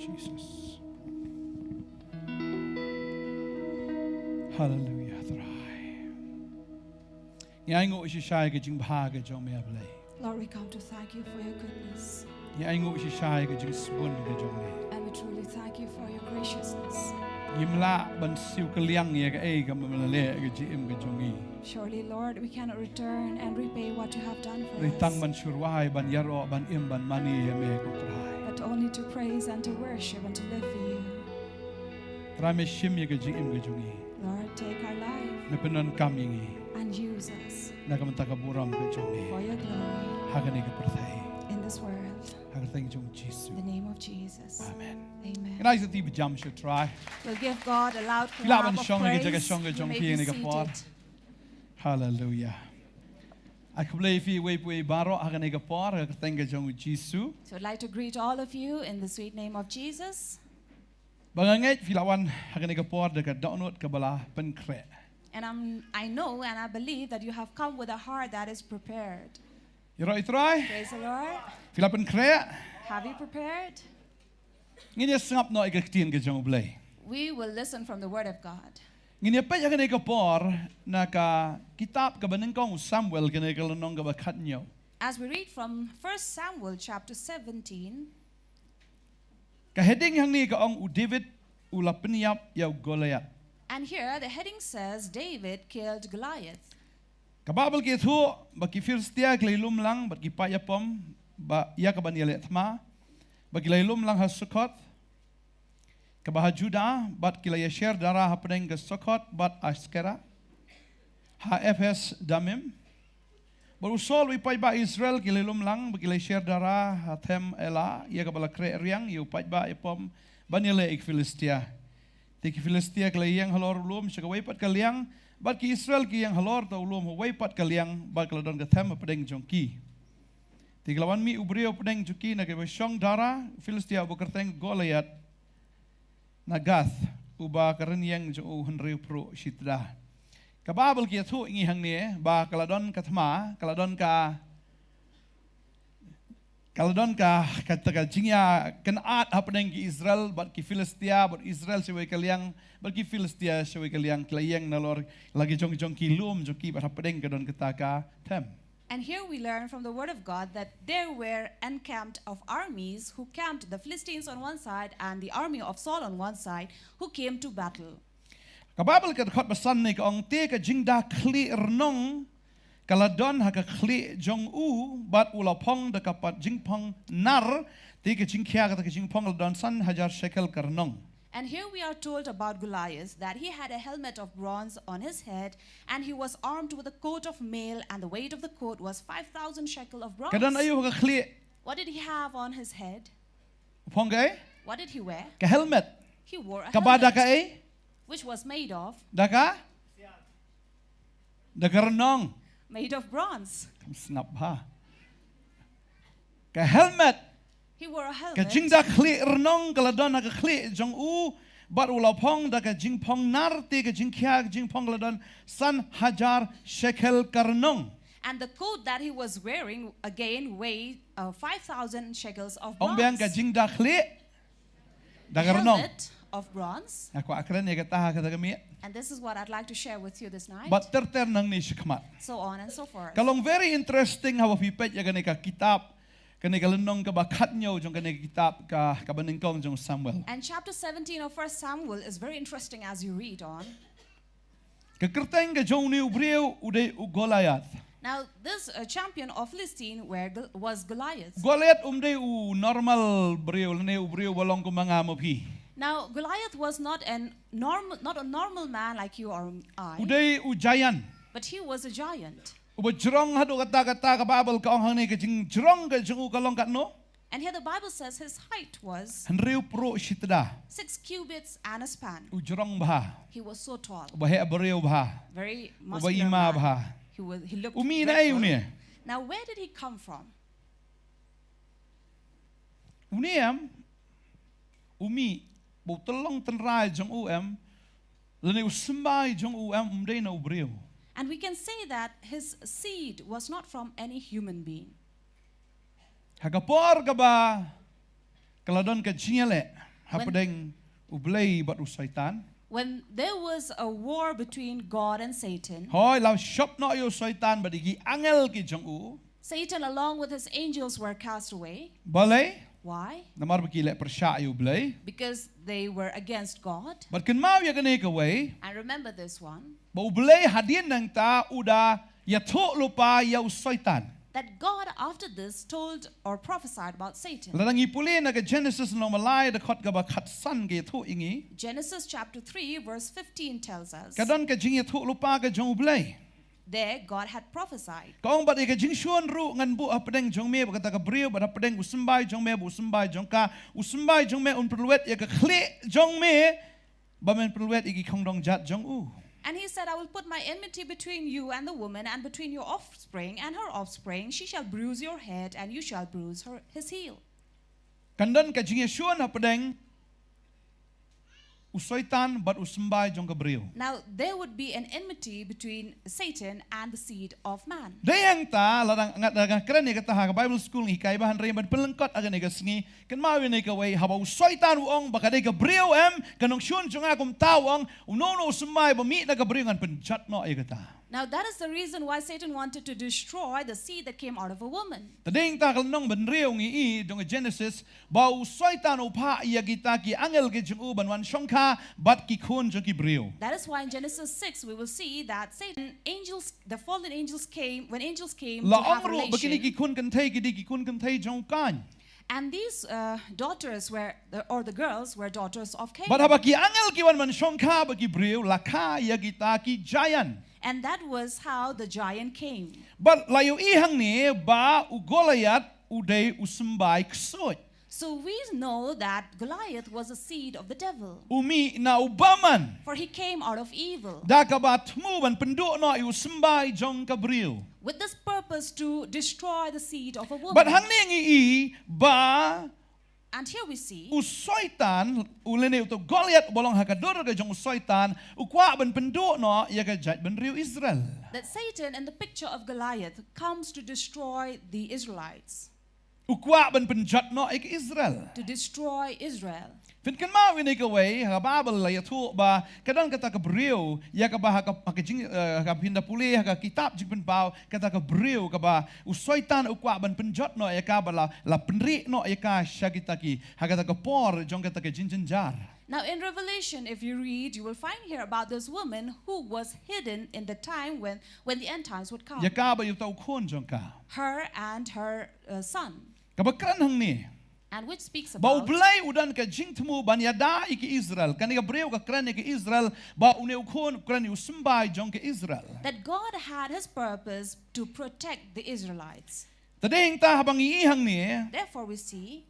Jesus. Hallelujah, Trai. Ngi ainguh shisha ïa ka jingbha ka jong me, A Blei. Lord, we come to thank you for your goodness. Ngi ainguh shisha ïa ka jingsbun ka jong me. And we truly thank you for your graciousness. Ngim lah ban siew kylliang ïa kaei kaba me la leh ha ka jingim ka jong ngi. Surely, Lord, we cannot return and repay what you have done for us. Hynrei tang ban shu rwai, ban ïaroh, ban im, ban mane ïa me, ko Trai. But only to praise and to worship and to live for you. Trai, me shim ïa ka jingim ka jong ngi. Lord, take our life. Me pyndonkam ïa ngi. And use us. Na ka bynta ka burom ka jong me. For your glory. Ha kane ka pyrthei. In this world. Ha ka kyrteng jong U Jisu. In the name of Jesus. Amen. Amen. Ngin ai sa ti ba jam sha u Trai. We'll give God a lout clap of praise. Phi lah ban shong ha ka jaka shong ka jong phi ha kane ka por. You may be seated. Hallelujah. Ai khublei ïa phi uwei pa uwei baroh ha kane ka por ha ka kyrteng ka jong U Jisu. So I'd like to greet all of you in the sweet name of Jesus. Ba nga ngeit phi la wan ha kane ka por da ka dohnud kaba la pynkhreh. And I'm, I know and I believe that you have come with a heart that is prepared. Ïaroh ïa u Trai. Praise the Lord. Phi la pynkhreh. Have you prepared? Ngin ïa sngap noh ïa ka ktien ka jong U Blei. We will listen from the word of God. Ngin ïa peit ha kane ka por na ka kitab kaba nyngkong u Samuel, kane ka lynnong kaba khathynñiew. As we read from First Samuel chapter seventeen, ka heading hangne ka ong, U David u la pynïap ïa u Goliath. And here the heading says, David killed Goliath. Ka Baibl ka ïathuh ba ki Philistia ki la ïalum lang bad ki paid ïapom ba ïa kaban ïaleh thma, ba ki la ïalum lang ha Sukoth kaba ha Judah, bad ki la ïasher dara hapdeng ka Sukoth bad Ashkera ha Ephes Damim. Bad u Saul bad ki paidbah Israel ki la ïalum lang bad ki la ïasher dara ha Them Elah, ïa kaba la khreh riang ïa u paidbah ïapom ban ïaleh ïa ki Philistia. Te ki Philistia ki la ïeng halor u lum sha kawei pat ka liang, bad ki Israel ki ïeng halor uta u lum ha kawei pat ka liang, bad ka la don ka them hapdeng jong ki. Te ki la wan mih u briew hapdeng jong ki na kaba shong dara Philistia uba kyrteng Goliath na Gath, uba ka rynïeng jong u hynriew pruh shi tda. Ka Baibl ka ïathuh ïa ngi hangne ba ka la don ka thma, ka la don ka Ka la don ka, kata ka jingïakynad hapdeng ki Israel bad ki Philistia, bad Israel sha kawei ka liang, bad ki Philistia sha kawei ka liang, ki la ïeng nalor la ki jong jong ki lum jong ki, bad hapdeng ka don kata ka them. And here we learn from the word of God that there were encamped of armies who camped the Philistines on one side and the army of Saul on one side who came to battle. Ka Baibl ka dkhot ba san ne ka ong, te ka jingda khlieh rnong ka la don ha ka khlieh jong u, bad u la phong da ka pat jingphong nar, te ka jingkhia kata ka jingphong la don san hajar shekel ka rnong. And here we are told about Goliath that he had a helmet of bronze on his head, and he was armed with a coat of mail, and the weight of the coat was five thousand shekel of bronze. Ka don aïu ha ka khlieh? What did he have on his head? Phong kaei? What did he wear? Ka helmet. He wore a helmet. Kaba da kaei? Which was made of? Da ka? Da ka rnong. Made of bronze. Kam sngap bha. Ka helmet. He wore a helmet. Ka jingda khlieh rnong ka la don ha ka khlieh jong u, bad u la phong da ka jingphong nar, te ka jingkhia ka jingphong ka la don san hajar shekel ka rnong. And the coat that he was wearing again weighed, uh, five thousand shekels of bronze. Ong biang, ka jingda khlieh da ka rnong. Helmet of bronze. Nga kwah kren ïa kata ha kata ka miet. And this is what I'd like to share with you this night. Bad ter ter nangne shakhmat. So on and so forth. Ka long very interesting haba phi peit ïa kane ka kitab, kane ka lynnong kaba khatñiew jong kane ka kitab ka, kaba nyngkong jong Samuel. And chapter seventeen of First Samuel is very interesting as you read on. Ka kyrteng ka jong une u briew u dei u Goliath. Now, this, uh, champion of Philistine were Gol-, was Goliath. Goliath um dei u normal briew, lane u briew ba long kum ma nga ma phi. Now, Goliath was not an normal, not a normal man like you or I. U dei u giant. But he was a giant. Uba jrong haduh katta katta, ka Baibl ka ong hangne ka jingjrong ka jong u ka long katno? And here the Bible says his height was hynriew pruh shi tda. Six cubits and a span. U jrong bha. He was so tall. Uba heh briew bha. Very muscular man. Uba ima bha. He was, he looked very tall. U mih na ei une? Now, where did he come from? Une em, u mih, ba u tyllong tynrai jong u em, lane u symbai jong u em, um dei na u briew. And we can say that his seed was not from any human being. Ha ka por kaba ka la don ka jingïaleh. Hapdeng u Blei bad u Soitan. When there was a war between God and Satan, hoi, la shop noh ïa u Soitan bad ïa ki angel ki jong u. Satan along with his angels were cast away. Balei? Why? Namar ba ki leh pyrshah ïa u Blei. Because they were against God. Bad kynmaw ïa kane kawei. And remember this one. Ba u Blei hadien nangta u da ïathuh lypa ïa u Soitan. That God after this told or prophesied about Satan. Lada ngi pule na ka Genesis lynnong ba lai dkhot kaba khatsan ka ïathuh ïa ngi. Genesis chapter three verse fifteen tells us. Ka don ka jingïathuh lypa ka jong u Blei. There God had prophesied. Ka ong bad ïa ka jingshun ruh ngan buh hapdeng jong me bad kata ka briew bad hapdeng u symbai jong me bad u symbai jong ka, u symbai jong me un pynlwet ïa ka khlieh jong me ba men pynlwet ïa ki khongdong jat jong u. And he said, "I will put my enmity between you and the woman, and between your offspring and her offspring. She shall bruise your head, and you shall bruise her, his heel." Kan don ka jingïashun hapdeng u Soitan bad u symbai jong ka briew. Now there would be an enmity between Satan and the seed of man. Dei hangta lada nga, lada nga kren ïa kata ha ka Bible school ngi hikai bha, hynrei ban pynlyngkot ha kane ka sngi, kynmaw ïa kane kawei, haba u Soitan u ong ba ka dei ka briew, em, ka nongshun jong nga, kumta u ong, uno uno u symbai ba mih na ka briew ngan pynjot noh ïa kata. Now that is the reason why Satan wanted to destroy the seed that came out of a woman. Te dei hangta ka lynnong ba hynriew ngi i jong ka Genesis, ba u Soitan u phah ïa kita ki angel ki jong u ban wan shongkha bad ki khun jong ki briew. That is why in Genesis six we will see that Satan, angels, the fallen angels came, when angels came to have relation. La ong ruh ba kine ki khun kynthei ki dei ki khun kynthei jong u Kain. And these, uh, daughters were, the, or the girls were daughters of Cain. Bad haba ki angel ki wan ban shongkha bad ki briew, la kha ïa kita ki giant. And that was how the giant came. Bad la ïohi hangne ba u Goliath u dei u symbai ksuid. So we know that Goliath was a seed of the devil. U mih na u bymman. For he came out of evil. Da kaba thmu ban pynduh noh ïa u symbai jong ka briew. With this purpose to destroy the seed of a woman. Bad hangne ngi i ba And here we see u Soitan, u lane uto u Goliath uba long ha ka dur ka jong u Soitan, u kwah ban pynduh noh ïa ka jaitbynriew Israel. That Satan in the picture of Goliath comes to destroy the Israelites. U kwah ban pynjot noh ïa ka Israel. To destroy Israel. Phin kynmaw ïa kane kawei, ha ka Baibl la ïathuh ba ka don kata ka briew, ïa kaba ha ka, ha ka jing, eh, ha ka phin da pule ha ka kitab Jingpynpaw, kata ka briew kaba u Soitan u kwah ban pynjot noh ïa ka bad la, la pynrieh noh ïa ka sha kita ki, ha kata ka por jong kata ka jingjynjar. Now in Revelation, if you read, you will find here about this woman who was hidden in the time when, when the end times would come. Ïa ka bad ïa uta u khun jong ka. Her and her, uh, son. Kaba kren hangne. And which speaks about ba u Blei u don ka jingthmu ban ïada ïa ki Israel. Kane ka briew ka kren ïa ki Israel, ba une u khun u kren ïa u symbai jong ki Israel. That God had his purpose to protect the Israelites. Te dei hangta haba ngi i hangne. Therefore we see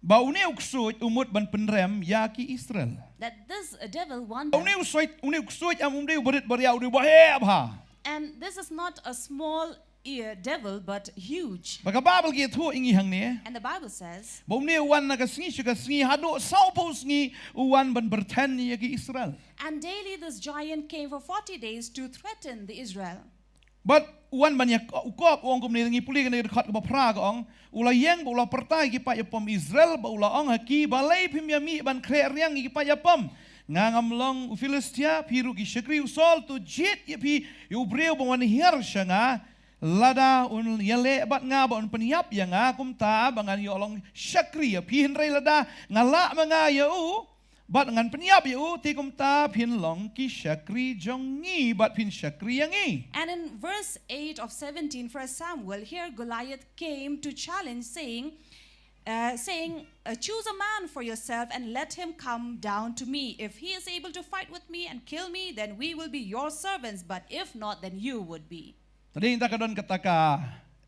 ba une u ksuid u mut ban pynrem ïa ki Israel. That this, uh, devil wanted. Une u ksuid, une u ksuid em um dei u barit baria, u dei u baheh bha. And this is not a small, uh, devil, but huge. Ba ka Baibl ka ïathuh ïa ngi hangne. And the Bible says. Ba une u wan na ka sngi sha ka sngi haduh sawphew sngi u wan ban byrthen ïa ki Israel. And daily this giant came for forty days to threaten the Israel. Bad u wan ban ïa, u kop, u ong kumne, ngi pule kane ka dkhot kaba phra ka ong, u la ïeng bad u la pyrta ïa ki paid ïapom Israel bad u la ong ha ki, balei phim ïa mih ban khreh riang ïa ki paid ïapom? Nga ngam long u Philistia, phi ruh ki shakri u Saul, to jied ïa phi ïa u briew ba wan hiar sha nga. Lada un ïaleh bad nga bad un pynïap ïa nga, kumta ba ngan ïoh long shakri ïa phi, hynrei lada nga lah ma nga ïa u bad ngan pynïap ïa u, te kumta phin long ki shakri jong ngi bad phin shakri ïa ngi. And in verse eight of seventeen, First Samuel, here Goliath came to challenge, saying, uh, saying, uh, "Choose a man for yourself and let him come down to me. If he is able to fight with me and kill me, then we will be your servants, but if not, then you would be." Te dei hangta ka don kata ka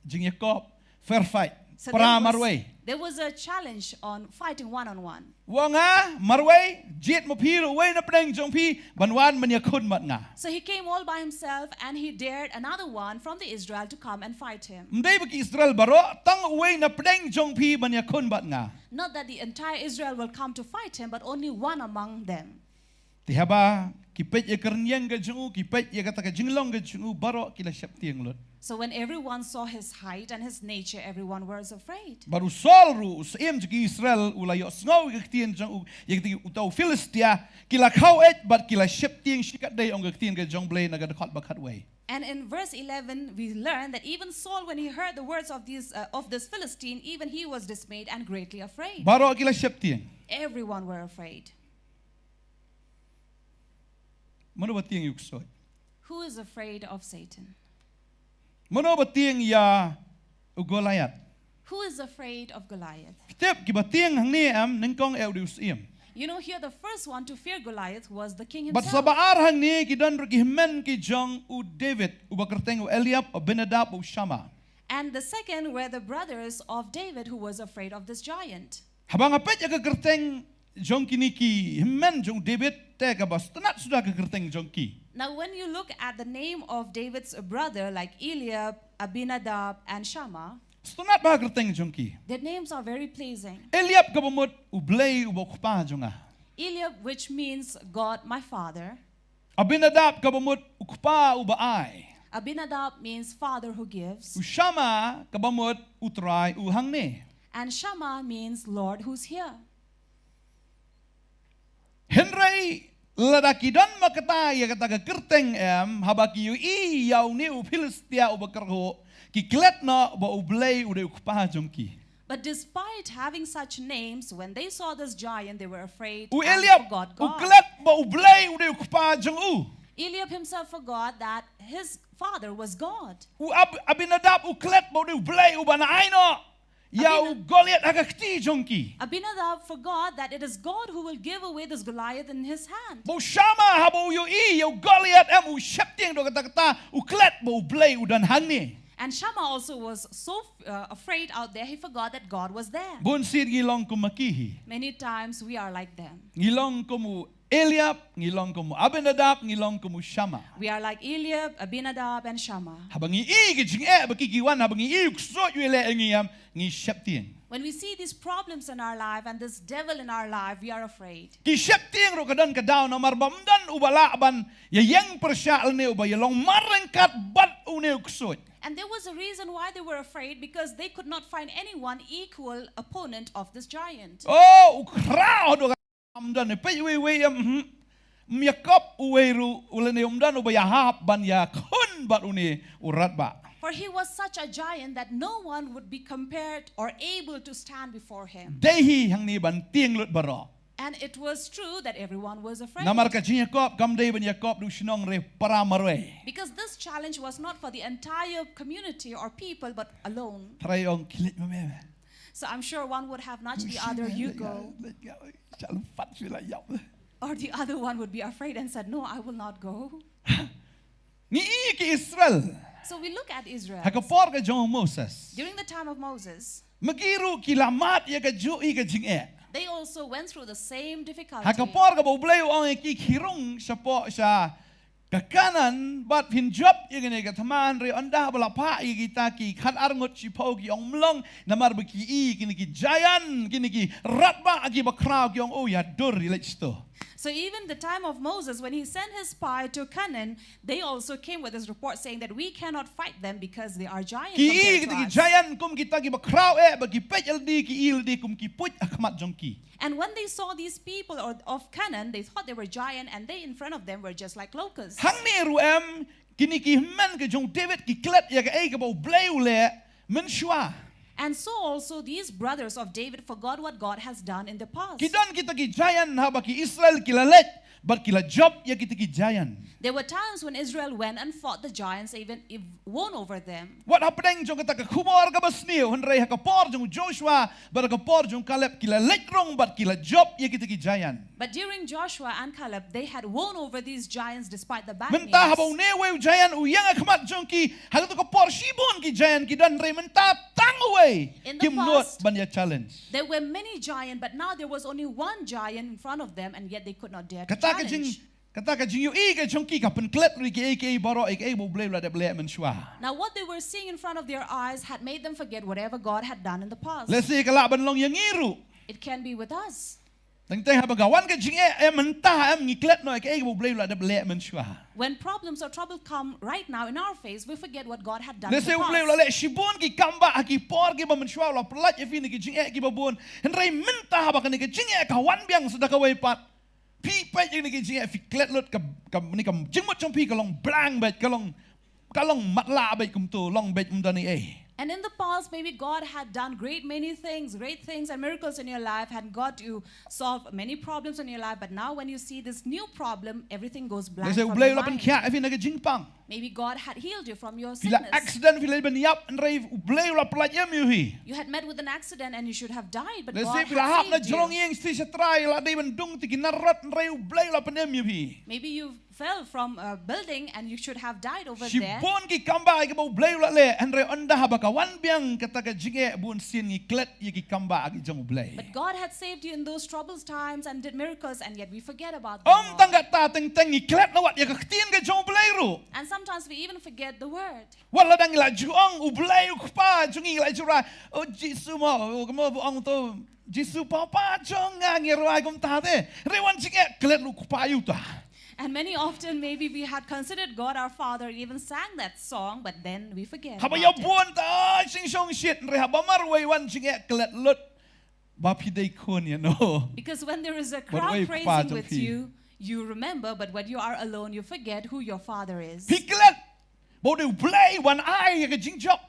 jingïakop, fair fight. So para there was, marwei. There was a challenge on fighting one on one. U ong, nga marwei, jied ma phi ruh uwei na pdeng jong phi ban wan ban ïakhun bad nga. So he came all by himself and he dared another one from the Israel to come and fight him. Ym dei ba ki Israel baroh, tang uwei na pdeng jong phi ban ïakhun bad nga. Not that the entire Israel will come to fight him, but only one among them. Te haba ki peit ïa ka rynïeng ka jong u, ki peit ïa kata ka jinglong ka jong u, baroh ki la sheptieng lut. So when everyone saw his height and his nature, everyone was afraid. Bad u Saul ruh, u syiem jong ki Israel, u la ïohsngew ïa ka ktien jong u, ïa ka ktien uta u Philistia, ki la khaw eit bad ki la sheptieng shikatdei, ong ka ktien ka jong U Blei na ka dkhot ba khatwei. And in verse eleven, we learn that even Saul, when he heard the words of, these, uh, of this Philistine, even he was dismayed and greatly afraid. Baroh ki la sheptieng. Everyone were afraid. Mano ba tieng ïa u ksuid? Who is afraid of Satan? Mano ba tieng ïa u Goliath? Who is afraid of Goliath? Phi tip kiba tieng hangne em, nyngkong eh u dei u syiem. You know, here the first one to fear Goliath was the king himself. Bad sa ba ar hangne ki don ruh ki hynmen ki jong u David, uba kyrteng u Eliab, Abinadab, u Shammah. And the second were the brothers of David who was afraid of this giant. Haba nga peit ïa ka kyrteng jong kine ki hynmen jong u David, te kaba sngewtynnat suda ka kyrteng jong ki. Now, when you look at the name of David's brother, like Eliab, Abinadab, and Shammah, sngewtynnat bha ka kyrteng jong ki. Their names are very pleasing. Eliab kaba mut U Blei uba u kpa jong nga. Eliab, which means God my Father. Abinadab kaba mut u kpa uba ai. Abinadab means Father who gives. U Shammah kaba mut U Trai u hangne. And Shammah means Lord who's here. Hynrei lada ki don ma kata ïa kata ka kyrteng em, haba ki ïohi ïa une u Philistia uba kyrhuh, ki klet noh ba U Blei u dei u kpa jong ki. But despite having such names, when they saw this giant, they were afraid and forgot God. U Eliab u klet ba U Blei u dei u kpa jong u. Eliab himself forgot that his father was God. U Ab- Abinadab u klet ba u dei U Blei uba un ai noh ïa u Goliath ha ka kti jong ki. Abinadab forgot that it is God who will give away this Goliath in his hand. Ba u Shammah haba u ïohi ïa u Goliath em u sheptieng da kata kata, u klet ba U Blei u don hangne. And Shammah also was so uh, afraid out there, he forgot that God was there. Bun sien ngi long kum ma ki hi. Many times we are like them. Ngi long kum u Eliab, ngi long kum u Abinadab, ngi long kum u Shammah. We are like Eliab, Abinadab, and Shammah. Haba ngi i ki jingeh ba ki ki wan, haba ngi i u ksuid u ïaleh ïa ngi em, ngi sheptieng. When we see these problems in our life and this devil in our life, we are afraid. Ki sheptieng ruh ka don ka daw namar ba ym don uba lah ban ïa ïeng pyrshah lane uba ïa long mar ryngkat bad une u ksuid. And there was a reason why they were afraid, because they could not find anyone equal opponent of this giant. Oh, u khraw do kam don ne pei wei wei em. Ym ïa kop uwei ruh u lane ym don uba ïahap ban ïakhun bad une u radbah. For he was such a giant that no one would be compared or able to stand before him. Dei hi hangne ban tieng lut baroh. And it was true that everyone was afraid. Namar ka jingïakop kam dei ban ïakop da u shnong re para marwei. Because this challenge was not for the entire community or people, but alone. Trai ong ki leit ma me. So I'm sure one would have nudged the other, "You go." Or the other one would be afraid and said, "No, I will not go." Ngi i ki Israel. So we look at Israel. Ha ka por ka jong u Moses. During the time of Moses, ma ki ruh ki la mad ïa ka ju i ka jingeh. They also went through the same difficulty. Ha ka por kaba U Blei u ong ïa ki, khie rung shapoh sha ka Kanaan bad phin jop ïa kane ka thma, hynrei ynda ba la phah ïa kita ki khatar ngut shiphew ki ong ym long, namar ba ki i kine ki giant, kine ki radbah kiba khraw, ki ong, oh, ïa dur, ïa leit shato. So even the time of Moses, when he sent his spy to Canaan, they also came with this report saying that we cannot fight them because they are giants. Ki i kita ki giant kum kita kiba khraw eh, ba ki peit ïalade, ki i ïalade kum ki puit ha khmat jong ki. And when they saw these people or, of Canaan, they thought they were giant, and they in front of them were just like locusts. Hangne ruh em, kine ki hynmen ki jong u David ki klet ïa kaei kaba U Blei u leh mynshuwa. And so also these brothers of David forgot what God has done in the past. Ki don kita ki giant haba ki Israel ki la leit bad ki la jop ïa kita ki giant. There were times when Israel went and fought the giants, even if won over them. Wat hapdeng jong kata ka khubor kaba sniew, hynrei ha ka por jong u Joshua bad ha ka por jong u Kaleb ki la leit rung bad ki la jop ïa kita ki giant. But during Joshua and Caleb, they had won over these giants despite the bad news. Mynta haba une uwei u giant u ïeng ha khmat jong ki, ha kato ka por shibun ki giant ki don, hynrei mynta tang uwei kim nud ban ïa challenge. In the past, there were many giants, but now there was only one giant in front of them, and yet they could not dare to challenge. Kata ka jing Kata ka jingïohi ka jong ki ka pynklet ruh ïa kiei kiei baroh, ïa kiei ba U Blei u la dep leh mynshuwa. Now what they were seeing in front of their eyes had made them forget whatever God had done in the past. Lehse ka lah ban long ïa ngi ruh. It can be with us. Teng teng haba ka wan ka jingeh, eh, mynta em ngi klet noh ïa kaei kaba U Blei u la dep leh mynshuwa. When problems or trouble come right now in our face, we forget what God had done in the past. Lehse U Blei u la leh shibun ki kam ba ha ki por kiba mynshuwa u la pyllait ïa phi na ki jingeh kiba bun. Hynrei mynta haba kane ka jingeh ka wan biang sa da kawei pat, phi peit ïa kane ka jingeh, phi klet lut, ka, kane ka jingmut jong phi ka long blank beit, ka long, ka long matlah beit, kumto long beit, ym don ei ei. And in the past, maybe God had done great many things, great things and miracles in your life, had got you solved many problems in your life. But now when you see this new problem, everything goes blank from your mind. Lehse U Blei u la pynkhiah ïa phi na ka jingpang. Maybe God had healed you from your sickness. Phi la accident, phi la ban ïap, hynrei U Blei u la pyllait im ïa phi. You had met with an accident and you should have died, but God had saved you. Lehse phi la hap na jrong ïing, sha trai la dei ban dung te ki nar rot, hynrei U Blei u la pynim ïa phi. Maybe you fell from a building and you should have died over there. Shibun ki kam ba kiba U Blei u la leh, hynrei ynda haba ka wan biang kata ka jingeh, bun sien ngi klet ïa ki kam ba ki jong U Blei. But God had saved you in those troublous times and did miracles, and yet we forget about them all. Ym tang kata, teng teng ngi klet noh wat ïa ka ktien ka jong U Blei ruh. And sometimes we even forget the word. Wat la dang ngi la ju ong U Blei u Kpa jong ngi, ngi la ju rai, "O Jisu mo, o mo ong to, Jisu Papa jong nga," ngi rai kumta te. Hynrei wan jingeh klet lut u Kpa ïa uta. And many often, maybe we had considered God our Father and even sang that song, but then we forget about it. Haba ïa bun ta, ah, sing song shit, hynrei haba marwei wan jingeh klet lut ba phi dei khun ïa no. Because when there is a crowd praising with you, you remember, but when you are alone, you forget who your Father is. Phi klet ba u dei U Blei uban ai ïa ka jingjop.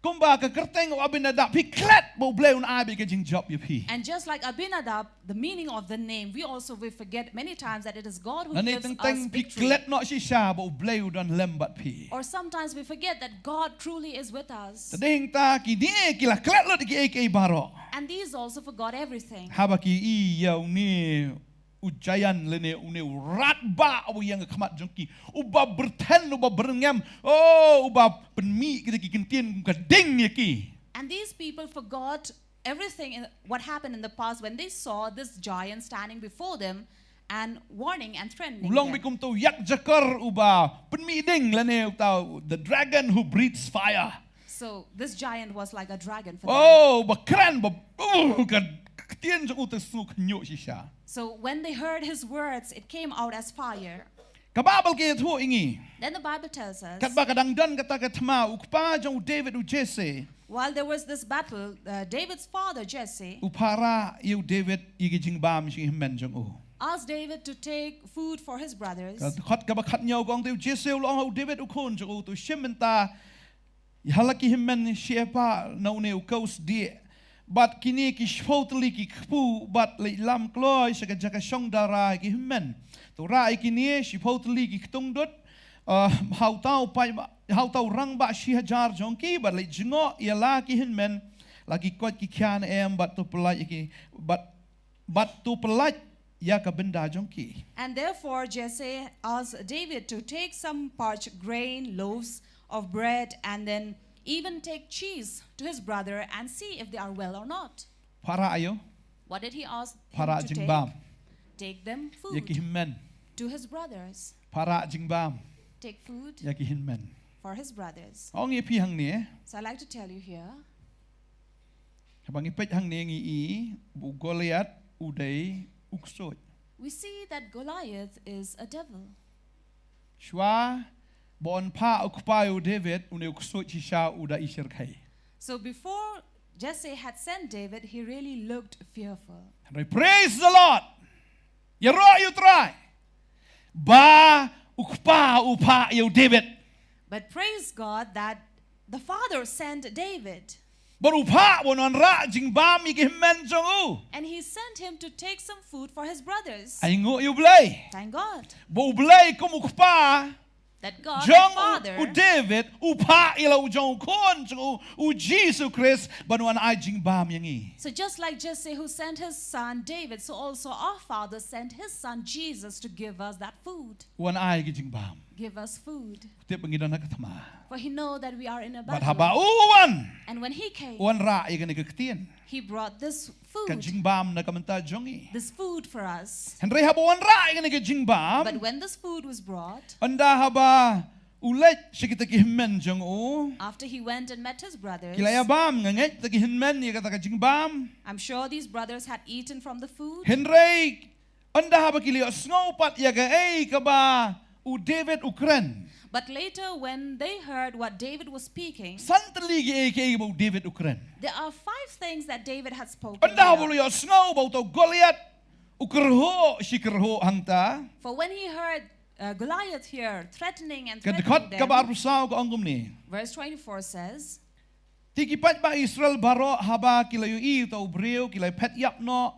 Kumba ka kyrteng u Abinadab, phi klet ba U Blei un ai beit ka jingjop ïa phi. And just like Abinadab, the meaning of the name, we also, we forget many times that it is God who gives us victory. Nangne teng teng phi klet noh shisha ba U Blei u don lem bad phi. Or sometimes we forget that God truly is with us. Te dei hangta kine ki la klet lut ïa kiei kiei baroh. And these also forgot everything. Haba ki i ïa une u giant lane une u radbah uba ïeng ha khmat jong ki, uba byrthen, uba byrngem, oh, uba pynmih kita ki kyntien kum ka ding ïa ki. And these people forgot everything in what happened in the past when they saw this giant standing before them and warning and threatening them. U long beit kum uto u ïakjakor uba pynmih ding lane uta, the dragon who breathes fire. So this giant was like a dragon for them. Oh, ba kren, ba, uh, ka ktien jong u te sngewkhynñiuh shisha. So when they heard his words, it came out as fire. Ka Baibl ka ïathuh ïa ngi. Then the Bible tells us, katba ka dang don kata ka thma, u kpa jong u David u Jesse. While there was this battle, uh, David's father, Jesse, u phah rah ïa u David ïa ki jingbam sha ki hynmen jong u. Asked David to take food for his brothers. Ka dkhot kaba khathynñiew ka ong te u Jesse u la ong ha u David u khun jong u, to shim mynta ïa la ki hynmen shi epah na une u kaw sdieh, bad kine ki shiphew tylli ki kpu, bad leit lam kloi sha ka jaka shong dara ïa ki hynmen. To rah ïa kine shiphew tylli ki ktungdut, ah, ha uta u paidbah, ha uta u rangbah shi hajar jong ki, bad leit jngoh ïa la ki hynmen, la ki koit ki khiah ne em, bad to pyllait ïa ki, bad bad to pyllait ïa ka bynda jong ki. And therefore Jesse asked David to take some parched grain, loaves of bread, and then even take cheese to his brother and see if they are well or not. Phah rah ïa u. What did he ask him to take? Phah rah jingbam. Take them food. Ïa ki hynmen. To his brothers. Phah rah jingbam. Take food. Ïa ki hynmen. For his brothers. Ong ïa phi hangne. So I'd like to tell you here. Haba ngi peit hangne ngi i ba u Goliath u dei u ksuid. We see that Goliath is a devil. Shuwa ba un phah u kpa ïa u David, une u ksuid shisha u da i shyrkhei. So before Jesse had sent David, he really looked fearful. Hynrei praise the Lord. Ïaroh ïa u Trai ba u kpa u phah ïa u David. But praise God that the father sent David. Bad u phah ba un wanrah jingbam ïa ki hynmen jong u. And he sent him to take some food for his brothers. Ainguh ïa u Blei. Thank God. Ba u Blei kum u kpa jong u David u phah ïa la u jong u khun jong u, u Jisu Khrist, ban wan ai jingbam ïa ngi. So just like Jesse who sent his son David, so also our Father sent his son Jesus to give us that food. U wan ai ki jingbam. Give us food. Tip ba ngi don ha ka thma. For he know that we are in a battle. Bad haba u wan, and when he came, u wanrah ïa kane ka ktien. He brought this food. Ka jingbam na ka bynta jong ngi. This food for us. Hynrei haba u wanrah ïa kane ka jingbam. But when this food was brought, ynda haba U leit sha kita ki hynmen jong u. After he went and met his brothers, Ki la ïa bam, nga ngeit kita ki hynmen ïa kata ka jingbam. I'm sure these brothers had eaten from the food. Hynrei ynda haba ki la ïohsngew pat ïa kaei kaba u David u kren. But later, when they heard what David was speaking, San tylli kiei kiei ba u David u kren. there are five things that David had spoken. Ynda haba u Here. la ïohsngew ba uta u Goliath u kyrhuh shi kyrhuh hangta. For when he heard uh, Goliath here threatening and Ka threatening dkhot kaba them, arphew saw ka ong kumne. Verse twenty-four says, Te ki paidbah Israel baroh haba ki la ïohi uta u briew ki la phet ïap noh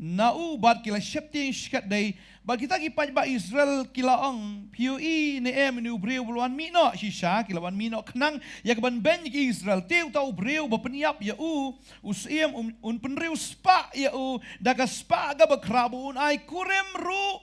na u bad ki la sheptieng shikatdei. Bad kita ki paidbah Israel ki la ong, phi ïohi ne em ïa une u briew ba la wan mih noh shisha, ki la wan mih noh khnang ïa kaban beiñ ïa ki Israel. Te uta u briew ba pynïap ïa u, u syiem un, un pynriewspah ïa u da ka spah kaba khraw bad un ai kurim ruh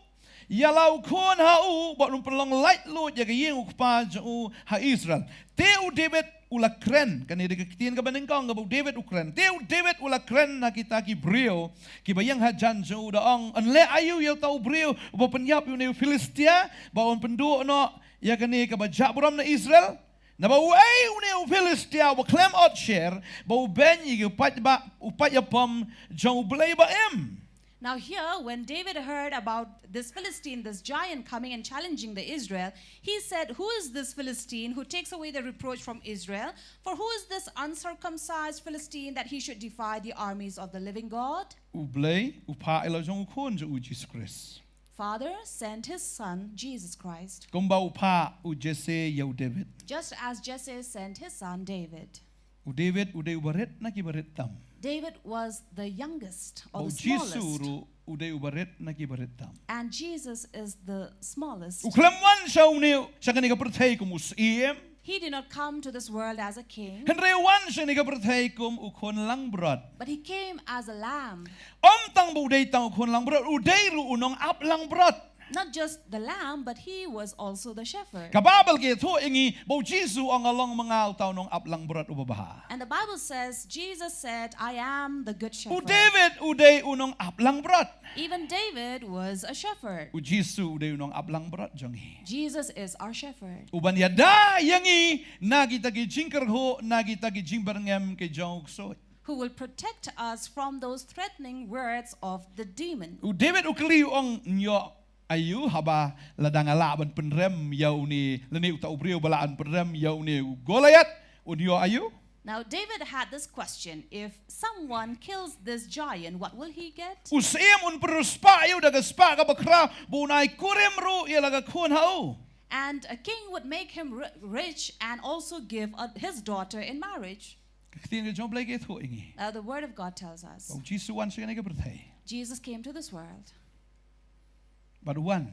ïa la u khun ha u bad un pynlong laitluid ïa ka ïing u kpa jong u ha Israel. Te u David u la kren, kane dei ka ktien kaba nyngkong kaba u David u kren. Te u David u la kren na kita ki briew kiba ïeng hajan jong u da ong, yn leh aïu ïa uta u briew uba pynïap ïa une u Philistia ba un pynduh noh ïa kane kaba jah burom na Israel? Naba uei une u Philistia uba khlem ot sher ba u beiñ ïa u paidbah, u paid ïapom jong U Blei ba im? Now, here, when David heard about this Philistine, this giant coming and challenging the Israel, he said, "Who is this Philistine who takes away the reproach from Israel? For who is this uncircumcised Philistine that he should defy the armies of the living God?" U Blei u phah ïa la jong u khun jong u Jisu Khrist. Father sent his son, Jesus Christ, Kumba u phah u Jesse ïa u David. just as Jesse sent his son, David. U David u dei uba rit na kiba rit tam. David was the youngest or Bad the u Jisu smallest. ruh u dei uba rit na kiba rit tam. And Jesus is the smallest. U khlem wan sha une, sha kane ka pyrthei kum u syiem. He did not come to this world as a king, Hynrei u wan sha kane ka pyrthei kum u khun langbrot. but he came as a lamb. Ym tang ba u dei tang u khun langbrot, u dei ruh u nongap langbrot. Not just the lamb, but he was also the shepherd. Ka Baibl ka ïathuh ïa ngi ba u Jisu u ong, nga long ma nga uta u nongap langbrot uba bha. And the Bible says, Jesus said, "I am the good U shepherd." David u dei u nongap langbrot. Even David was a shepherd. U Jisu u dei u nongap langbrot jong ngi. Jesus is our shepherd, Uban ïada ïa ngi na kita ki jingkyrhuh, na kita ki jingbyrngem ki jong u ksuid. who will protect us from those threatening words of the demon. U David u kylli, u ong, yn ïoh aïu haba lada nga lah ban pynrem ïa une, lane uta u briew ba lah ban pynrem ïa une u Goliath, un ïoh aïu? Now, David had this question: "If someone kills this giant, what will he get?" U syiem un pynriewspah ïa u da ka spah kaba khraw, bad un ai kurim ruh ïa la ka khun ha u. And a king would make him ri- rich and also give uh, his daughter in marriage. Ka ktien ka jong U Blei ka ïathuh ïa ngi. Uh, the word of God tells us. U Jisu u wan sha kane ka pyrthei. Jesus came to this world, Bad u wan,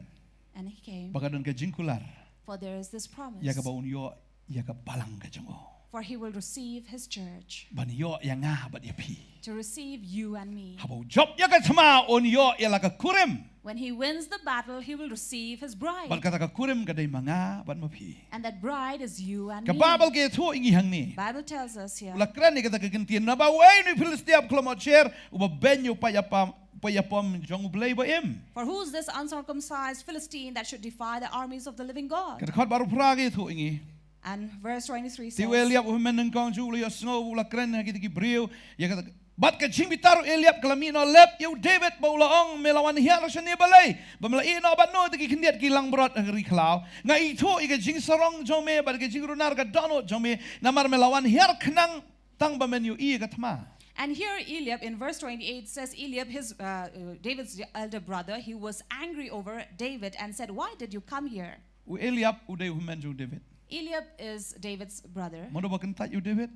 and he came, ba ka don ka jingkular, for there is this promise, ïa kaba un ïoh ïa ka balang ka jong u. "For he will receive his church, Ban ïoh ïa nga bad ïa phi. to receive you and me." Haba u jop ïa ka thma un ïoh ïa la ka kurim. When he wins the battle, he will receive his bride. Bad kata ka kurim ka dei ma nga bad ma phi. And that bride is you and Ka me. Baibl ka ïathuh ïa ngi hangne. Bible tells us here. U la kren ïa kata ka kyntien, naba uei une u Philistia ba khlem ot sher, uba beiñ ïa u paid ïapom, paid ïapom jong U Blei ba im. "For who is this uncircumcised Philistine that should defy the armies of the living God?" Ka dkhot ba arphew phra ka ïathuh ïa ngi. And verse twenty-three Te says, u Eliab u hynmen nyngkong jong u u la ïohsngew, u la kren ha kita ki briew ïa kata. Bad ka jingbitar u Eliab ka la mih noh lep ïa u David bad u la ong, me la wan hiar shane balei? Ba me la ïeh noh bad no kita ki khyndiat ki langbrot ha ka ri khlaw? Nga ithuh ïa ka jingsarong jong me bad ka jingrunar ka dohnud jong me, namar me la wan hiar khnang tang ba men ïohi ïa ka thma. And here Eliab in verse twenty-eight says, Eliab, his uh, uh, David's elder brother, he was angry over David and said, "Why did you come here?" U Eliab u dei u hynmen jong u David. Eliab is David's brother, Mano ba kyntait ïa u David?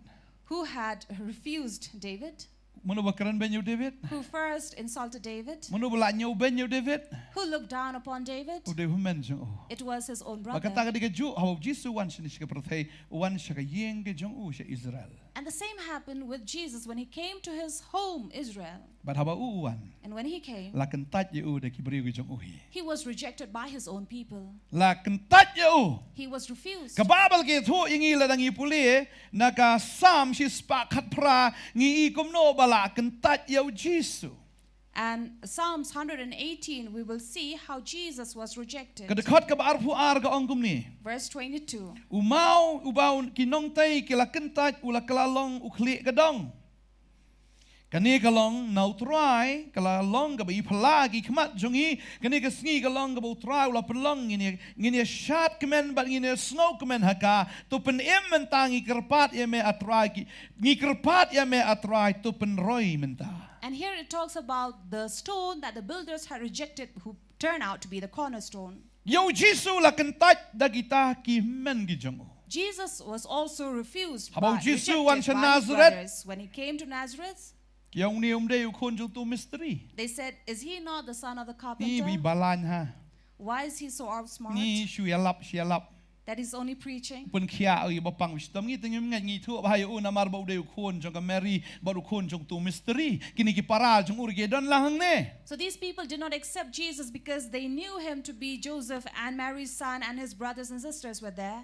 who had refused David, Mano ba kren beiñ ïa u David? who first insulted David, Mano ba la ñiew beiñ ïa u David? who looked down upon David. U dei u hynmen jong u. It was his own Bad brother. kata ka dei kajuh, haba u Jisu u wan shane sha ka pyrthei, u wan sha ka ïing ka jong u sha Israel. And the same happened with Jesus when he came to his home, Israel. Bad haba u u wan, And when he came, la kyntait ïa u da ki briew ki jong u hi. he was rejected by his own people. La kyntait ïa u. He was refused. Ka Baibl ka ïathuh ïa ngi, lada ngi pule na ka Salm shispah khatphra, ngi i kumno ba la kyntait ïa u Jisu. And Psalms one hundred and eighteen, we will see how Jesus was rejected. Ka dkhot kaba arphew ar ka ong kumne. Verse twenty-two. U maw uba u ki nongtei ki la kyntait u la kylla long u khlieh ka dong. Kane ka long na U Trai, ka la long kaba i phylla ki khmat jong ngi. Kane ka sngi ka long kaba U Trai u la pynlong. Ngin ïa, ngin ïa shad kmen bad ngin ïa sngewkmen ha ka. To pynim mynta, ngi kyrpad ïa me A Trai, ki, ngi kyrpad ïa me A Trai, to pynroi mynta. And here it talks about the stone that the builders had rejected, who turned out to be the cornerstone. Ïa U Jisu la kyntait da kita ki hynmen ki jong u. Jesus was also refused Haba U by, Jisu rejected wan sha by his Nazareth, brothers. When he came to Nazareth, ki ong, une um dei u khun jong utu u mistri? They said, "Is he not the son of the carpenter? Ni ba i balang ha. Why is he so outsmart? Ni shu ïalap, shu ïalap. That is only preaching." Pynkhiah ïa u ba pang shitom. Ngi te ngim ngeit, ngi thuh bha ïa u namar ba u dei u khun jong ka Mary bad u khun jong utu u mistri. Kine ki para jong u ruh ki don lang hangne. So these people did not accept Jesus because they knew him to be Joseph and Mary's son, and his brothers and sisters were there.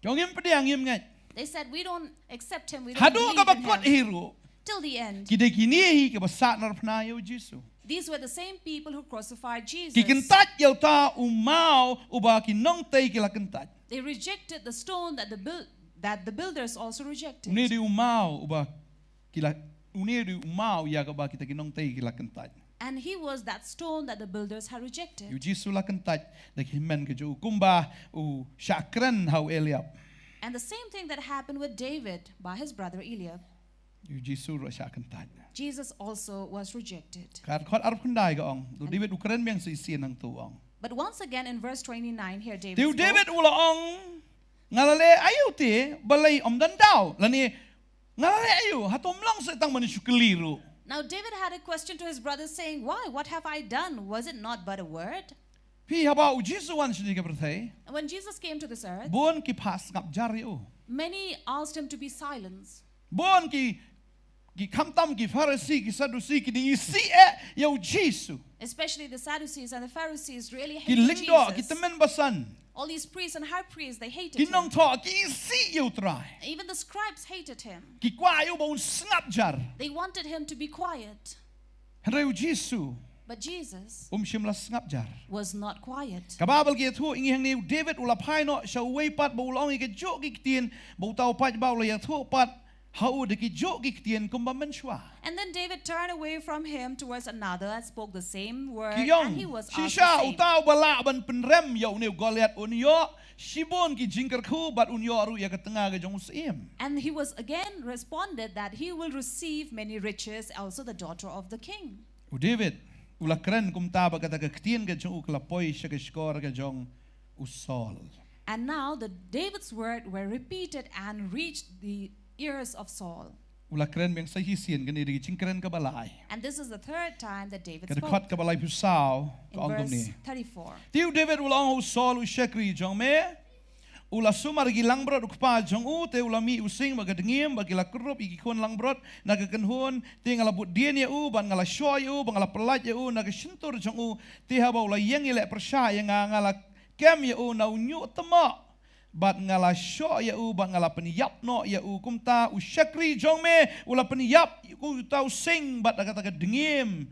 Ki ong, ngim pdiang, ngim ngeit. They said, "We don't accept him, we don't believe in him." Haduh kaba kut hi ruh. Till the end. Ki dei kine hi kiba sah narphna ïa U Jisu. These were the same people who crucified Jesus. Ki kyntait ïa uta u maw uba ki nongtei ki la kyntait. They rejected the stone that the buil-, that the builders also rejected. Une dei u maw uba ki la, une dei u maw ïa kaba kita ki nongtei ki la kyntait. And he was that stone that the builders had rejected. U Jisu la kyntait da ki hynmen ki jong u, kumba u shah kren ha u Eliab. And the same thing that happened with David by his brother Eliab. U Jisu ruh shah kyntait. Jesus also was rejected. Ka dkhot arphew khyndai ka ong, u David u kren biang sa shisien hangto, u ong. But once again in verse twenty-nine here David spoke. Te u David u la ong, nga la leh aïu te balei ym don daw? Lane nga la leh aïu? Hato ym long sa tang ban shu kylli ruh? Now David had a question to his brother saying, "Why? What have I done? Was it not but a word?" Phi, haba u Jisu wan sha kane ka pyrthei, and when Jesus came to this earth, bun ki phah sngap jar ïa u. Many asked him to be silenced. Bun ki, ki khamtam ki Pharisi, ki Sadusi, ki dang isih eh ïa u Jisu. Especially the Sadducees and the Pharisees really hated Jesus. Ki lyngdoh, ki tymmen basan. All these priests and high priests, they hated him. Ki nongthoh ki isih ïa u Trai. Even the scribes hated him. Ki kwah ïa u ba un sngap jar. They wanted him to be quiet. Hynrei u Jisu, but Jesus, um shym la sngap jar. Was not quiet. Ka Baibl ka ïathuh ïa ngi hangne, u David u la phai noh sha uwei pat ba u la ong ïa kajuh ki ktien, ba uta u paidbah u la ïathuh pat ha u da kijuh ki ktien kumba mynshuwa. And then David turned away from him towards another and spoke the same word, and he was asked the same. Ki ong, shisha uta uba lah ban pynrem ïa une u Goliath un ïoh shibun ki jingkyrkhu bad un ïoh ruh ïa ka tnga ka jong u syiem. And he was again responded that he will receive many riches, also the daughter of the king. U David u la kren kumta bad kata ka ktien ka jong u ka la poi sha ka shkor ka jong u Saul. And now the David's word were repeated and reached the ears of Saul. U la kren biang sa shisien, kane dei ka jingkren kaba lai. And this is the third time that David spoke. Ka dkhot kaba laiphew saw ka ong kumne. In verse thirty-four. Te u David u la ong ha u Saul u shakri jong me, u la sumar ïa ki langbrot u kpa jong u, te u la mih u sing bad ka dngiem, bad ki la krup ïa ki khun langbrot na ka kynhun, te nga la bud dien ïa u, bad nga la shoh ïa u, bad nga la pyllait ïa u na ka shyntur jong u, te haba u la ïeng ïaleh pyrshah ïa nga, nga la kem ïa u na u ñiuhtmoh, bad nga la shoh ïa u, bad nga la pynïap noh ïa u. Kumta u shakri jong me u la pynïap ïa uta u sing bad kata ka dngiem.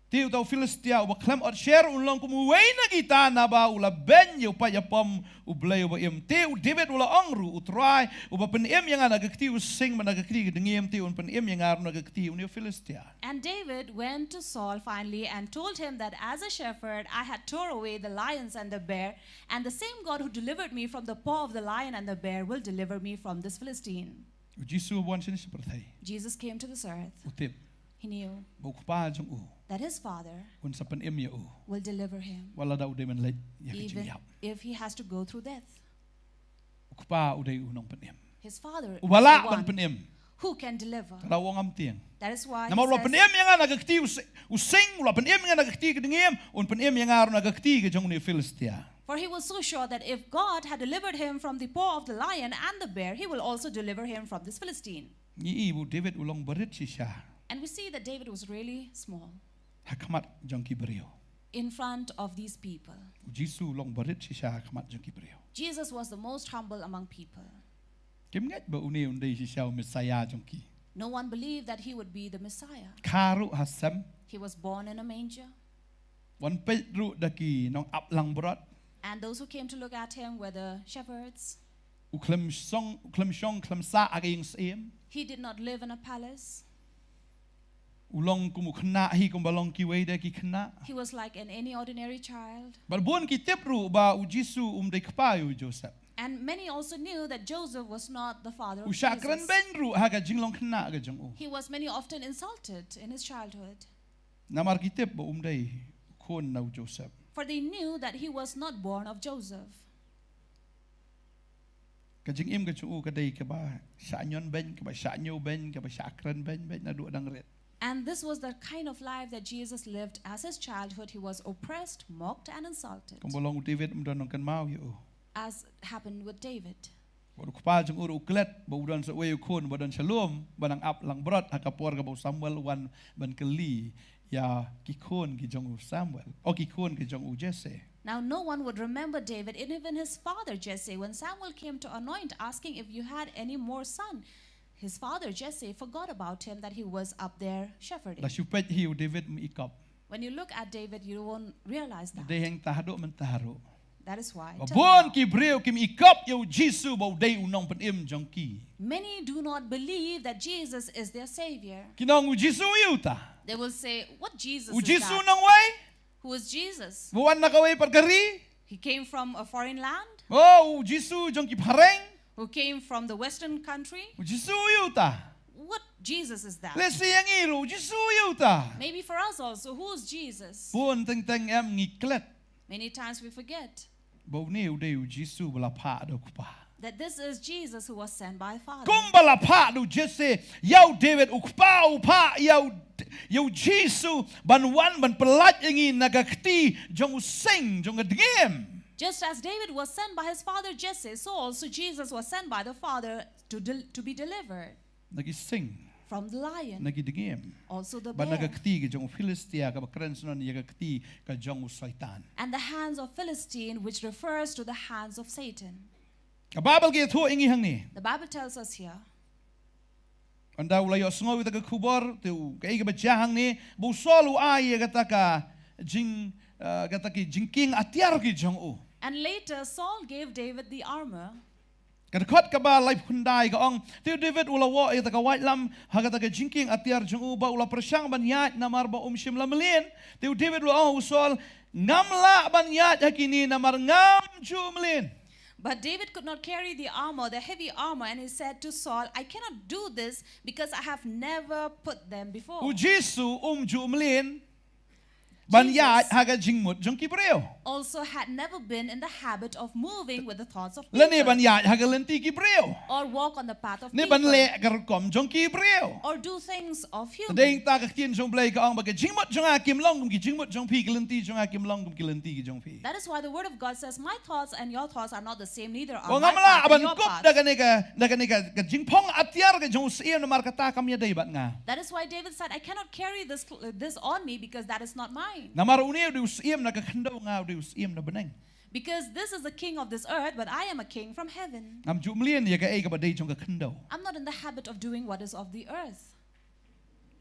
Te uta u Philistia uba khlem ot sher un long kum uwei na kita, naba u la beiñ ïa u paid ïapom U Blei uba im. Te u David u la ong ruh, U Trai uba pynim ïa nga na ka kti u sing bad na ka kti ka dngiem, te un pynim ïa nga ruh na ka kti une u Philistia. And David went to Saul finally and told him that as a shepherd I had tore away the lions and the bear, and the same God who delivered me from the paw of the lion and the bear will deliver me from this Philistine. U Jisu u wan shane sha pyrthei. Jesus came to this earth. U tip. He knew. Ba u kpa jong u. That his father. Un sa pynim ïa u. Will deliver him. Wat la da u dei ban leit ïa ka jingïap. Even if he has to go through death. U kpa u dei u nongpynim. His father is the one. Uba lah ban pynim. Who can deliver. Te u ong ngam tieng. That is why he says. Namar u la pynim ïa nga na ka kti u si-, u sing, u la pynim ïa nga na ka kti ka dngiem, un pynim ïa nga ruh na ka kti ka jong une u Philistia. For he was so sure that if God had delivered him from the paw of the lion and the bear, he will also deliver him from this Philistine. Ngi i ba u David u long barit shisha. And we see that David was really small. Ha khmat jong ki briew. In front of these people. U Jisu u long barit shisha ha khmat jong ki briew. Jesus was the most humble among people. Kim ngeit ba une un dei shisha u Messiah jong ki. No one believed that he would be the Messiah. Kha ruh ha sem. He was born in a manger. Wan peit ruh da ki nongap langbrot. And those who came to look at him were the shepherds. U khlem shong, u khlem shong, khlem sah ha ka ïing syiem. He did not live in a palace. U long kum u khynnah hi kumba long kiwei de ki khynnah. He was like an any ordinary child. Bad bun ki tip ruh ba u Jisu um dei kpa ïa u Joseph. And many also knew that Joseph was not the father U of shah kren Jesus. beiñ ruh ha ka jinglong khynnah ka jong u. He was many often insulted in his childhood. Namar ki tip ba um dei khun na u Joseph. For they knew that he was not born of Joseph. Ka jingim ka jong u ka dei kaba shah ñion beiñ, kaba shah ñiew beiñ, kaba shah kren beiñ, beiñ naduh dang rit. And this was the kind of life that Jesus lived as his childhood. He was oppressed, mocked, and insulted, Kumba long u David um don nongkynmaw ïa u. As happened with David. Bad u kpa jong u ruh u klet ba u don sa uwei u khun ba don shalom ba nang ap langbrot ha ka por kaba u Samuel u wan ban kylli ïa ki khun ki jong u Samuel, o ki khun ki jong u Jesse. Now, no one would remember David, and even his father Jesse, when Samuel came to anoint, asking if you had any more son. His father Jesse forgot about him, that he was up there shepherding. Da shu peit hi u David um ikop. When you look at David, you won't realize that. Dei hangta haduh mynta ruh. That is why Ba till bun now, ki briew kim ikop ïa u Jisu ba u dei u nongpynim jong ki. Many do not believe that Jesus is their Savior. Ki ong u Jisu uei uta. They will say, "What Jesus U is Jisu that? nongwei? Who is Jesus? Ba wan na kawei pat ka ri? He came from a foreign land, Oh, u Jisu jong ki phareng. Who came from the Western country. U Jisu uei uta. What Jesus is that?" Lehse ïa ngi ruh u Jisu uei uta. Maybe for us also, who is Jesus? Bun teng teng em ngi klet. Many times we forget Ba une u dei u Jisu ba la phah da u kpa. that this is Jesus who was sent by Father. Kumba la phah da u Jesse ïa u David u kpa, u phah ïa u, ïa u Jisu ban wan ban pyllait ïa ngi na ka kti jong u sing jong ka dngiem. Just as David was sent by his father Jesse, so also Jesus was sent by the Father to, del- to be delivered Na ki sing, from the lion, na ki dngiem. Also the Bad na ka bear, kti ka jong u Philistia kaba kren sha snon ïa ka kti ka jong u Soitan. And the hands of Philistine, which refers to the hands of Satan. Ka Baibl ka ïathuh ïa ngi hangne. The Bible tells us here. Ynda u la ïohsngew ïa kata ka khubor, te u, kaei kaba jia hangne, ba u Saul u ai ïa kata ka jing, uh, kata ki jingkieng atiar ki jong u. And later, Saul gave David the armor. Ka dkhot kaba laiphew khyndai ka ong, te u David u la wad ïa kata ka waitlam ha kata ka jingkieng atiar jong u, bad u la pyrshang ban ïaid namar ba um shym la mlien. Te u David u la ong ha u Saul, ngam lah ban ïaid ha kine namar ngam ju mlien. But David could not carry the armor, the heavy armor, and he said to Saul, "I cannot do this because I have never put them before." U Jisu um ju mlien ban ïaid ha ka jingmut jong ki briew. Also had never been in the habit of moving with the thoughts of Lane people, ban ïaid ha ka lynti ki briew. Or walk on the path of Ne people, ban leh ka rukom jong ki briew. Or do things of Dei human. Ta ka ktien jong U Blei ka ong ba ka jingmut jong nga kim long kum ki jingmut jong phi, ka lynti jong nga kim long kum ki lynti ki jong phi. That is why the word of God says, "My thoughts and your thoughts are not the same, neither are Wa my ngam lah paths ban and your kup paths." Da kane ka, da kane ka, ka jingphong atiar ka jong u syiem namar kata kam ïadei bad nga. That is why David said, "I cannot carry this, this on me because that is not mine." Namar une u dei u syiem na ka khyndew, nga u dei u syiem na bneng. Because this is the king of this earth, but I am a king from heaven. Ngam ju mlien ïa kaei kaba dei jong ka khyndew. I'm not in the habit of doing what is of the earth.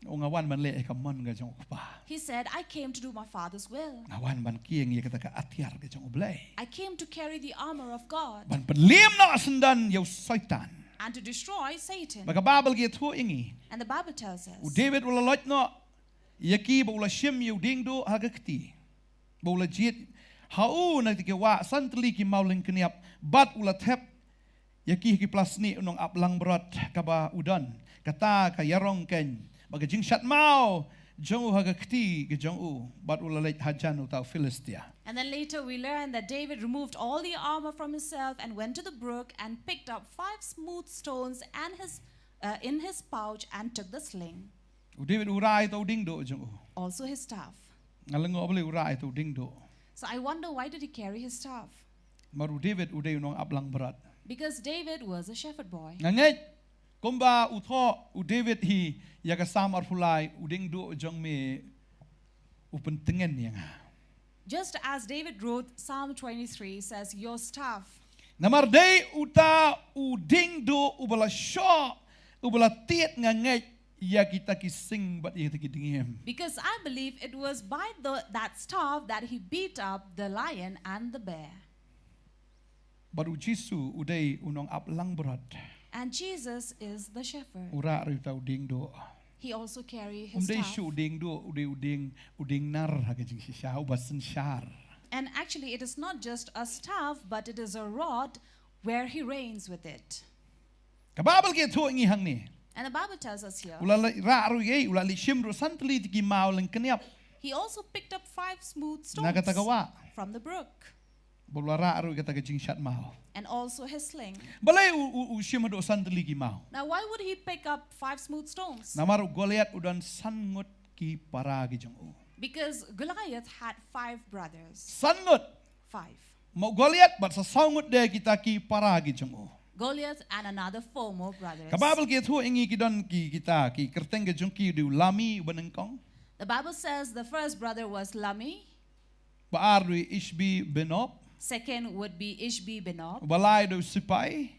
U ong nga wan ban leh ïa ka mon ka jong u kpa. He said, "I came to do my father's will. Nga wan ban kieng ïa kata ka atiar ka jong U Blei. I came to carry the armor of God Ban pynliem noh syndon ïa u Soitan. And to destroy Satan." Ba ka Baibl ka ïathuh ïa ngi. And the Bible tells us, U David u la loit noh ïa ki ba u la shim ïa u diengduh ha ka kti. Ba u la jied ha u na ki wah san tylli ki mawlyngkniap. Bad u la thep ïa ki ha ki plasnik u nongap langbrot kaba u don. Kata ka ïarong keiñ bad ka jingshad maw jong u ha ka kti ka jong u. Bad u la leit hajan uta u Philistia. And then later we learn that David removed all the armor from himself and went to the brook and picked up five smooth stones and his, uh, in his pouch and took the sling. U David u rai ïa u diengduh jong u. Also his staff. Nga lyngngoh balei u rai ïa u diengduh. So I wonder, why did he carry his staff? Namar u David u dei u nongap langbrot. Because David was a shepherd boy. Nga ngeit kumba u thoh u David hi ïa ka Salm arphew lai, u diengduh jong me u pyntngen ïa nga. Just as David wrote Psalm twenty-three says, "Your staff." Namar dei uta u diengduh uba la shoh, uba la tied, nga ngeit ïa kita ki sing bad ïa kita ki dngiem. Because I believe it was by the, that staff that he beat up the lion and the bear. Bad u Jisu u dei u nongap langbrot. And Jesus is the shepherd. U rah ruh ïa uta u dieng duh. He also carried Um his dei staff. shuh u dieng duh, u dei u dieng, u dieng nar ha ka jingshisha, uba synshar. And actually, it is not just a staff, but it is a rod where he reigns with it. Ka Baibl ka ïathuh ïa ngi hangne. And the Bible tells us here. U la leit rah ruh ïa, u la leit shim ruh san tylli ki maw lyngkniap. He also picked up five smooth Na kata ka stones wah. From the brook. Bad u la rah ruh ïa kata ka jingshad maw. And also his sling. Balei u, u, u shim haduh san tylli ki maw. Now, why would he pick up five smooth stones? Namar u Goliath u don san ngut ki para ki jong u. Because Goliath had five brothers. San ngut. Five. Ma u Goliath bad sa saw ngut de kita ki para ki jong u. Goliath and another four more brothers. Ka Baibl ka ïathuh ïa ngi ki don ki kita ki kyrteng ki jong ki, u dei u Lami uba nyngkong. The Bible says the first brother was Lami. Ba ar u dei Ishbi Benob. Second would be Ishbi Benob. Ba lai u dei u Sipai.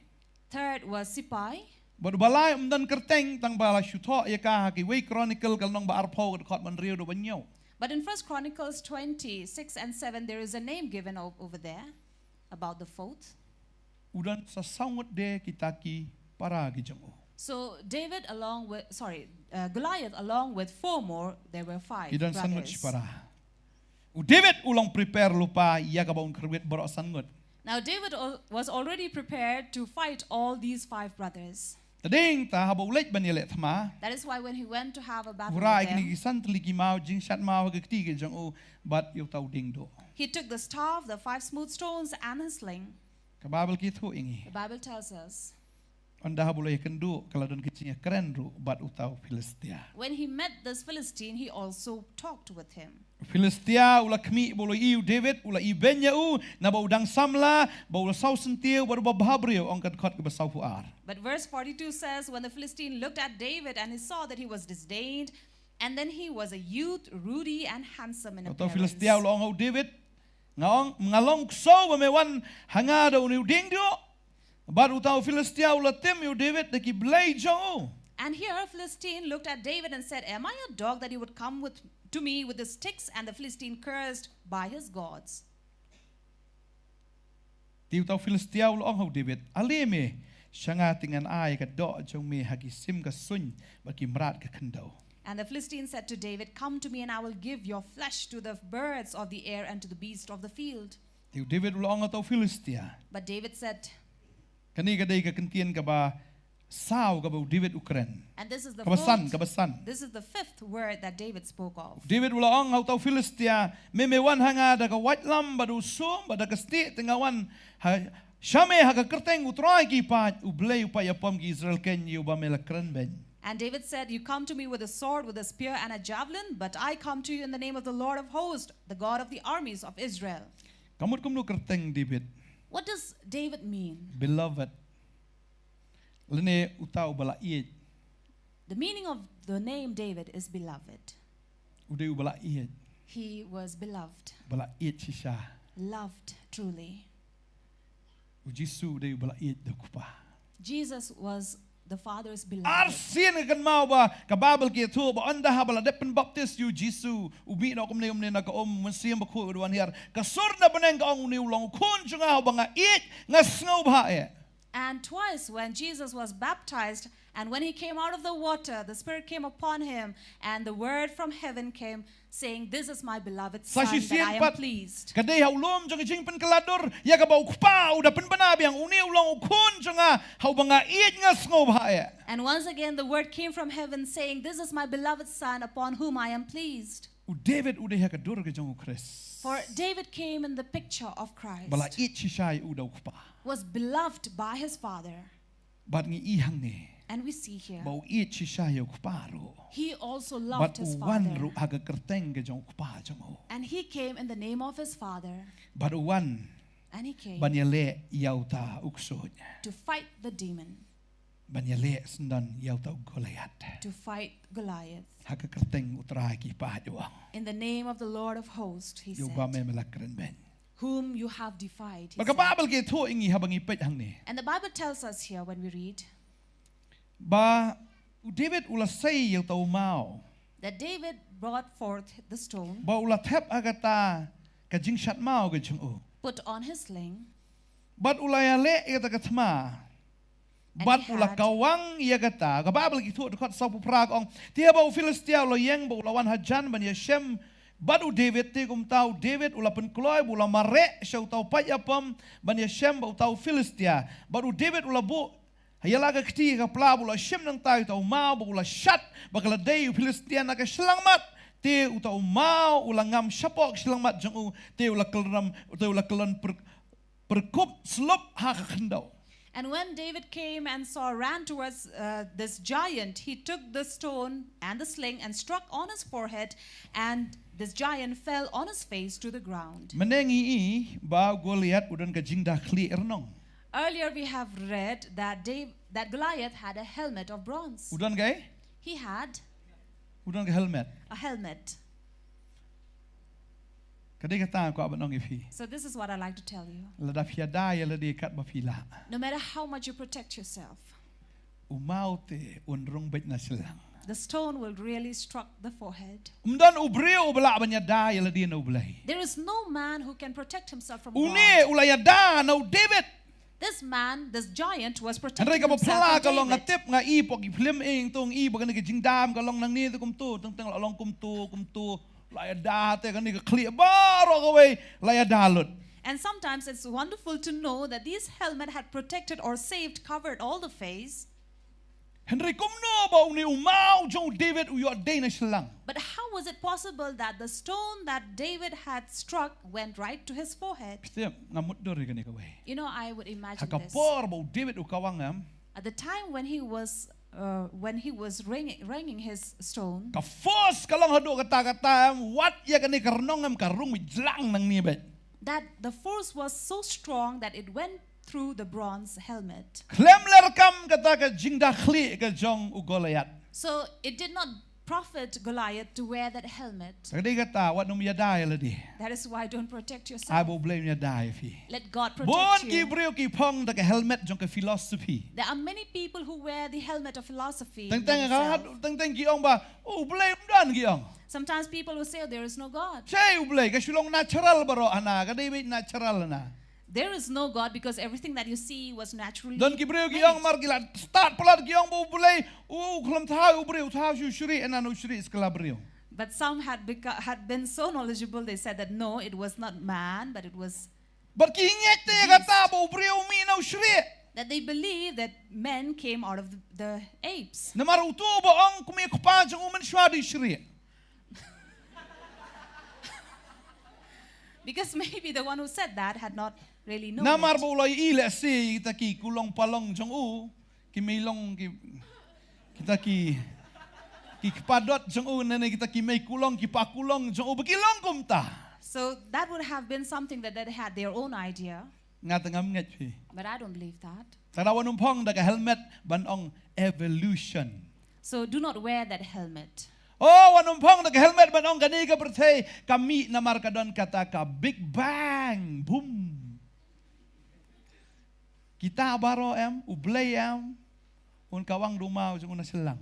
Third was Sipai. Bad ba lai um don kyrteng tang ba la shu thoh ïa ka ha ki wei Chronicle ka lynnong ba arphew ka dkhot ba hynriew haduh ba hynñiew. But in First Chronicles twenty-six and seven, there is a name given o- over there about the fourth. U don sa saw ngut de kita ki para ki jong u. So David along with, sorry, uh, Goliath along with four more, there were five Ki don san ngut brothers. Para. U David u long prepare lypa ïa kaba un kyrwit baroh san ngut. Now David al- was already prepared to fight all these five brothers. Te dei nangta haba u leit ban ïaleh thma. That is why when he went to have a U battle rah with ïa kine them, ki san tylli ki maw, jingshad maw ha ka kti ki jong u bad ïa uta u dieng duh. He took the staff, the five smooth stones, and his sling. Ka Baibl ka ïathuh ïa ngi. The Bible tells us. Ynda haba u la ïakynduh ka la don ka jingïakren ruh bad uta u Philistia. When he met this Philistine, he also talked with him. Philistia u la khmih ba u la ïohi ïa u David, u la ibeiñ ïa u, naba u dang samla, ba u la saw syntiew, bad uba bhabriew, ong ka dkhot kaba saw phew ar. But verse forty-two says, when the Philistine looked at David and he saw that he was disdained, and then he was a youth, ruddy and handsome in Uta u appearance. Philistia u la ong ha u David, nga ong, nga long ksew ba me wan ha nga da une u dieng duh. Bad uta u Philistia u la tim ïa u David da ki blei jong u. And here a Philistine looked at David and said, am I a dog that you would come with to me with the sticks? And the Philistine cursed by his gods. Te uta u Philistia u la ong ha u David, ale me, sha nga te ngan ai ka doh jong me ha ki sim ka suiñ bad ki mrad ka khyndew. And the Philistine said to David, come to me, and I will give your flesh to the birds of the air and to the beasts of the field. Te u David u la ong ha uta u Philistia. But David said, Kane ka dei ka kyntien kaba saw kaba u David u kren. And this is the Kaba san, fourth- kaba san. This is the fifth word that David spoke of. David u la ong ha uta u Philistia, me me wan ha nga da ka waitlam bad u sum bad da ka stieh, te nga wan ha sha me ha ka kyrteng u Trai ki paid, u Blei u paid ïapom ki Israel, keiñ ïa uba me la kren beiñ. And David said, you come to me with a sword, with a spear, and a javelin, but I come to you in the name of the Lord of hosts, the God of the armies of Israel. Ka mut kumno kyrteng David? What does David mean? Beloved. Lane uta uba la ïeit. The meaning of the name David is beloved. U dei uba la ïeit. He was beloved, Ba la ïeit shisha. Loved truly. U Jisu u dei uba la ïeit da u Kpa. Jesus was the Father's Ar beloved. sien ka kynmaw ba ka Baibl ka ïathuh ba ynda haba la dep pynbaptis ïa u Jisu, u mih noh kumne kumne na ka um, Mynsiem Bakhuid u wan hiar. Ka sur na bneng ka ong, une u long u Khun jong nga uba nga ïeit, nga sngewbha ïa. And twice when Jesus was baptized, and when he came out of the water, the Spirit came upon him, and the word from heaven came, saying, this is my beloved Sa Son, that I shisien am pat pleased. ka dei ha u lum jong ka jingpynkylla dur ïa kaba u Kpa u da pynbna biang, une u long u Khun jong nga, ha uba nga ïeit, nga sngewbha ïa. And once again the word came from heaven, saying, this is my beloved Son, upon whom I am pleased. U David u dei ha ka dur ka jong u Khrist. For David came in the picture of Christ, Ba la ïeit shisha ïa u da u Kpa. Was beloved by his Father. Bad ngi i hangne. And we see here Ba u ïeit shisha ïa u Kpa ruh. He also Bad loved his u wan Father. Ruh ha ka kyrteng ka jong u Kpa jong u. And he came in the name of his Father. Bad u wan. And he came Ban ïaleh ïa uta u ksuid. To fight the demon. Ban ïaleh syndon ïa uta u Goliath. To fight Goliath. Ha ka kyrteng u Trai ki paid, u ong. In the name of the Lord of hosts, he Ïa uba said, me la kren beiñ. Whom you have defied. He Bad ka said. Baibl ka ïathuh ïa ngi haba ngi peit hangne. And the Bible tells us here when we read, Ba U David u la sei ïa uta u maw. That David brought forth the stone, Ba u la thep ha kata ka jingshad maw ka jong u. Put on his sling, Bad u la ïaleh ïa kata ka thma. Bad u la kawang ïa kata. Ka Baibl ki thuh dkhot saw phew phra ka ong. Te haba u Philistia u la ïeng ba u la wan hajan ban ïashem bad u David, te kumta u David u la pynkloi ba u la mareh sha uta u paid ïapom ban ïashem bad uta u Philistia. Bad u David u la buh ïa la ka kti ka pla ba u la shim nangta ïa uta u maw ba u la shad ba ka la dei u Philistia na ka shyllangmat. Te uta u maw u la ngam shapoh ka shyllangmat jong u, te u la kyllon, te u la kyllon per, perkup slop ha ka khyndew. And when David came and saw, ran towards uh, this giant, he took the stone and the sling and struck on his forehead, and this giant fell on his face to the ground. Mynne ngi i ba u Goliath u don ka jingda khlieh rnong. Earlier we have read that Dave, that Goliath had a helmet of bronze. U don ka? He had. U don ka helmet. A helmet. Ka dei kata nga kwah ban ong ïa phi. So this is what I like to tell you. Lada phi ïada ïa lade katba phi lah. No matter how much you protect yourself. U maw te un rung beit na shyllang. The stone will really struck the forehead. Um don u briew uba lah ban ïada ïa lade na U Blei. There is no man who can protect himself from God. Une u la ïada na u David. This man, this giant, was protecting himself from David. Hynrei kaba phylla ka long, nga tip, nga i pok i film ing tong i ba kane ka jingdam ka long nangne te kumto, teng teng la long kumto, kumto. La ïada te kane ka khlieh baroh kawei la ïada lut. And sometimes it's wonderful to know that this helmet had protected or saved, covered all the face. Hynrei kumno ba une u maw jong u David u ïoh dei na shyllang? But how was it possible that the stone that David had struck went right to his forehead? Phi tip, nga mutdur ïa kane kawei. You know, I would imagine this. Ha ka por ba u David u kawang em. At the time when he was uh, when he was ringing, ringing his stone, ka force ka long haduh katta katta em, wat ïa kane ka rnong em ka rung beit jlang nangne beit. That the force was so strong that it went through the bronze helmet. Khlem lyrkam kata ka jingda khlieh ka jong u Goliath. So it did not profit Goliath to wear that helmet. Ka dei kata, wat nym ïada ïa lade. That is why don't protect yourself. Ai ba U Blei un ïada ïa phi. Let God protect you. Bun ki briew ki phong da ka helmet jong ka philosophy. There are many people who wear the helmet of philosophy. Teng teng ka, teng teng ki ong ba, oh, U Blei um don ki ong. Sometimes people will say, oh, there is no God. Shaei U Blei, ka shu long natural baroh hana, ka dei beit natural hana. There is no God because everything that you see was naturally made. Don ki briew ki ong mar ki la stad palat ki ong ba U Blei u khlem thaw u briew, thaw shu shrieh, hana u shrieh skla briew. But some had, beca- had been so knowledgeable, they said that no, it was not man, but it was. Bad ki ngeit te kata ba u briew mih na u shrieh. That they believed that men came out of the, the apes. Namar uto ba ong kumne kpa jong u mynshuwa dei shrieh. Because maybe the one who said that had not really known. Namar ba u la ïohi lehse kita ki kulong palong jong u, ki mei long ki, kita ki, ki kpa dot jong u ne ne kita ki mei kulong ki pa kulong jong u ba ki long kumta. So that would have been something that they had their own idea. Nga te ngam ngeit phi. But I don't believe that. Te da wan ym phong da ka helmet ban ong evolution. So do not wear that helmet. Oh, wan ym phong da ka helmet ban ong kane ka pyrthei ka mih namar ka don kata ka Big Bang. Boom. Kita baroh em, U Blei em, un kawang da u maw jong u na shyllang.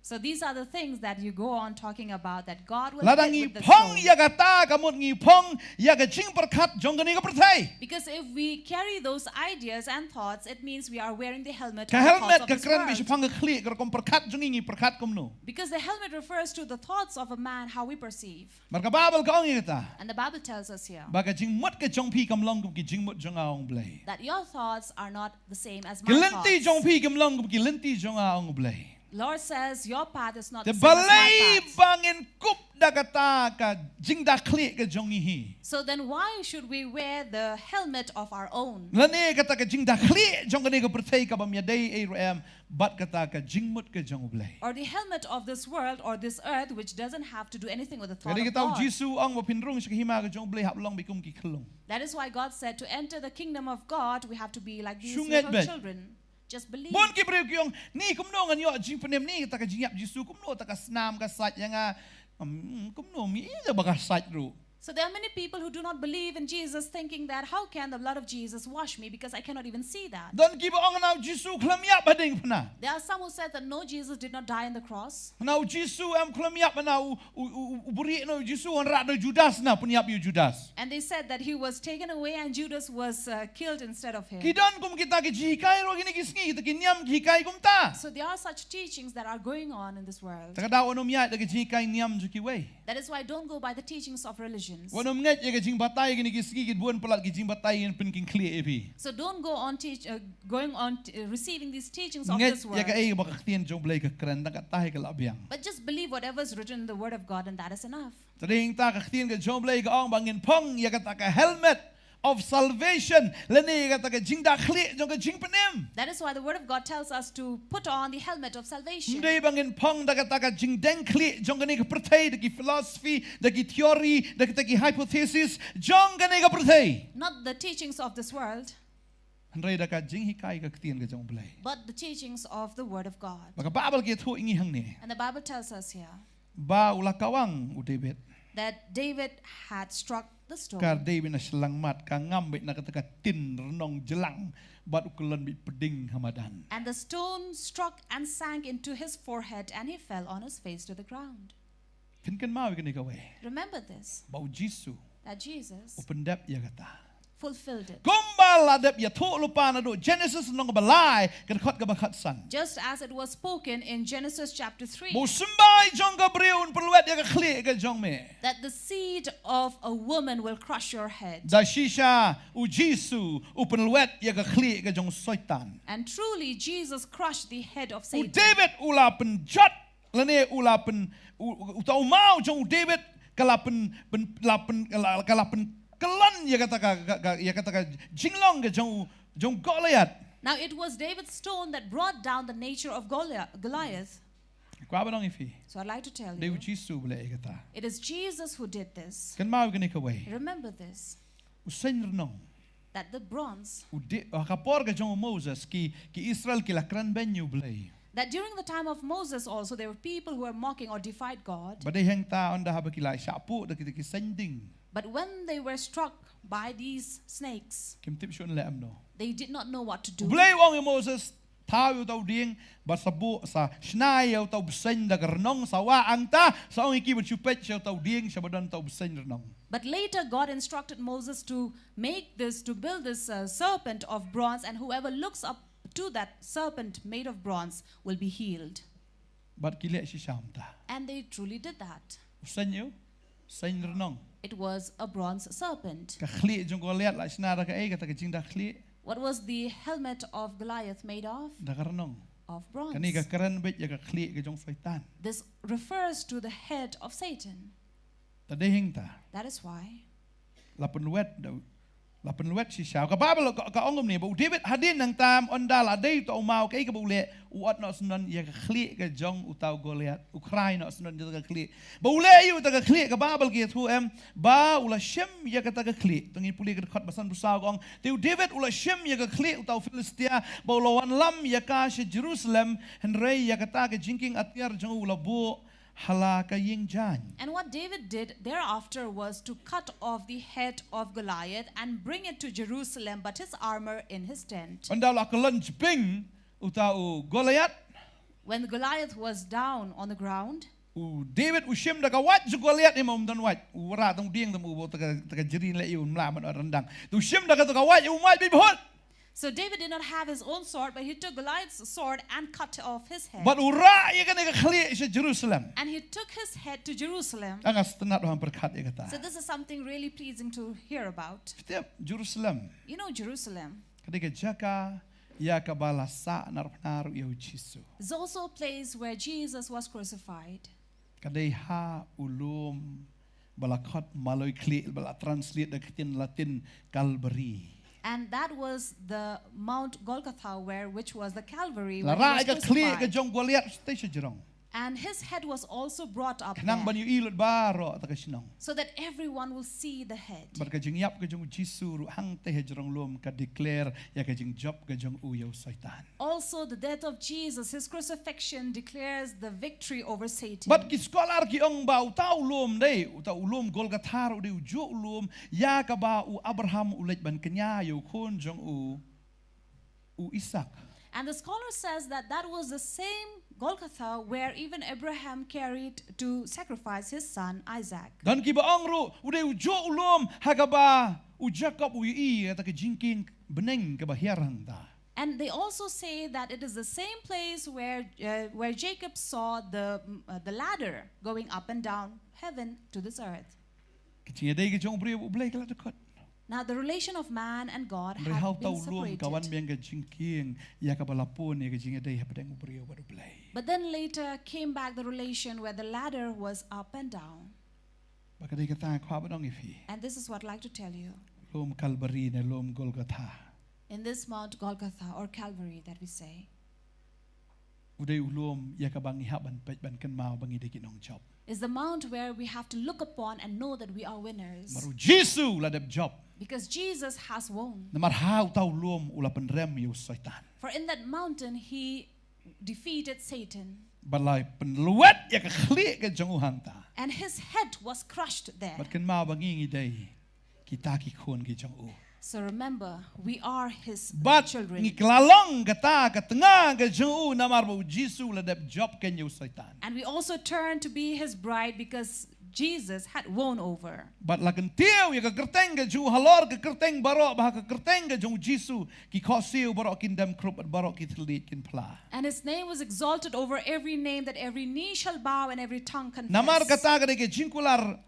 So these are the things that you go on talking about, that God will hit with the stone. Lada ngi phong ïa kata, ka mut ngi phong ïa ka jingpyrkhat jong kane ka pyrthei. Because if we carry those ideas and thoughts, it means we are wearing the helmet of the thoughts of this world. Ka helmet ka kren beit shaphang ka khlieh, ka rukom pyrkhat jong ngi, ngi pyrkhat kumno. Because the helmet refers to the thoughts of a man, how we perceive. Namar ka Baibl ka ong ïa kata. And the Bible tells us here. Ba ka jingmut ka jong phi kam long kum ki jingmut jong nga, ong U Blei. That your thoughts are not the same as my thoughts. Ki lynti jong phi kam long kum ki lynti jong nga, ong U Blei. Lord says, your path is not the same as my path. Te balei ba ngin kup da kata ka jingda khlieh ka jong ngi hi. So then why should we wear the helmet of our own? Lane kata ka jingda khlieh jong kane ka pyrthei kaba ym ïadei ei ruh em bad kata ka jingmut ka jong U Blei. Or the helmet of this world or this earth, which doesn't have to do anything with the thought of God. Ka dei kata u Jisu u ong ba phin rung sha ka hima ka jong U Blei hap long beit kum ki khyllung. That is why God said, to enter the kingdom of God, we have to be like these little children. Shu ngeit beit. Just believe. Bun ki briew ki ong, ni kumno ngan ïoh jingpynim, ni kata ka jingïap Jisu, kumno kata ka snam ka sait ïa nga. Hmm, kumno, ym i ïa ba ka sait ruh. So there are many people who do not believe in Jesus, thinking that, "How can the blood of Jesus wash me? Because I cannot even see that." Don kiba ong na u Jisu u khlem ïap ha diengphna. There are some who said that no, Jesus did not die on the cross. Na u Jisu em khlem ïap na u u u u buri na u Jisu, wanrah da u Judas, na pynïap ïa u Judas. And they said that he was taken away and Judas was uh, killed instead of him. Ki don kum kita ki jinghikai ruh kine ki sngi, kita ki niam ki hikai kumta. So there are such teachings that are going on in this world. Te ka daw ym ïaid da ki jinghikai niam jong kiwei. That is why don't go by the teachings of religions. Wat ym ngeit ïa ka jingbatai kine ki sngi, ki bun palat ki jingbatai ïa pynkhih khlieh ïa phi. So don't go on teach, uh, going on t- uh, receiving these teachings of Ngeit this ïa ka world. ei ba ka ktien jong U Blei ka kren, tang katta hi ka la biang. But just believe whatever is written in the Word of God, and that is enough. Te hangta ka ktien ka jong U Blei ka ong ba ngin phong ïa kata ka helmet of salvation, lane ïa kata ka jingdakhlieh jong ka jingpynim. That is why the Word of God tells us to put on the helmet of salvation. Ym dei ba ngin phong da kata ka jingdeng khlieh jong kane ka pyrthei, da ki philosophy, da ki theory, da kata ki hypothesis jong kane ka pyrthei. Not the teachings of this world, Hynrei da ka jinghikai ka ktien ka jong U Blei. but the teachings of the Word of God. Ba ka Baibl ka ïathuh ïa ngi hangne. And the Bible tells us here Ba u la kawang u David. That David had struck the stone. Ka dei beit na shyllangmat, ka ngam beit na kata ka tin rnong jlang, bad u kyllon beit pding ha madan. And the stone struck and sank into his forehead, and he fell on his face to the ground. Phin kynmaw ïa kane kawei. Remember this, Ba u Jisu that Jesus u pyndep ïa kata. fulfilled it. Kumba la dep ïathuh lypa naduh Genesis lynnong ba lai, ka dkhot kaba khatsan. Just as it was spoken in Genesis chapter three, Ba u symbai jong ka briew un pynlwet ïa ka khlieh ka jong me. That the seed of a woman will crush your head. Da shisha u Jisu u pynlwet ïa ka khlieh ka jong Soitan. And truly, Jesus crushed the head of U Satan. David u la pynjot, lane u la pyn u, u, uta u maw jong u David ka la pyn, pyn la pyn ka la, ka la pynkyllon ïa kata ka, ka, ka ïa kata ka jinglong ka jong u, jong Goliath. Now, it was David's stone that brought down the nature of Goliath. Goliath. Kwah ban ong ïa phi. So I'd like to tell Dei u you, Jisu ba u leh ïa kata. It is Jesus who did this. Kynmaw kane kawei. Remember this, U seng rnong. That the bronze, U de, ha ka por ka jong u Moses, ki, ki Israel ki la kren beiñ ïa u Blei. That during the time of Moses also, there were people who were mocking or defied God. Ba dei hangta ynda haba ki la shah puh da kita ki seng ding. But when they were struck by these snakes, Kim tip shuh leh kumno. They did not know what to U do. Blei u ong ïa u Moses, thaw ïa uta u dieng, bad sa buh, sa shna ïa uta u bseiñ da ka rnong, sa wah hangta, sa ong ïa ki ban shu peit sha uta u dieng, sha ba don uta u bseiñ rnong. But later, God instructed Moses to make this, to build this uh, serpent of bronze, and whoever looks up to that serpent made of bronze will be healed. Bad ki leh shisha kumta. And they truly did that. U seng ïa u, seng rnong. It was a bronze serpent. Ka khlieh jong Goliath la shna da kaei, kata ka jingdakhlieh. What was the helmet of Goliath made of? Da ka rnong. Of bronze. Kane ka kren beit ïa ka khlieh ka jong Soitan. This refers to the head of Satan. Te dei hangta. That is why La pynlwet da u, la pynlwet shisha. Ka Baibl ka, ka ong kumne, ba u David hadien nangta ynda la dei uta u maw, kaei kaba u leh, u ot noh syndon ïa ka khlieh ka jong uta u Goliath, u khrai noh syndon ïa ka khlieh. Ba u leh ïa uta ka khlieh, ka Baibl ka ïathuh em, ba u la shim ïa kata ka khlieh. To ngin pule ka dkhot ba sanphew saw, ka ong, te u David u la shim ïa ka khlieh uta u Philistia, ba u la wanlam ïa ka sha Jerusalem, hynrei ïa kata ka jingkieng atiar jong u u la buh ha la ka ïing jaiñ. And what David did thereafter was to cut off the head of Goliath and bring it to Jerusalem, but his armor in his tent. Ynda u la kyllon jbing uta u Goliath, When Goliath was down on the ground, u David u shim da ka wait jong u Goliath, em, um don wait. U rah tang u dieng, tang u, tang ka, tang ka jri leh ïa u, mla man ryndang. Te u shim da kata ka wait, u mait beit bhut. So David did not have his own sword, but he took Goliath's sword and cut off his head. Bad u rah ïa kane ka khlieh sha Jerusalem. And he took his head to Jerusalem. Nga sngewtynnat ban pyrkhat ïa kata. So this is something really pleasing to hear about. Phi tip, Jerusalem. You know Jerusalem. Ka dei ka jaka ïa kaba la sah naduh phna ruh ïa u Jisu. It's also a place where Jesus was crucified. Ka dei ha u lum ba la khot maloi khlieh, ba la translate da ka ktien Latin Calvary. And that was the Mount Golgotha, where, which was the Calvary, La where he rah was ïa ka khlieh ka crucified. Jong u Goliath shatei sha jrong. And his head was also brought up Khnang there, ban ïohi lut baroh ta ka shnong. so that everyone will see the head. Bad ka jingïap ka jong u Jisu ruh hangta ha jrong lum ka declare ïa ka jingjop ka jong u ïa u Soitan. Also, the death of Jesus, his crucifixion, declares the victory over Satan. Bad ki scholar ki ong ba uta u lum dei, uta u lum Golgotha ruh dei u juh u lum ïa kaba u Abraham u leit ban kñia ïa u khun jong u, u Isaak. And the scholar says that that was the same Golgotha where even Abraham carried to sacrifice his son Isaac. Don kiba ong ruh u dei u juh u lum ha kaba u Jakob u ïohi ïa kata ka jingkieng bneng kaba hiar hangta. And they also say that it is the same place where, uh, where Jacob saw the, uh, the ladder going up and down heaven to this earth. Ka jingïadei ka jong u briew bad u Blei ka la dkot. Now, the relation of man and God Hynrei ha had uta been u lum ka wan separated. biang ka jingkieng ïa kaba la pun ïa ka jingïadei hapdeng u briew bad u Blei. But then later came back the relation where the ladder was up and down. Bad ka dei kata nga kwah ban ong ïa phi. And this is what I'd like to tell you. Lum Kalbari ne lum Golgotha. In this Mount Golgotha or Calvary that we say, U dei u lum ïa kaba ngi hap ban peit ban kynmaw ba ngi dei ki nongjop. is the mount where we have to look upon and know that we are winners. Namar u Jisu la dep jop. Because Jesus has won. Namar ha uta u lum u la pynrem ïa u Soitan. For in that mountain, he defeated Satan. Bad la pynlwet ïa ka khlieh ka jong u hangta. And his head was crushed there. Bad kynmaw ba ngi ngi dei kita ki khun ki jong u. So remember, we are his Bad children. Ngi kylla long kata ka tnga ka jong u namar ba u Jisu la dep jop keiñ ïa u Soitan. And we also turn to be his bride because Jesus had won over. Bad la kyntiew ïa ka kyrteng ka jong u halor ka kyrteng baroh, ba ha ka kyrteng ka jong u Jisu ki khohsiew baroh kin dem khrup bad baroh ki thylliej kin phla. And his name was exalted over every name, that every knee shall bow and every tongue confess. Namar kata ka dei ka jingkular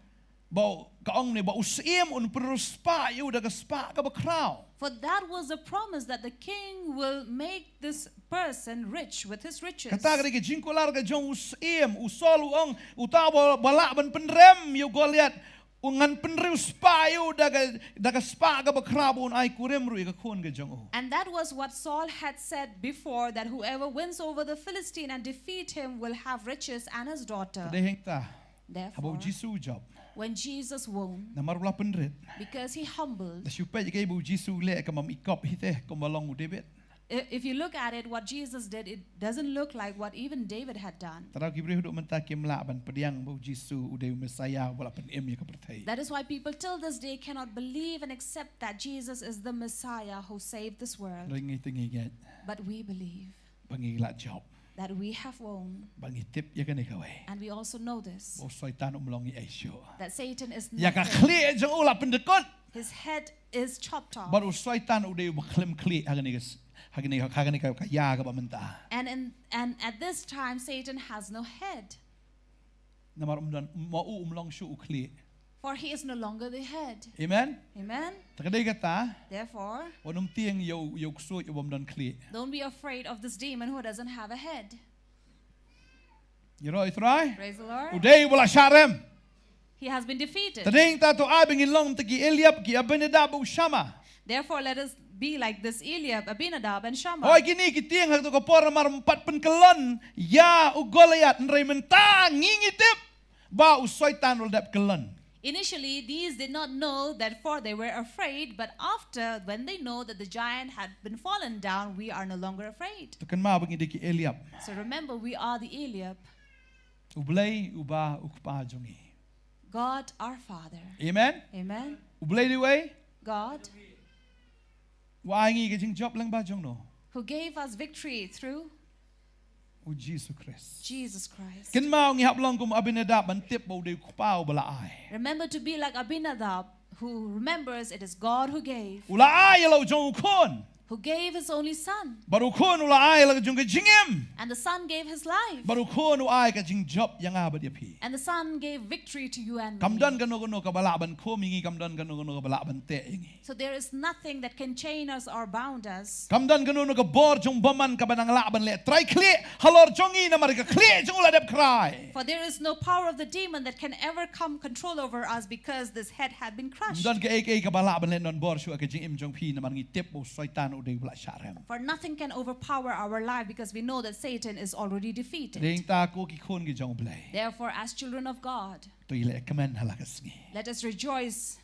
ba u, ka ong ne ba u syiem un pynriewspah ïa u da ka spah kaba khraw. For that was the promise that the king will make this person rich with his riches. Kata ka dei ka jingkular ka jong u syiem, u Saul u ong, uta ba, ba lah ban pynrem ïa u Goliath, u ngan pynriewspah ïa u da ka, da ka spah kaba khraw, un ai kurim ruh ïa ka khun ka jong u. And that was what Saul had said before, that whoever wins over the Philistine and defeat him will have riches and his daughter. Ka dei hangta, haba u Therefore, Jisu u jop, when Jesus won, namar u la pynrit. because he humbled. Lada shu peit ïa kaei ba u Jisu u leh, ka ym ikop hi te kum ba long u David. I- If you look at it, what Jesus did, it doesn't look like what even David had done. Te ki briew haduh mynta kim lah ban pdiang ba u Jisu u dei u Messiah uba la pynim ïa ka pyrthei. That is why people till this day cannot believe and accept that Jesus is the Messiah who saved this world. Hynrei ngi te ngi ngeit But we believe ba ngi la jop, that we have won, ba ngi tip ïa kane kawei, and we also know this, ba u Soitan um long ïa ei shuh. that Satan is Ïa ka nothing. Khlieh jong u la pyndkut. His head is chopped off. Bad u Soitan u dei uba khlem khlieh ha kane ka s-, ha kane ka, ha kane ka, ka ïa kaba mynta. And in, and at this time, Satan has no head, Namar um don, ma u um long shuh u khlieh. for he is no longer the head. Amen. Amen. Te ka dei kata, Therefore, wat nym tieng ïa u, ïa u ksuid uba ym don khlieh. don't be afraid of this demon who doesn't have a head. Ïaroh ïa u Trai. Praise the Lord. U dei uba la shah rem. He has been defeated. Te dei nangta to ai ba ngin long te ki Eliab, ki Abinadab, u Shammah. Therefore, let us be like this Eliab, Abinadab, and Shammah. Hooid, kine ki tieng ha kato ka por namar ym pat pynkyllon ïa u Goliath, hynrei mynta ngi ngi tip ba u Soitan u la dep kyllon. Initially, these did not know that, for they were afraid, but after, when they know that the giant had been fallen down, we are no longer afraid. Te kynmaw ba ngi dei ki Eliab. So remember, we are the Eliab. U Blei uba u Kpa jong ngi. God our Father. Amen. Amen. U Blei dei uei? God Uba ai ngi ka jingjop lyngba jong no? who gave us victory through U Jisu Khrist. Jesus Christ. Kynmaw ngi hap long kum Abinadab ban tip ba u dei u Kpa uba la ai. Remember to be like Abinadab, who remembers it is God who gave, U la ai ïa la u jong u khun. who gave his only son. Bad u khun u la ai ïa la ka jong ka jingim. And the son gave his life. Bad u khun u ai ka jingjop ïa nga bad ïa phi. And the son gave victory to you and Kam me. don kano kano kaba lah ban khum ïa ngi, kam don kano kano kaba lah ban teh ïa ngi. So there is nothing that can chain us or bound us. Kam don kano kano ka bor jong u bymman kaba nang lah ban leh trai khlieh halor jong ngi namar ka khlieh jong u la dep khrai. For there is no power of the demon that can ever come control over us because this head had been Kam crushed. don kaei kaei kaba lah ban leh don bor shuh ha ka jingim jong phi namar ngi tip ba u Soitan u dei u la shah rem. For nothing can overpower our life because we know that Satan is already defeated. Dei ta ko ki khun ki jong u Blei. Therefore, as children of God, To i leh kmen ha la ka sngi. Let us rejoice.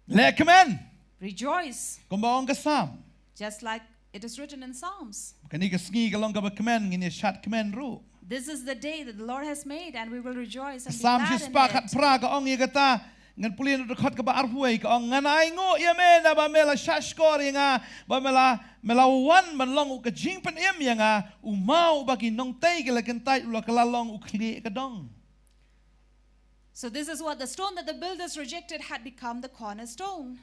Leh kmen. Rejoice. Kumba ong ka Psalm. Just like it is written in Psalms. Kane ka sngi ka long kaba kmen, ngin ïa shad kmen ruh. This is the day that the Lord has made, and we will rejoice and be Psalm glad in shispah khat it. Phra ka ong ïa kata, ngan pule na dkhot kaba arphew wei, ka ong, ngan ainguh ïa me naba me la shahshkor ïa nga, ba me la, me la wan ban long u ka jingpynim ïa nga, u maw uba ki nongtei ki la kyntait u la kylla long u khlieh ka dong. So this is what the stone that the builders rejected had become the cornerstone.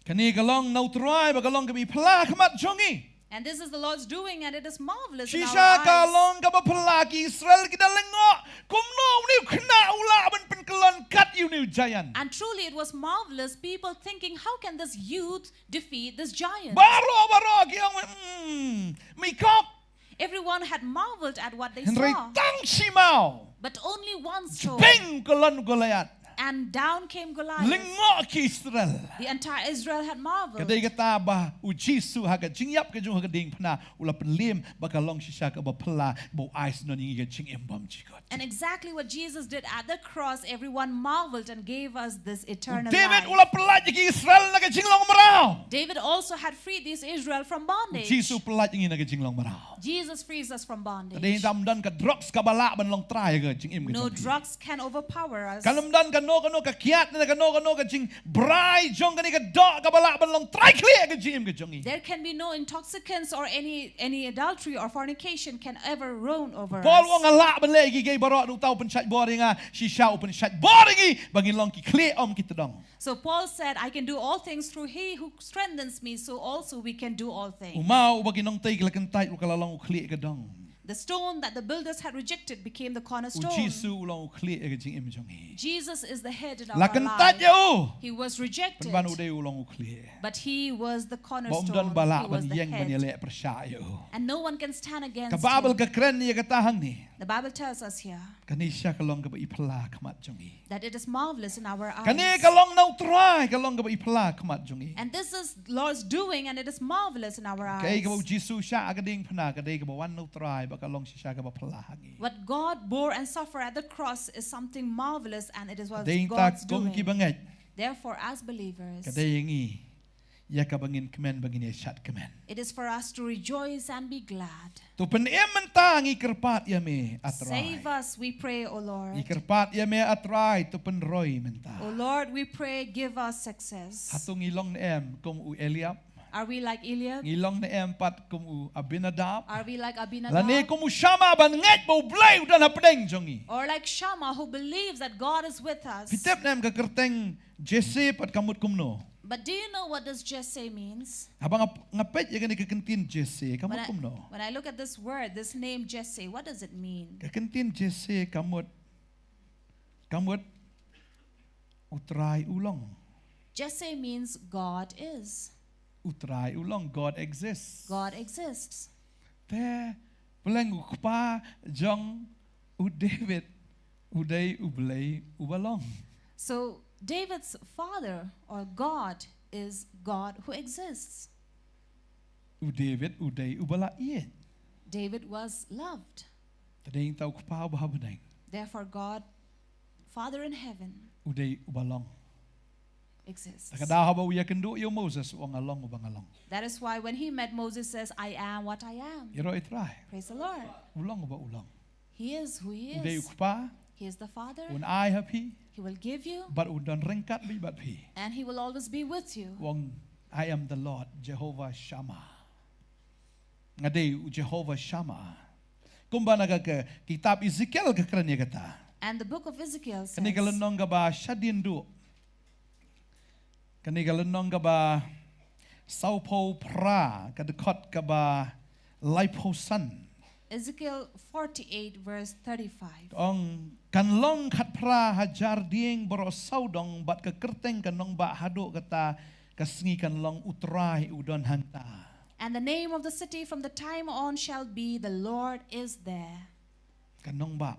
Kane ka long na u Trai ba ka long kaba i phylla ha khmat jong ngi. And this is the Lord's doing, and it is marvelous in Shisha ka our eyes. Long kaba phylla, ki Israel ki da lyngngoh, kumno une u khynnah u lah ban pynkyllon kat ïa une u giant. And truly, it was marvelous. People thinking, how can this youth defeat this giant? Baroh baroh ki ong, hmm, mih kop. Everyone had marveled at what they Hynrei saw. Tang shi maw. But only one saw. Jbeng u kyllon u Goliath. And down came Goliath. Lyngngoh ki Israel. The entire Israel had marveled. Ka dei kata ba u Jisu ha ka jingïap ka jong u ha ka diengphna u la pynliem ba ka long shisha kaba phylla, ba u ai shnong ïa ngi ka jingim bymjukut. And exactly what Jesus did at the cross, everyone marveled and gave us this U eternal David life. u la pyllait ïa ki Israel na ka jinglong mraw. David also had freed this Israel from U bondage. Jisu u pyllait ïa ngi na ka jinglong mraw. Jesus frees us from Ka dei bondage. tam don ka drugs kaba lah ban long trai ha ka jingim ka No jong ngi. Drugs can overpower us. Kam don kano kano ka kiad ne kano kano ka jingbrai jong kane ka doh kaba lah ban long trai khlieh ha ka jingim ka jong ngi. There can be no intoxicants or any any adultery or fornication can ever ruin over Paul u ong us. nga lah ban leh kiei kiei baroh, uta u pynshait bor ïa nga, shisha u pynshait bor ïa ngi ba ngin long ki khlieh ym ki tdong. So Paul said, I can do all things through he who strengthens me, so also we can do all U things. maw uba ki nongtei ki la kyntait u kylla long u khlieh ka dong. The stone that the builders had rejected became the U cornerstone. Jisu u long u khlieh ha ka jingim jong ngi. Jesus is the head in La our kyntait life. ïa u. He was rejected, Pynban u dei u long u khlieh. But he was the Ba ym cornerstone. don ba lah He ban was the ïeng ban ïa head. Leh pyrshah ïa u. And no one can stand against Ka Baibl him. Ka kren ïa kata hangne. The Bible tells us here Kane shisha ka long kaba i phylla ha khmat jong ngi. That it is marvelous in our eyes. Kane ka long na u Trai, ka long kaba i phylla ha khmat jong ngi. And this is Lord's doing, and it is marvelous in our eyes. Kaei kaba u Jisu u shah ha ka diengphna ka dei kaba wan na u Trai ba ka long shisha kaba phylla ha ngi. What God bore and suffered at the cross is something marvelous, and it is what Dei ta God's kum doing. Ki bangeit. Therefore, as believers, Ka dei ïa ngi ïa kaba ngin kmen ba ngin ïa shad kmen. It is for us to rejoice and be glad. To pynim mynta, ngi kyrpad ïa me, A Trai. Save us, we pray, O Lord. Ngi kyrpad ïa me, A Trai, to pynroi mynta. O Lord, we pray, give us success. Hato ngi long ne em kum u Eliab? Are we like Eliab? Ngi long ne em pat kum u Abinadab? Are we like Lane Abinadab? Kum u Shammah ban ngeit ba u Blei u don hapdeng jong ngi? Or like Shammah, who believes that God is with us? Phi tip ne em ka kyrteng Jesse pat ka mut kumno? But do you know what this Jesse means? Haba nga, nga peit ïa kane ka kyntien Jesse, ka When mut I, kumno? when I look at this word, this name Jesse, what does it mean? Ka kyntien Jesse ka mut, ka mut U Trai u long. Jesse means God is. U Trai u long, God exists. God exists. Te, pleng u kpa jong u David, u dei U Blei uba long. So David's father or God is God who exists. U David u dei uba la ïeit. David was loved. Te dei ta u Kpa uba ha bneng. Therefore, God, Father in heaven, U dei uba long. exists. Te ka daw haba u ïakynduh ïa u Moses u ong nga long uba nga long. That is why when he met Moses says, I am what I am. Ïaroh ïa U Trai. Praise the Lord. U long uba u long. He is who he U dei u is. Kpa. He is the Father. Un ai ha phi. He will give you. Bad un don ryngkat bad phi. And he will always be with you. U ong, I am the Lord, Jehovah Shammah. Nga dei u Jehovah Shammah. Kumba na ka, ka kitab Ezekiel ka kren ïa kata. And the book of Ezekiel says, Kane ka lynnong kaba shadien duh. Kane ka lynnong kaba sawphew phra, ka dkhot kaba laiphew san. Ezekiel forty-eight, verse thirty-five. Ong, kan long khatphra hajar dieng baroh sawdong, bad ka kyrteng ka nongbah haduh kata ka sngi kan long U Trai u don hangta. And the name of the city from the time on shall be, The Lord is there. Ka nongbah.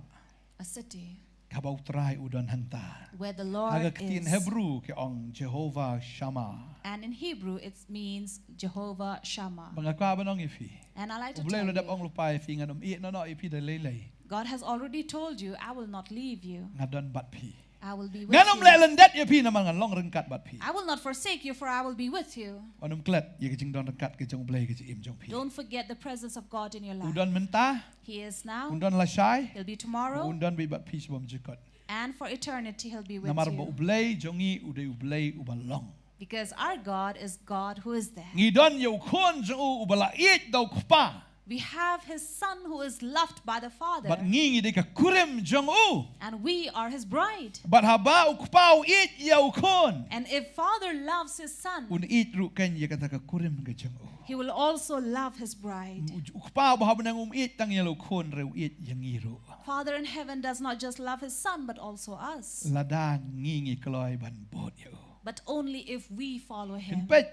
A city. Kaba U Trai u don hangta. Where the Lord is. Ha ka ktien Hebrew ki ong Jehovah Shammah. And in Hebrew, it means Jehovah Shammah. Ba nga kwah ban ong ïa phi. And I like to tell you. U Blei u la dep ong lypa ïa phi, ngan ym ïeh noh noh ïa phi da lei lei. God has already told you, "I will not leave you. Nga don bad phi. I will be with you. Ngan ym leh lyndet ïa phi namar ngan long ryngkat bad phi. I will not forsake you, for I will be with you." Wat nym klet ïa ka jingdon ryngkat ka jong U Blei ha ka jingim jong phi. Don't forget the presence of God in your life. U don mynta. He is now. Un don lashai. He'll be tomorrow. Un don bad phi sha bymjukut. And for eternity, he'll be with you. Namar ba U Blei jong ngi u dei U Blei uba long. Because our God is God who is there. Ngi don ïa u Khun jong u uba la ïeit da u Kpa. We have his Son who is loved by the Father. Bad ngi ngi dei ka kurim jong u. And we are his bride. Bad haba u Kpa u ïeit ïa u Khun. And if Father loves his Son, un ïeit ruh kan ïa kata ka kurim ka jong u. He will also love his bride. U, u Kpa uba ha bneng um ïeit tang ïa u Khun, hynrei u ïeit ïa ngi ruh. Father in heaven does not just love his Son, but also us. Lada ngi ngi kloi ban bud ïa u. But only if we follow him. Phin peit.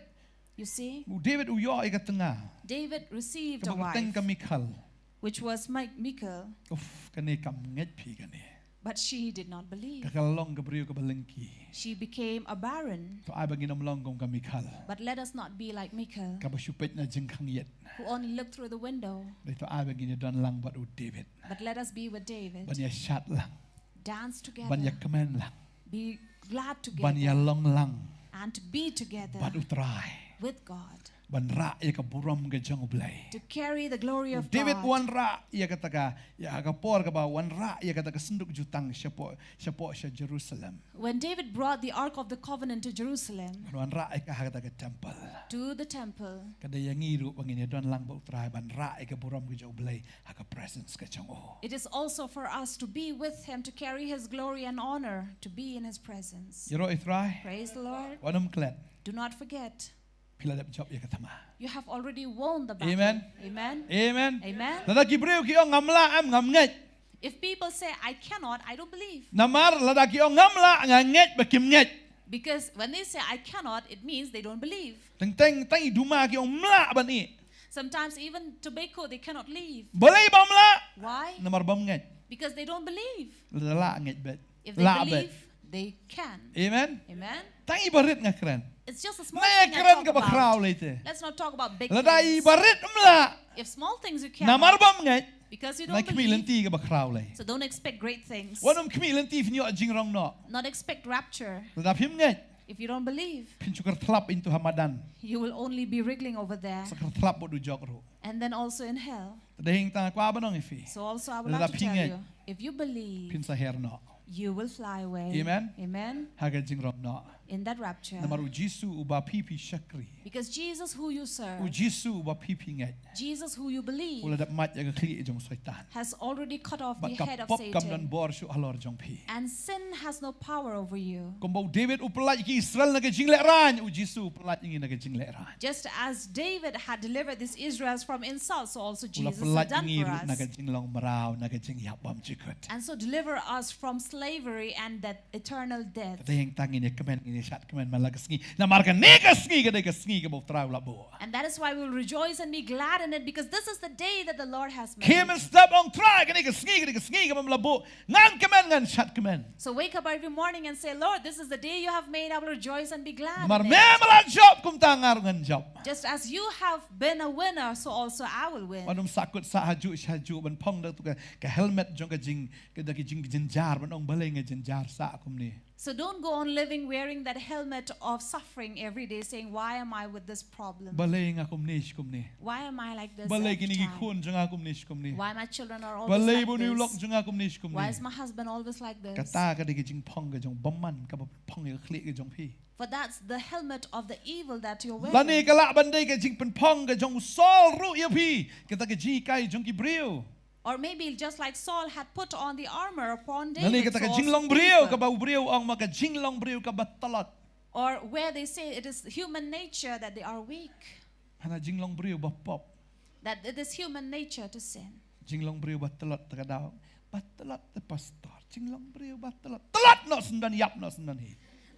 You see? U David u ïoh ïa ka tnga. David received a wife, kaba kyrteng ka Michal. Which was Mi-, Michal. Uf, kane kam ngeit phi kane. But she did not believe. Ka, ka long ka briew kaba lyngkhi. She became a barren. To ai ba ngin ym long kum ka Michal. But let us not be like Michal. Kaba shu peit na jingkhang ïit. Who only looked through the window. Dei to ai ba ngin ïa don lang bad u David. But let us be with David. Ban ïa shad lang. Dance together. Ban ïa kmen lang. Be glad together. Ban ïa long lang. And to be together. Bad U Trai. With God. Ban rah ïa ka burom ka jong U Blei. To carry the glory of God. U David u wanrah ïa kata ka, ïa ka por kaba u wanrah ïa kata ka synduk jutang shapoh, shapoh sha Jerusalem. When David brought the Ark of the Covenant to Jerusalem, u wanrah ïa ka ha kata ka temple. To the temple. Ka dei ïa ngi ruh ba ngin ïa don lang bad U Trai ban rah ïa ka burom ka jong U Blei ha ka presence ka jong u. It is also for us to be with him, to carry his glory and honor, to be in his presence. Ïaroh ïa U Trai. Praise the Lord. Wat nym klet. Do not forget. Phi la dep jop ïa ka thma. You have already won the battle. Amen. Amen. Amen. Amen. Lada ki briew ki ong ngam lah, em, ngam ngeit. If people say, "I cannot," I don't believe. Namar lada ki ong ngam lah, nga ngeit ba kim ngeit. Because when they say, "I cannot," it means they don't believe. Teng teng teng i duma ki ong ym lah ban ïeh. Sometimes even tobacco, they cannot leave. Balei bym lah? Why? Namar bym ngeit. Because they don't believe. Lada lah ngeit beit. If they believe, they can. Amen. Amen. Tang i barit nga kren. It's just a small thing I talk about. Nga kren kaba khraw lei te. Let's not talk about big things. Lada i barit ym lah. If small things you cannot, namar bym ngeit. Because you don't believe. Wat khmih lynti kaba khraw lei. So don't expect great things. Wat nym khmih lynti phin ïoh jingrong noh. Not expect rapture. Lada phim ngeit. If you don't believe, phin shu kyrthlap hangto ha madan. You will only be wriggling over there. Sa kyrthlap bad u jok ruh. And then also in hell. Te dei hangta nga kwah ban ong ïa phi. So also I would like to tell you, lada phi ngeit, if you believe, phin sa her noh. You will fly away. Amen. Amen. Ha ka jingrong noh. In that rapture. Namar u Jisu uba phi phi shakri. Because Jesus who you serve, u Jisu uba phi phi ngeit, Jesus who you believe, u la dep mad ïa ka khlieh jong Soitan. Has already cut off the head of Satan. Bad ka pop kam don bor shuh halor jong phi. And sin has no power over you. Kumba u David u pyllait ïa ki Israel na ka jinglehrain, u Jisu u pyllait ïa ngi na ka jinglehrain. Just as David had delivered these Israels from insult, so also Jesus had done for us. U la pyllait ïa ngi ruh na ka jinglong mraw, na ka jingïap bymjukut. And so deliver us from slavery and that eternal death. Te dei hangta ngin ïa kmen, ngin ïa shad kmen man la ka sngi. Namar kane ka sngi ka dei ka sngi kaba U Trai u la buh. And that is why we will rejoice and be glad in it, because this is the day that the Lord has made. Khie mynstep ong, Trai, kane ka sngi ka dei ka sngi kaba me la buh. Ngan kmen, ngan shad kmen. So wake up every morning and say, "Lord, this is the day you have made. I will rejoice and be glad in it." Namar me me la jop, kumta nga ruh ngan jop. Just as you have been a winner, so also I will win. Wat nym sahkut sah hajuh sha hajuh ban phong da katu ka, ka helmet jong ka jing, ka, da ki jingjynjar, ban ong balei nga jynjar sah kumne. So don't go on living wearing that helmet of suffering every day, saying, "Why am I with this problem? Balei nga kumne shi kumne? Why am I like this every time? Balei kine ki khun jong nga kumne shi kumne? Why my children are always like this? Balei ba une u lok jong nga kumne shi kumne?" Why is my husband always like this? Kata ka dei ka jingphong ka jong bymman, kaba phong ïa ka khlieh ka jong phi. For that's the helmet of the evil that you're wearing. Lane ka lah ban dei ka jingpynphong ka jong u Saul ruh ïa phi, kata ka jinghikai jong ki briew. Or maybe just like Saul had put on the armor upon David, so also the people. Lane kata ka jinglong briew kaba u briew ong ma ka jinglong briew kaba tlot. Or where they say it is human nature that they are weak. Hana jinglong briew ba pop. That it is human nature to sin. Jinglong briew ba tlot, te ka daw ba tlot te pastor. Jinglong briew ba tlot. Tlot noh shen don, ïap noh shen don hi.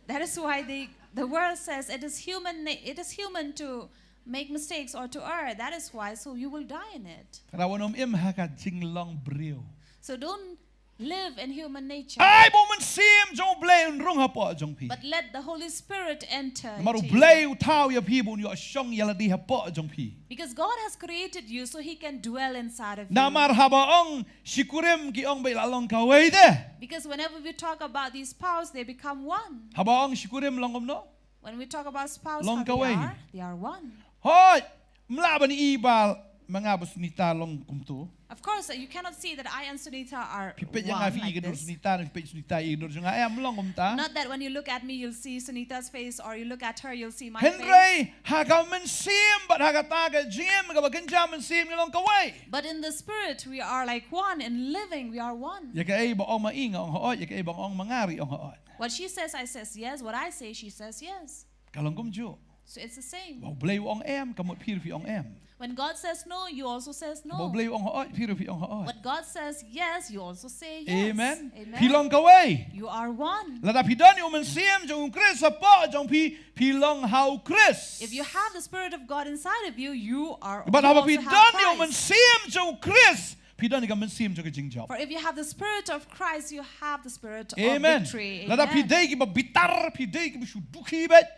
That is why the, the world says it is human na-, it is human to make mistakes or to err. That is why, so you will die in it. Te wat nym im ha ka jinglong briew. So don't Live in human nature. Ai ba u Mynsiem jong U Blei un rung hapoh jong phi. But let the Holy Spirit enter. Namar U Blei u thaw ïa phi ba un ïoh shong ïa lade hapoh jong phi. Because God has created you so He can dwell inside of you. Namar haba ong shi kurim ki ong ba la long kawei de. Because whenever we talk about these powers, they become one. Haba ong shi kurim long kumno? When we talk about spouse, long kawei. They are one. Hoi, mla ban i ba ma nga bad Sunita long kumto. Of course, you cannot see that I and Sunita are one like this. Phi peit ïa nga phi i ka dur Sunita, phi peit Sunita i ka dur jong nga, em long kumta. Not that when you look at me, you'll see Sunita's face, or you look at her, you'll see my face. Hynrei ha ka mynsiem bad ha kata ka jingim kaba kynja mynsiem ngi long kawei. But in the spirit, we are like one. In living, we are one. Ïa kaei ba ong ma i nga ong hooid, ïa kaei ba ong ma nga ruh i ong hooid. What she says, I says yes. What I say, she says yes. Ka long kumjuh. So it's the same. Ba U Blei u ong em, ka mut phi ruh phi ong em. When God says no, you also says no. Ba U Blei u ong hooid, phi ruh phi ong hooid. What God says yes, you also say yes. Amen. Amen. Phi long kawei. You are one. Lada phi don ïa u Mynsiem jong U Khrist hapoh jong phi, phi long ha U Khrist. If you have the Spirit of God inside of you, you are also have Christ. Bad haba phi don ïa u Mynsiem jong U Khrist, phi don ïa ka mynsiem jong ka jingjop. For if you have the Spirit of Christ, you have the spirit of victory. Amen. Lada phi dei kiba bitar, phi dei kiba shu dukhi bad,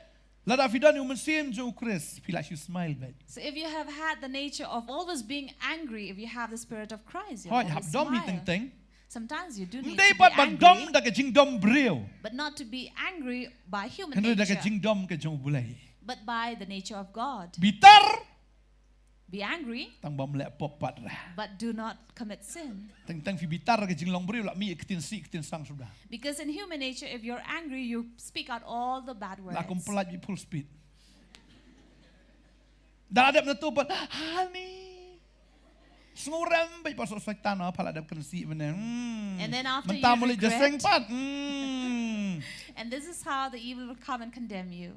lada phi don ïa u Mynsiem jong U Khrist, phi lah shu smile bad. So if you have had the nature of always being angry, if you have the Spirit of Christ, you'll always smile. Hooid, hap dom hi teng teng. Sometimes you do need to be angry, but not to be angry by human nature. Ym dei ban dom da ka jingdom briew. Hynrei da ka jingdom ka jong U Blei. But by the nature of God. Bitar. Be angry, tang bym leh pop pat re. But do not commit sin. Teng teng phi bitar ka jinglong briew la mih ktien sih ktien sang suda. Because in human nature, if you're angry, you speak out all the bad words. La kum pynlait bad full speed. Da la dep na tu pat, honey. Sngewrem bad pat soh Soitan, pha la dep kren sih mynne. Hmm. And then after you regret. Mynta mut leit jaseng pat. Hmm. And this is how the evil will come and condemn you.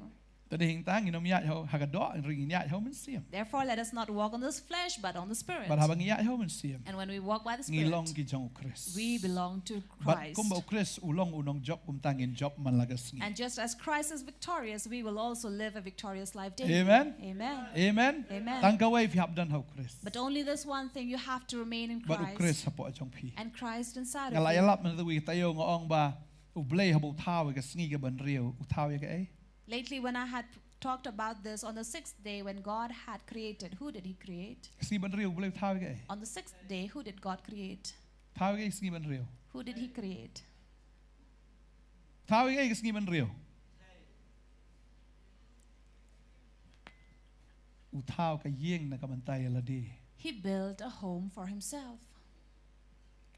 Te dei hangta ngin ym ïaid ha ka doh, hynrei ngin ïaid ha u Mynsiem. Therefore, let us not walk on this flesh, but on the Spirit. Bad haba ngi ïaid ha u Mynsiem, and when we walk by the Spirit, ngi long ki jong U Khrist. We belong to Christ. Bad kumba U Khrist u long u nongjop, kumta ngin jop man la ka sngi. And just as Christ is victorious, we will also live a victorious life daily. Amen. Amen. Amen. Amen. Tang kawei phi hap don ha U Khrist. But only this one thing, you have to remain in Christ. Bad U Khrist hapoh jong phi. And Christ inside of you. Nga la ïalap mynta wi ka taïew nga ong ba U Blei haba u thaw ïa ka sngi kaban briew, u thaw ïa kaei? Lately, when I had talked about this, on the sixth day when God had created, who did He create? Ka sngi ban briew, U Blei u thaw ïa kaei? On the sixth day, who did God create? Thaw ïa kaei ka sngi ban briew? Who did He create? Thaw ïa kaei ka sngi ban briew? U thaw ka ïing na ka bynta ïa lade. He built a home for Himself.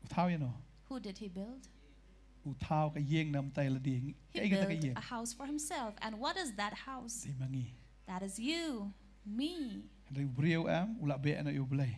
U thaw ïa no? Who did He build? U thaw ka ïing na ka bynta ïa lade. Kaei kata ka ïing? He built a house for Himself. And what is that house? Dei ma ngi. That is you, me. Hynrei u briew em, u la beh noh ïa U Blei.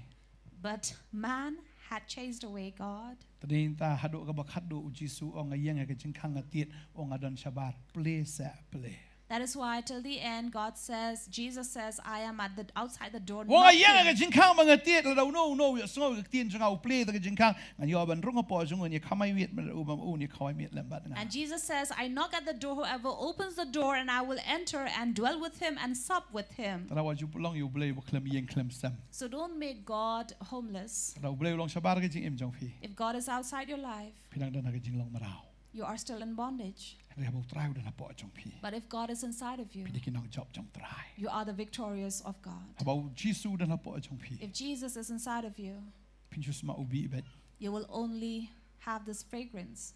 But man had chased away God. Te dei nangta haduh kaba khatduh u Jisu u ong, nga ïeng ha ka jingkhang nga tied, u ong nga don shabar, plie seh plie. That is why till the end God says, Jesus says, "I am at the, outside the door knocking." U ong nga ïeng ha ka jingkhang ba nga tied, lada uno uno u ïohsngew ïa ka ktien jong nga, u plie ïa ka jingkhang, ngan ïoh ban rung hapoh jong u, ngan ïa khamai miet bad u, bad u un ïa khamai miet lem bad nga. And Jesus says, "I knock at the door, whoever opens the door, and I will enter and dwell with him and sup with him." Te lada wat ju pynlong ïa U Blei uba khlem ïing khlem sem. So don't make God homeless. Lada U Blei u long shabar ka jingim jong phi, if God is outside your life, phi dang don ha ka jinglong mraw. You are still in bondage. Hynrei haba U Trai u don hapoh jong phi, but if God is inside of you, phi dei ki nongjop jong U Trai. You are the victorious of God. Haba u Jisu u don hapoh jong phi, if Jesus is inside of you, phin shu sma u bih bad. You will only have this fragrance.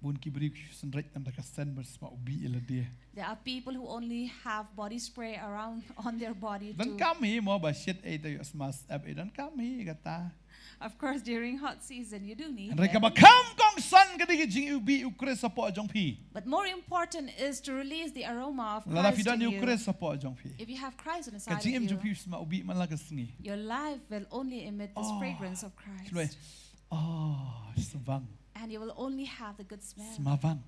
Bun ki briew ki shu synreit tang da ka scent ban sma u bih ïa lade. There are people who only have body spray around on their body to. Donkam hi mo ba shit ei te ïoh sma sep ei, donkam hi kata. Of course, during hot season, you do need them. Hynrei kaba kham kongsan ka dei ka jingïohi U Khrist hapoh jong phi. But more important is to release the aroma of Christ in you. Lada phi don ïa U Khrist hapoh jong phi, if you have Christ inside of you, ka jingim jong phi sma u bih man la ka sngi. Your life will only emit this fragrance of Christ. Shu leh, oh, sma bang. And you will only have the good smell. Sma bang.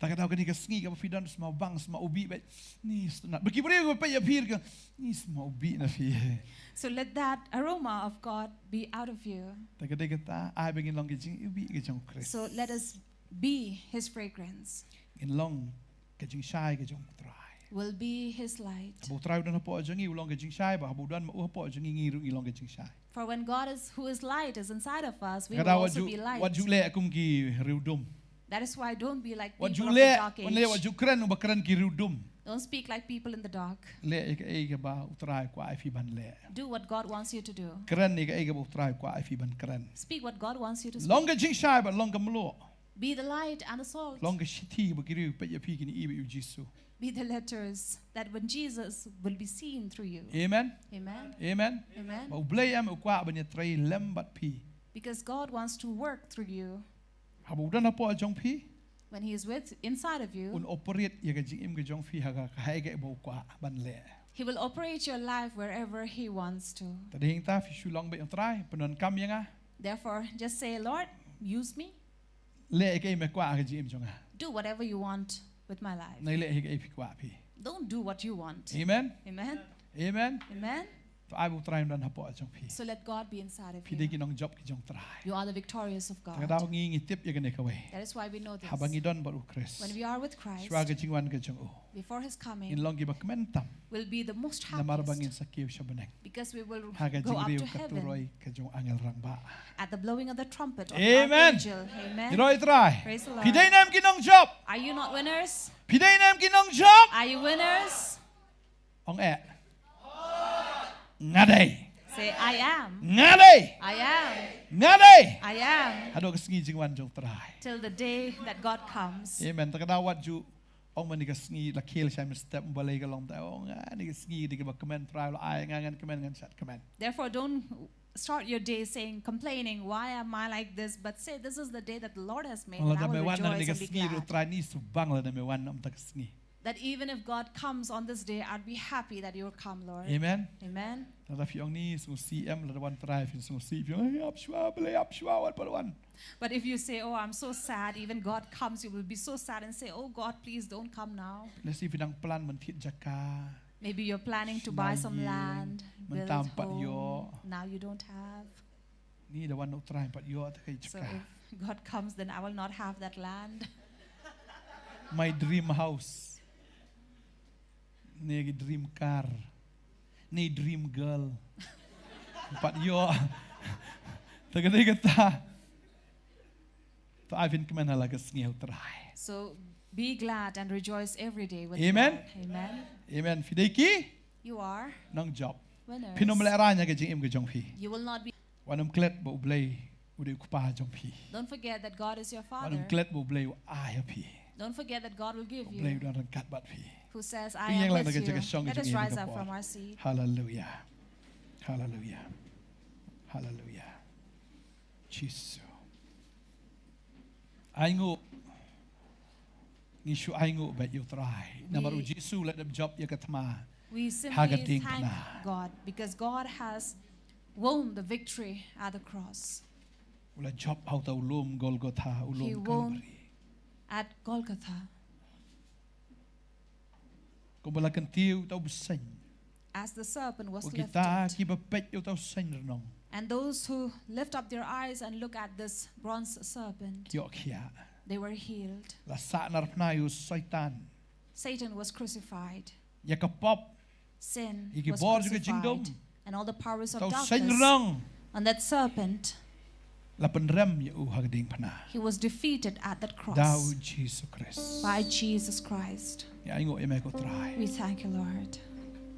Ta ka daw kane ka sngi kaba phi don sma bang, sma u bih bad. Ni stunat. Ba ki briew ba peit ïa phi ka, ni sma u bih na phi. So let that aroma of God be out of you. Ta ka dei kata, ai ba ngin long ka jingïohi ka jong U Khrist. So let us be his fragrance. Ngin long ka jingshai ka jong U Trai. will be his light. Haba U Trai u don hapoh jong ngi, u long ka jingshai, bad haba u don ma u hapoh jong ngi, ngi ruh ngi long ka jingshai. For when God is, who is light, is inside of us, we will also be light. Kata wat ju, wat ju leh kum ki riewdum. That is why don't be like people of the dark age. Wat ju leh, wat leh, wat ju kren, wat kren ki riewdum. Don't speak like people in the dark. Leh ïa kaei kaba U Trai u kwah ïa phi ban leh. Do what God wants you to do. Kren ïa kaei kaba U Trai u kwah ïa phi ban kren. Speak what God wants you to speak. Long ka jingshai bad long ka mluh. Be the light and the salt. Long ka shithi ba ki riew peit ïa phi kin ïohi ïa U Jisu. Be the letters that when Jesus will be seen through you. Amen. Amen. Amen. Amen. Ba U Blei em u kwah ban ïatrei lem bad phi. Because God wants to work through you. Haba u don hapoh jong phi, when he is with, inside of you, un operate ïa ka jingim ka jong phi ha ka, ha kaei kaei ba u kwah ban leh. He will operate your life wherever he wants to. Te dei hangta phi shu long beit ïa U Trai, pyndonkam ïa nga. Therefore, just say, "Lord, use me." Leh ïa kaei me kwah ha ka jingim jong nga. Do whatever you want with my life. Nai leh ïa kaei phi kwah phi. Don't do what you want. Amen. Amen. Amen. Amen. To ai ba U Trai un don hapoh jong phi. So let God be inside of you. Phi dei ki nongjop ki jong U Trai. You are the victorious of God. Te ka daw ngi ngi tip ïa kane kawei. That is why we know this. Haba ngi don bad U Khrist, when we are with Christ, shuwa ka jingwan ka jong u, before his coming, ngin long kiba kmen tam. Will be the most happiest. Namar ba ngin sa kiew sha bneng. Because we will go up to heaven. Ha ka jingrwai ka turoi ka jong angel rangbah. At the blowing of the trumpet of the archangel. Amen. Amen. Ïaroh ïa U Trai. Praise the Lord. Phi dei ne em ki nongjop? Are you not winners? Phi dei ne em ki nongjop? Are you winners? Ong eh. Nga dei. Say, "I am." Nga dei. "I am." Nga dei. "I am." Haduh ka sngi jingwan jong U Trai. Till the day that God comes. Amen. Te ka daw wat ju ong ma ni ka sngi la khie shai mynstep, balei ka long te, ong, ah, ni ka sngi dei kaba kmen, U Trai u la ai nga, ngan kmen, ngan shait kmen. Therefore, don't start your day saying, complaining, "Why am I like this?" But say, "This is the day that the Lord has made, and I will rejoice and be glad." Lada me wan na ni ka sngi ruh, U Trai, ngi sngewbha lada me wan na kata ka sngi. That even if God comes on this day, I'd be happy that you will come, Lord. Amen. Amen. Lada phi ong ngi sngewsih em, lada wan U Trai phin sngewsih, phi ong, "Ai, ap shuwa, balei ap shuwa, wat pat wan." But if you say, "Oh, I'm so sad," even God comes, you will be so sad and say, "Oh God, please don't come now." Lehse phi dang plan ban thied jaka. Maybe you're planning to buy some land, build home. Mynta ym pat ïoh. Now you don't have. Ni da wan U Trai ym pat ïoh te ka jaka. So if God comes, then I will not have that land. My dream house. Ne ki dream car. Ne dream girl. Ym pat ïoh. Te ka dei kata. To ai phin kmen ha la ka sngi ha U Trai. So be glad and rejoice every day with God. Amen. Amen. Amen. Phi dei ki? You are. Nongjop. Winners. Phin ym lehraiñ ha ka jingim ka jong phi. You will not be. Wat nym klet ba U Blei u dei U Kpa jong phi. Don't forget that God is your Father. Wat nym klet ba U Blei u ai ha phi. Don't forget that God will give you. U Blei u don ryngkat bad phi. Who says, "I am with you." Pynïeng lang na ka jaka shong ka jong ngi. Let us rise up from our seat. Hallelujah. Hallelujah. Hallelujah. Jisu. Ainguh. Ngi shu ainguh bad ïa U Trai. Namar u Jisu u la dep jop ïa ka thma ha ka diengphna. We simply thank God because God has won the victory at the cross. U la jop ha uta u lum Golgotha, u lum Calvary. He won at Golgotha. Kumba la kyntiew uta u bseiñ. As the serpent was lifted. Bad kita kiba peit ïa uta u seiñ rnong. And those who lift up their eyes and look at this bronze serpent, ki ïoh khiah. They were healed. La sahnarphna ïa u Soitan. Satan was crucified. Ïa ka pop. Sin was crucified. Ïa ki bor jong ka jingdum. And all the powers of darkness. Uta u seiñ rnong. And that serpent. La pynrem ïa u ha ka diengphna. He was defeated at that cross. Da u Jisu Khrist. By Jesus Christ. Ngi ainguh ïa me ko Trai. We thank you, Lord.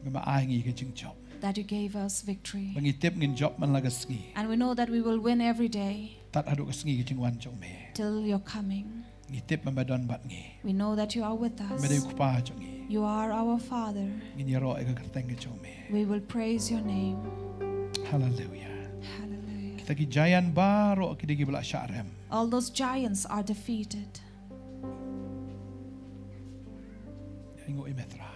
Ba me ai ngi ka jingjop. That you gave us victory. Ba ngi tip ngin jop man la ka sngi. And we know that we will win every day. Tad haduh ka sngi ka jingwan jong me. Till your coming. Ngi tip ba me don bad ngi. We know that you are with us. Me dei u Kpa jong ngi. You are our Father. Ngin ïaroh ïa ka kyrteng ka jong me. We will praise your name. Hallelujah. Hallelujah. Kita ki giant baroh ki dei kiba la shah rem. All those giants are defeated. Ainguh ïa me Trai.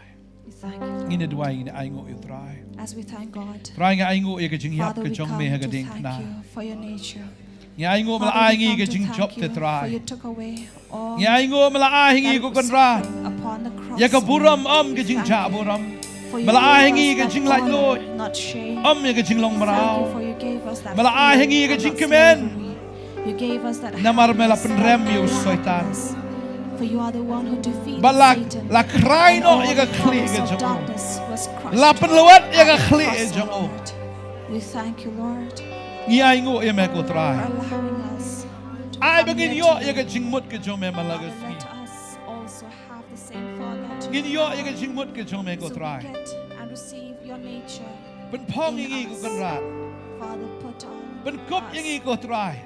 We thank you, Lord. Ngin ïa duwai, ngin ïa ainguh ïa u Trai. As we thank God, Trai, ngi ainguh ïa ka jingïap ka jong me ha ka diengphna. Father, we come to thank you for your nature. Ngi ainguh ba me la ai ngi ka jingjop te Trai. Father, we come to thank you for you took away all that was upon the cross. Ngi ainguh ba me la ai ha ngi ko Kynrad ïa ka burom ym ka jingjah burom. We thank you for your giving us that honor, not shame. Me la ai ha ngi ka jinglaitluid ym ïa ka jinglong mraw. Thank you for you gave us that freedom and not slavery. Me la ai ha ngi ka jingkmen. You gave us that happiness, that happiness. Namar me la pynrem ïa u Soitan. For you are the one who defeated Satan. Ba la, la khrai noh ïa ka khlieh ka jong u. And all the powers of darkness was crushed. La pynlwet ïa ka khlieh ka jong u. At the cross, Lord. We thank you, Lord, for letting us cross. Ngi ainguh ïa me ko Trai. Ai ba ngin ïoh ïa ka jingmut ka jong me man la ka sngi. Father, let us also have the same, Father, to Ngin ïoh ïa ka jingmut ka jong me ko Trai. So we get and receive your nature in us. Pynphong ïa ngi ko Kynrad. Father, put on us. Pynkup ïa ngi ko Trai.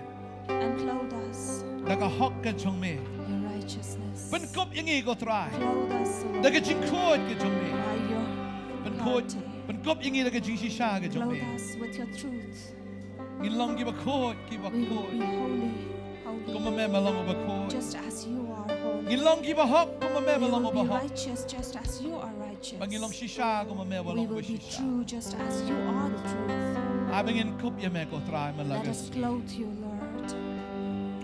And clothe us Da ka hok ka jong me. Your righteousness. Pynkup ïa ngi ko Trai. Clothe us, Lord, Da ka jingkhuid ka jong me. By your purity. Pynkup, pynkup ïa ngi da ka jingshisha ka jong me. Clothe us with your truth. Ngin long kiba khuid, kiba khuid. We will be holy, holy. Kumba me me long uba khuid. Just as you are holy. Ngin long kiba hok, kumba me me long uba hok. We will be righteous just as you are righteous. Ba ngin long shisha kumba me ba long ba shisha. We will be true just as you are the truth. Ai ba ngin kup ïa me ko Trai man la ka sngi. Let us clothe you, Lord.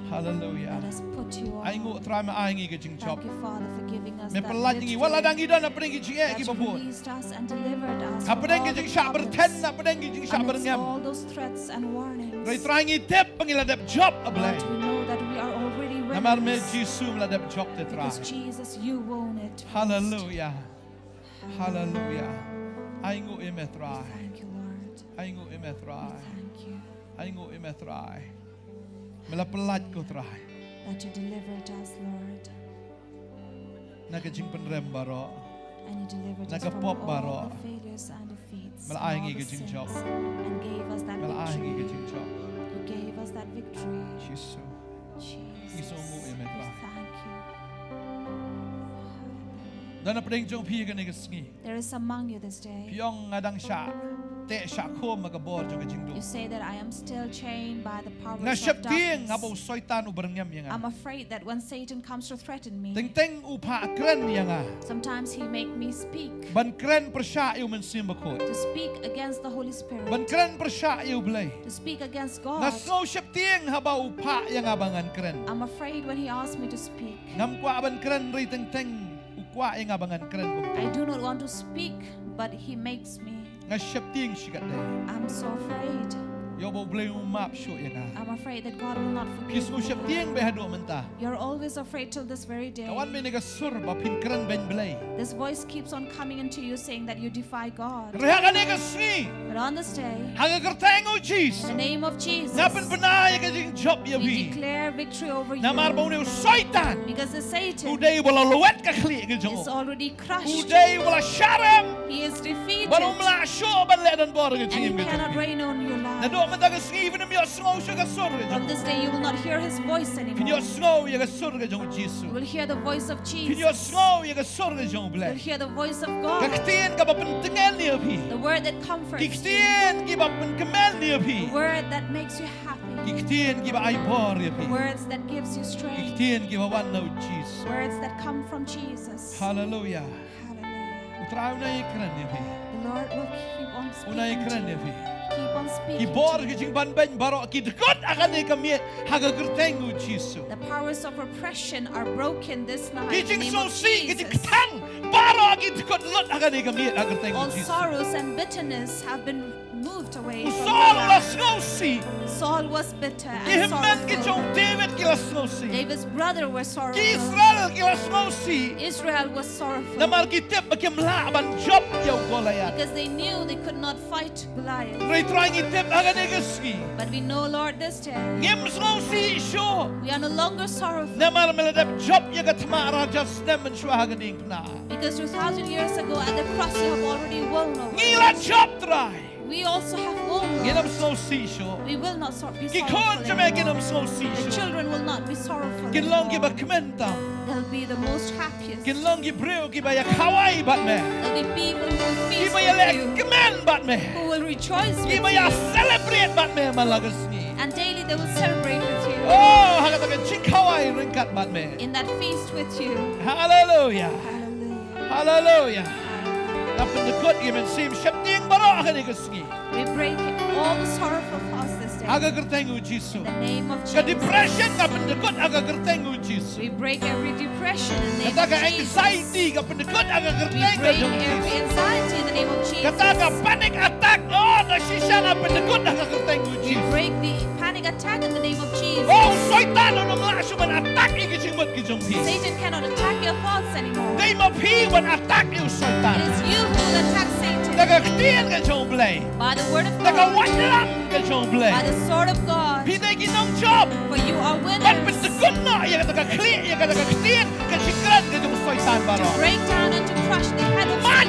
Hallelujah. Let us put you on. Ainguh Trai me ai ngi ka jingjop. Thank you, Father, for giving us that victory. Me pyllait ngi wat la dang ngi don hapdeng ki jingeh kiba bun. That you released us and delivered us from all the troubles. Hapdeng ki jingshah byrthen, hapdeng ki jingshah byrngem. Amidst all those threats and warnings. Hynrei Trai ngi tip ba ngi la dep jop, A Blei. But we know that we are already winners. Namar me Jisu me la dep jop te Trai. Because Jesus, you won it first. Hallelujah. Hallelujah. Ainguh ïa me Trai. We thank you, Lord. Ainguh ïa me Trai. We thank you. Ainguh ïa me Trai. Me la pyllait ko Trai. That you delivered us, Lord. Na ka jingpynrem baroh. And you delivered us from all the failures and defeats and all the sins. Na ka pop baroh. Me la ai ngi ka jingjop. And gave us that victory. Me la ai ngi ka jingjop. You gave us that victory. Jisu. Jesus. Ngi sngewnguh ïa me Trai. We thank you. Don hapdeng jong phi kane ka sngi. There is among you this day. Phi ong nga dang shah teh shah khum ha ka bor jong ka jingdum. You say that I am still chained by the powers of darkness. Nga sheptieng haba u Soitan u byrngem ïa nga. I'm afraid that when Satan comes to threaten me, teng teng u phah kren ïa nga. Sometimes he make me speak. Ban kren pyrshah ïa u Mynsiem Bakhuid. To speak against the Holy Spirit. Ban kren pyrshah ïa u Blei. To speak against God. Nga sngew sheptieng haba u phah ïa nga ba ngan kren. I'm afraid when he asks me to speak. Ngam kwah ban kren hynrei teng teng u kwah ïa nga ba ngan kren kumta. I do not want to speak, but he makes me. Nga sheptieng shikatdei. I'm so afraid. Ïoh ba u Blei um map shuh ïa nga. I'm afraid that God will not forgive me. Phi sngew sheptieng beit haduh mynta. You're always afraid till this very day. Ka wan beit ïa ka sur ba phin kren beiñ Blei. This voice keeps on coming into you saying that you defy God. Hynrei ha kane ka sngi. But on this day, ha ka kyrteng u Jisu, in the name of Jesus, nga pynbna ïa ka jingjop ïa phi. We declare victory over you. Namar ba une u Soitan, because the Satan, u dei uba la lwet ka khlieh ka jong u, is already crushed. U dei uba la sharem. He is defeated. Bad um lah shuh ban leh donbor ha ka jingim ka jong phi. And he cannot reign on your life. Naduh mynta ka sngi phin ym ïohsngew shuh ka sur ka jong u. From this day you will not hear his voice anymore. Phin ïohsngew ïa ka sur ka jong u Jisu. You will hear the voice of Jesus. Phin ïohsngew ïa ka sur ka jong u Blei. You'll hear the voice of God. Ka ktien kaba pyntngen ïa phi. The word that comforts you. Ki ktien kiba pynkmen ïa phi. The word that makes you happy. Ki ktien kiba ai bor ïa phi. Words that gives you strength. Ki ktien kiba wan na u Jisu. Words that come from Jesus. Hallelujah. Hallelujah. U Trai un ïai kren ïa phi. The Lord will keep on speaking to you. Un ïai kren ïa phi. Keep on speaking to you. Ki bor ki jingbanbeiñ baroh ki dkut ha kane ka miet ha ka kyrteng u Jisu. The powers of oppression are broken this night in the name of Jesus. Ki jingsngewsih, ki jingkthang baroh ki dkut lut ha kane ka miet ha ka kyrteng u Jisu. All sorrows and bitterness have been moved away from your life. U Saul u la sngewsih. Saul was bitter and sorrowful. Ki hynmen ki jong David ki la sngewsih. David's brother was sorrowful. Ki Israel ki la sngewsih. Israel was sorrowful. Namar ki tip ba kim lah ban jop ïa u Goliath. Because they knew they could not fight Goliath. Hynrei Trai ngi tip ha kane ka sngi. But we know, Lord, this day, ngim sngewsih shuh. We are no longer sorrowful. Namar me la dep jop ïa ka thma ar hajar snem mynshuwa ha ka diengphna. Because two thousand years ago at the cross you have already won over us. Ngi la jop Trai. We also have won, Lord. Ngin ym sngewsih shuh. We will not so-, be sorrowful anymore. Ki khun jong me kin ym sngewsih shuh. The children will not be sorrowful anymore. Kin long kiba kmen tam. They'll be the most happiest. Kin long ki briew kiba ïa khawai bad me. They'll be people who feast with you. Kiba ïaleh kmen bad me. Who will rejoice with you. Kiba ïa celebrate bad me man la ka sngi. And daily they will celebrate with you. Oh, ha kata ka jingkhawai ryngkat bad me. In that feast with you. Hallelujah. Hallelujah. Hallelujah. Hallelujah. Nga pyndkut ïa ki mynsiem sheptieng baroh ha kane ka sngi. We break all the sorrowful thoughts this day. Ha ka kyrteng u Jisu. In the name of Jesus. Ka depression nga pyndkut ha ka kyrteng u Jisu. We break every depression in the name of Jesus. Kata ka anxiety nga pyndkut ha ka kyrteng ka jong u Jisu. We break every anxiety in the name of Jesus. Kata ka panic attack, Lord, na shisha nga pyndkut ha ka kyrteng u Jisu. We break the panic attack in the name of Jesus. Oh, Soitan un ym lah shuh ban attack ïa ki jing jingmut ki jong phi. Satan cannot attack your thoughts anymore. Dei ma phi ban attack ïa u Soitan. It is you who will attack Satan. Da ka ktien ka jong u Blei. By the word of God. Da ka waitlam ka jong u Blei. By the sword of God. Phi dei ki nongjop. For you are winners. Ban pyntekun noh ïa kata ka khlieh, ïa kata ka ktien ka jingkren ka jong u Soitan baroh. To break down and to crush the head of Satan. Mad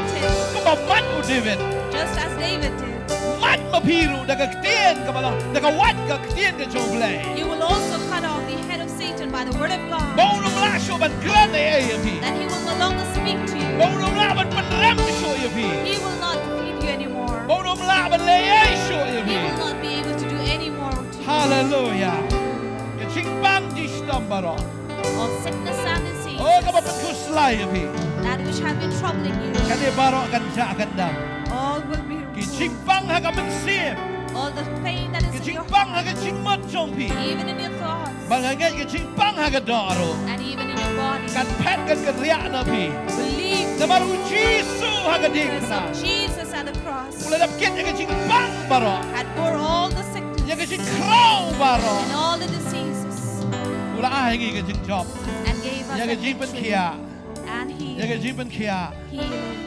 kumba mad u David. Just as David did. Mad ma phi ruh da ka ktien kaba long, da ka wait ka ktien ka jong u Blei. You will also cut off the head of Satan by the word of God. Ba un ym lah shuh ban kren ei ei ïa phi. That he will no longer speak to you. Ba un ym lah ban pynrem shuh ïa phi. He will not feed you anymore. Ba un ym lah ban leh ei ei shuh ïa phi. He will not be able to do any more to you. Haleluya. Ka jingpang jingshitom baroh. Of sickness and disease. Oh, kaba pynkhuslai ïa phi. That which have been troubling you. Kane baroh kan jah kan dam. All will be removed. Ki jingpang ha ka mynsiem. All the pain that is in your heart. Ki jingpang ha ka jingmut jong phi. Even in your thoughts. Ba nga ngeit ka jingpang ha ka doh ruh. And even in your body. Kan phet kan kynriah na phi. Believe. Namar u Jisu ha ka diengphna. Because of Jesus at the cross. U la dap kit ïa ka jingpang baroh. Had bore all the sickness. Ïa ka jingkhraw baroh. And all the diseases. U la ai ngi ka jingjop. And gave us the victory. Ïa ka jingpynkhiah. And healing. Ïa ka jingpynkhiah. Healing.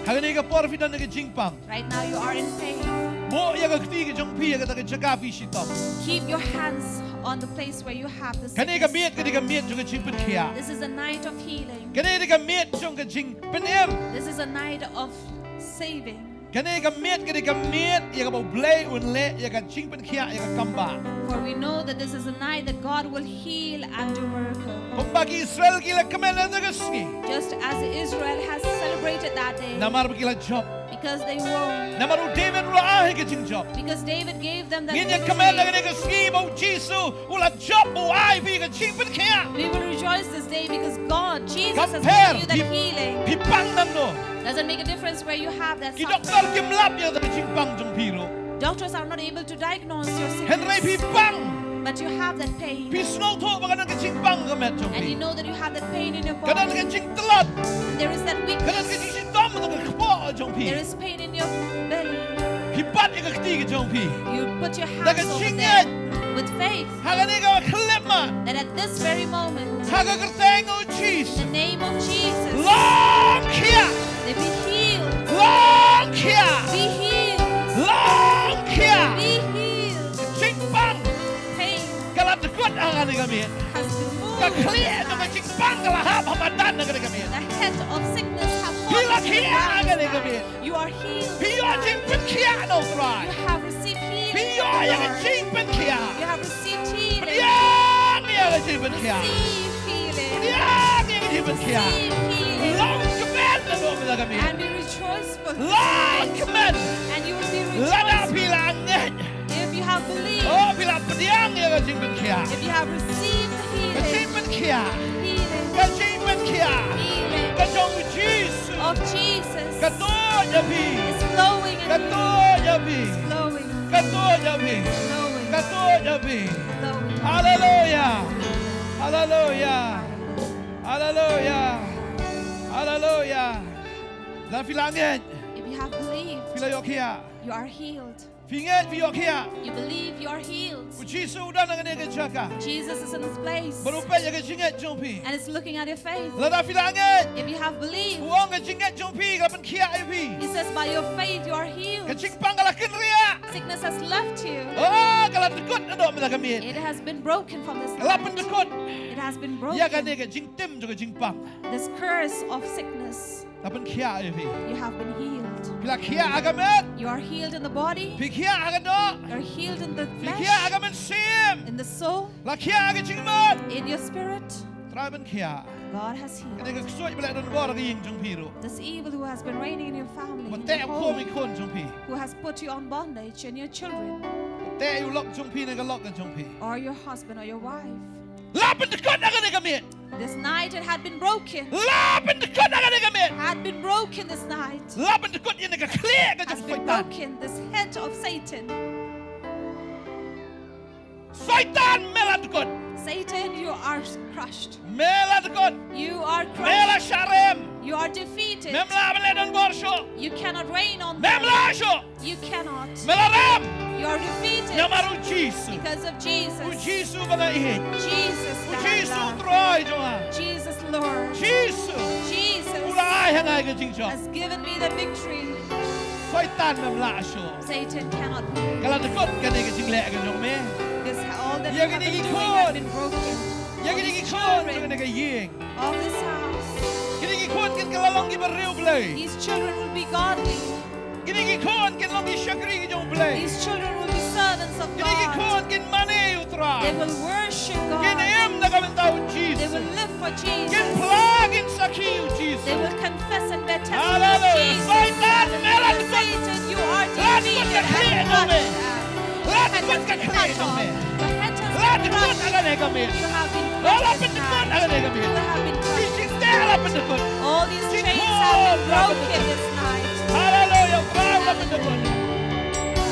Ha kane ka por phi don ïa ka jingpang. Right now you are in pain. Buh ïa ka kti ka jong phi ïa kata ka jaka phi shitom. Keep your hands on the place where you have the sickness. Kane ka miet ka dei ka miet jong ka jingpynkhiah. This is a night of healing. Kane ka dei ka miet jong ka jingpynim. This is a night of saving. Kane ka miet ka dei ka miet ïa kaba u Blei un leh ïa ka jingpynkhiah ïa ka kam bah. For we know that this is a night that God will heal and do miracle. Kumba ki Israel ki la kmen ha kata ka sngi. Just as Israel has celebrated that day. Namar ba ki la jop. Because they won. Namar u David u la ai ka jingjop. Because David gave them that victory. Ngin ïa kmen ha kane ka sngi ba u Jisu u la jop, u ai phi ka jingpynkhiah. We will rejoice this day because God, Jesus has given you that healing. Kam pher phi pang nangno. Doesn't make a difference where you have that suffering. Ki doktor kim lap ïa ka jingpang jong phi ruh. Doctors are not able to diagnose your sickness. Hynrei phi pang. But you have that pain. Phi sngewthuh ba ka don ka jingpang ha ka met jong phi. And you know that you have that pain in your body. Ka don ka jingtlot. And there is that weakness. Ka don ka jingshitom ha ka kpoh jong phi. There is pain in your belly. Phi bat ïa ka kti ka jong phi. You put your hands over there. Da ka jingngeit. With faith. Ha kane ka khyllipmat. That at this very moment. Ha ka kyrteng u Jisu. In the name of Jesus. Long khiah. They be healed. Long khiah. Be healed. Long khiah. Be healed. Jingpang. Pain. Ka la dkut ha kane ka miet. Has been moved. Ka khlieh jong ka jingpang ka la hap ha madan ha kane ka miet. The head of sickness have fallen to the ground. Phi la khiah ha kane ka miet. You are healed. Phi ïoh jingpynkhiah na u Trai. You have received healing from the Lord. Phi ïoh ïa ka jingpynkhiah. You have received healing. Pdiang ïa ka jingpynkhiah. Receive healing. Pdiang ïa ka jingpynkhiah. Receive healing. Long kmen naduh mynta ka miet. And be rejoiceful. Long kmen. And you will be rejoiceful. Lada phi la ngeit. If you have believed. Oh, phi la pdiang ïa ka jingpynkhiah. If you have received the healing. Ka jingpynkhiah. Healing. Ka jingpynkhiah. Healing. Ka jong u Jisu. Of Jesus. Ka tuid ïa phi. Is flowing in you. Ka tuid ïa phi. Is flowing. Ka tuid ïa phi. Flowing. Ka tuid ïa phi. Flowing. Haleluya. Haleluya. Haleluya. Haleluya. Lada phi la ngeit. If you have believed. Phi la ïoh khiah. You are healed. Phi ngeit phi ïoh khiah. You believe you are healed. U Jisu u don ha kane ka jaka. Jesus is in this place. Bad u peit ïa ka jingngeit jong phi. And is looking at your faith. Lada phi la ngeit. If you have believed. U ong ka jingngeit jong phi ka la pynkhiah ïa phi. He says, "By your faith you are healed." Ka jingpang ka la kynriah. Sickness has left you. Oh, ka la dkut naduh mynta ka miet. It has been broken from this night. Ka la pyndkut. It has been broken. Ïa kane ka jingtim jong ka jingpang. This curse of sickness. La pynkhiah ïa phi. You have been healed. Phi la khiah ha ka met. You are healed in the body. Phi khiah ha ka doh. You're healed in the flesh. Phi khiah ha ka mynsiem. In the soul. La khiah ha ka jingmut. In your spirit. Trai pynkhiah. God has healed. Kane ka ksuid ba la don bor ha ka ïing jong phi ruh. This evil who has been reigning in your family, in your home, ba teh u khun, i khun jong phi. Who has put you on bondage and your children. Ba teh u lok jong phi ne ka lok ka jong phi. Or your husband or your wife. La pyndkut ha kane ka miet. This night it had been broken. La pyndkut ha kane ka miet. Had been broken this night. La pyndkut ïa kane ka khlieh ka jong Soitan. Has been broken, this head of Satan. Soitan, me la dkut. Satan, you are crushed. Me la dkut. You are crushed. Me la shah rem. You are defeated. Mem lah ban leh don bor shuh. You cannot reign on them. Mem lah shuh. You cannot. Me la rem. You are defeated. Namar u Jisu. Because of Jesus. U Jisu ba nga ïeit. Jesus, u Jisu u Trai jong nga. Jesus, Lord. Jisu. Jesus. U la ai ha nga ïa ka jingjop. Has given me the victory. Soitan mem lah shuh. Satan cannot win. Ka la dkut kane ka jingleh ka jong me. This, all that you have been doing have been broken. Ïa kine ki khun jong kane ka ïing. Of this house. Kine ki khun kin kylla long ki bariewblei. These children will be godly. Kine ki khun kin long ki shakri ki jong u Blei. These children will be servants of God. Kine ki khun kin mane ïa u Trai. They will worship God. Kin im na ka bynta u Jisu. They will live for Jesus. Kin phla, kin sakhi ïa u Jisu. They will confess and bear testimony of Jesus. Hallelujah. Soitan, me la dkut. Satan, you are defeated and crushed. La dkut ka khlieh jong me. La dkut ka khlieh jong me. The hedge has been cut off. The hedge has been crushed. La dkut ha kane ka miet. You have been crushed tonight. La pyndkut ha kane ka miet. You have been crushed. Ki jingteh la pyndkut. All these chains have been broken this night. Hallelujah. Trai la pyndkut.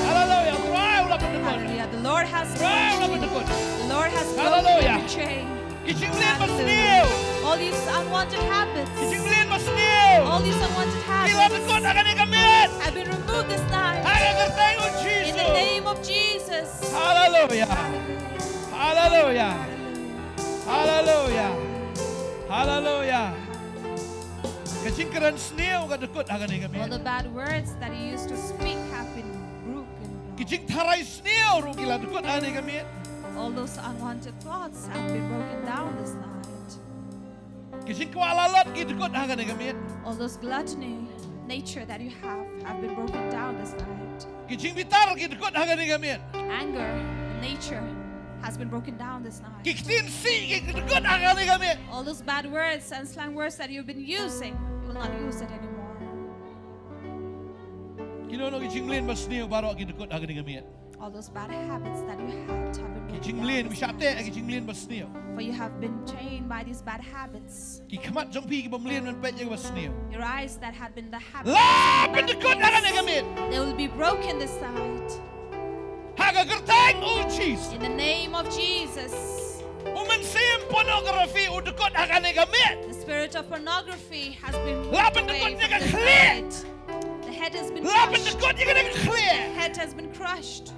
Hallelujah. Trai la pyndkut. Hallelujah. The Lord has broken you. Trai la pyndkut. The Lord has broken every chain. Hallelujah. Ki jingmlien basniew. All these unwanted habits. Ki jingmlien basniew. All these unwanted habits. Ki la dkut ha kane ka miet. Have been removed this night. Ha ka kyrteng u Jisu. In the name of Jesus. Hallelujah. Hallelujah. Hallelujah. Hallelujah. Ka jingkren sniew ka dkut ha kane ka miet. All the bad words that you used to speak have been broken. Ki jingtharai sniew ruh ki la dkut ha kane ka miet. All those unwanted thoughts have been broken down this night. Ki jingkwah lalot ki dkut ha kane ka miet. All those gluttony nature that you have have been broken down this night. Ki jingbitar ki dkut ha kane ka miet. Anger nature has been broken down this night. Ki ktien sih ki dkut ha kane ka miet. All those bad words and slang words that you've been using, you will not use it anymore. Kino kino ki jingmlien basniew baroh ki dkut ha kane ka miet. All those bad habits that you had have been broken down this night. Ki jingmlien, me shah teh ki jingmlien basniew. For you have been chained by these bad habits. Ki khmat jong phi kiba mlien ban peit ïa kaba sniew. Your eyes that had been the habits of bad things, la pyndkut ha kane ka miet. They will be broken this night. Ha ka kyrteng u Jisu. In the name of Jesus. U mynsiem pornography u dkut ha kane ka miet. The spirit of pornography has been moved away from this night. La pyndkut ïa ka khlieh. The head has been crushed. La pyndkut ïa kane ka khlieh. The head has been crushed.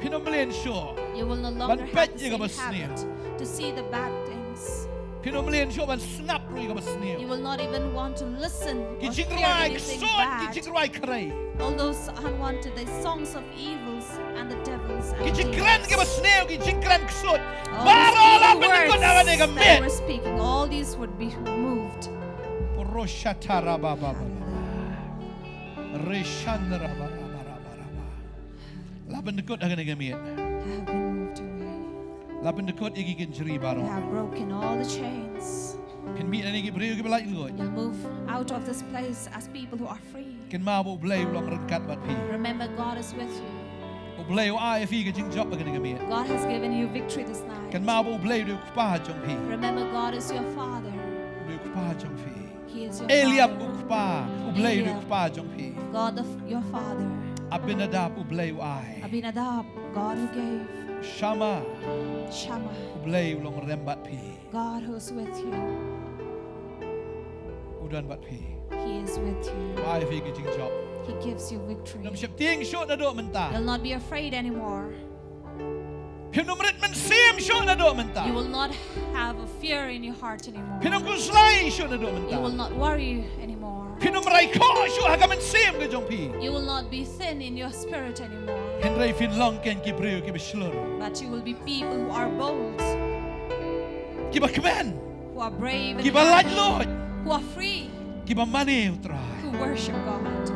Phin ym mlien shuh ban peit ïa kaba sniew. You will no longer have the same habit to see the bad things. Phin ym mlien shuh ban sngap ruh ïa kaba sniew. You will not even want to listen or hear anything bad. Ki jingrwai ksuid, ki jingrwai khrei. All those unwanted, the songs of evils and the devils and demons. Ki jingkren kiba sniew, ki jingkren ksuid. Baroh la pyndkut ha kane ka miet. All these evil words that you were speaking, all these would be removed. Poroshatarabababa. Reshandarabarabaraba. La pyndkut ha kane ka miet. Have been moved away. La pyndkut ïa ki kynjri baroh. You have broken all the chains. Phin mih na kine ki briew kiba laitluid. You'll move out of this place as people who are free. Kynmaw ba U Blei u long ryngkat bad phi. Remember, God is with you. U Blei u ai ïa phi ka jingjop ha kane ka miet. God has given you victory this night. Kynmaw ba U Blei u dei u Kpa jong phi. Remember, God is your Father. U dei u Kpa jong phi. He is your Father. Eliab u kpa, U Blei u dei u kpa jong phi. Eliab, God the f-, your father. Abinadab, U Blei u ai. Abinadab, God who gave. Shammah. Shammah. U Blei u long rem bad phi. God who is with you. U don bad phi. He is with you. U ai phi ka jingjop. He gives you victory. Ym sheptieng shuh naduh mynta. You'll not be afraid anymore. Phim nym rit mynsiem shuh naduh mynta. You will not have a fear in your heart anymore. Phim nym khuslai shuh naduh mynta. You will not worry anymore. Phim nym rai khoh shuh ha ka mynsiem ka jong phi. You will not be thin in your spirit anymore. Hynrei phin long kein ki briew kiba shlur. But you will be people who are bold. Kiba kmen. Who are brave and happy. Kiba laitluid. Who are free. Kiba mane U Trai. Who worship God.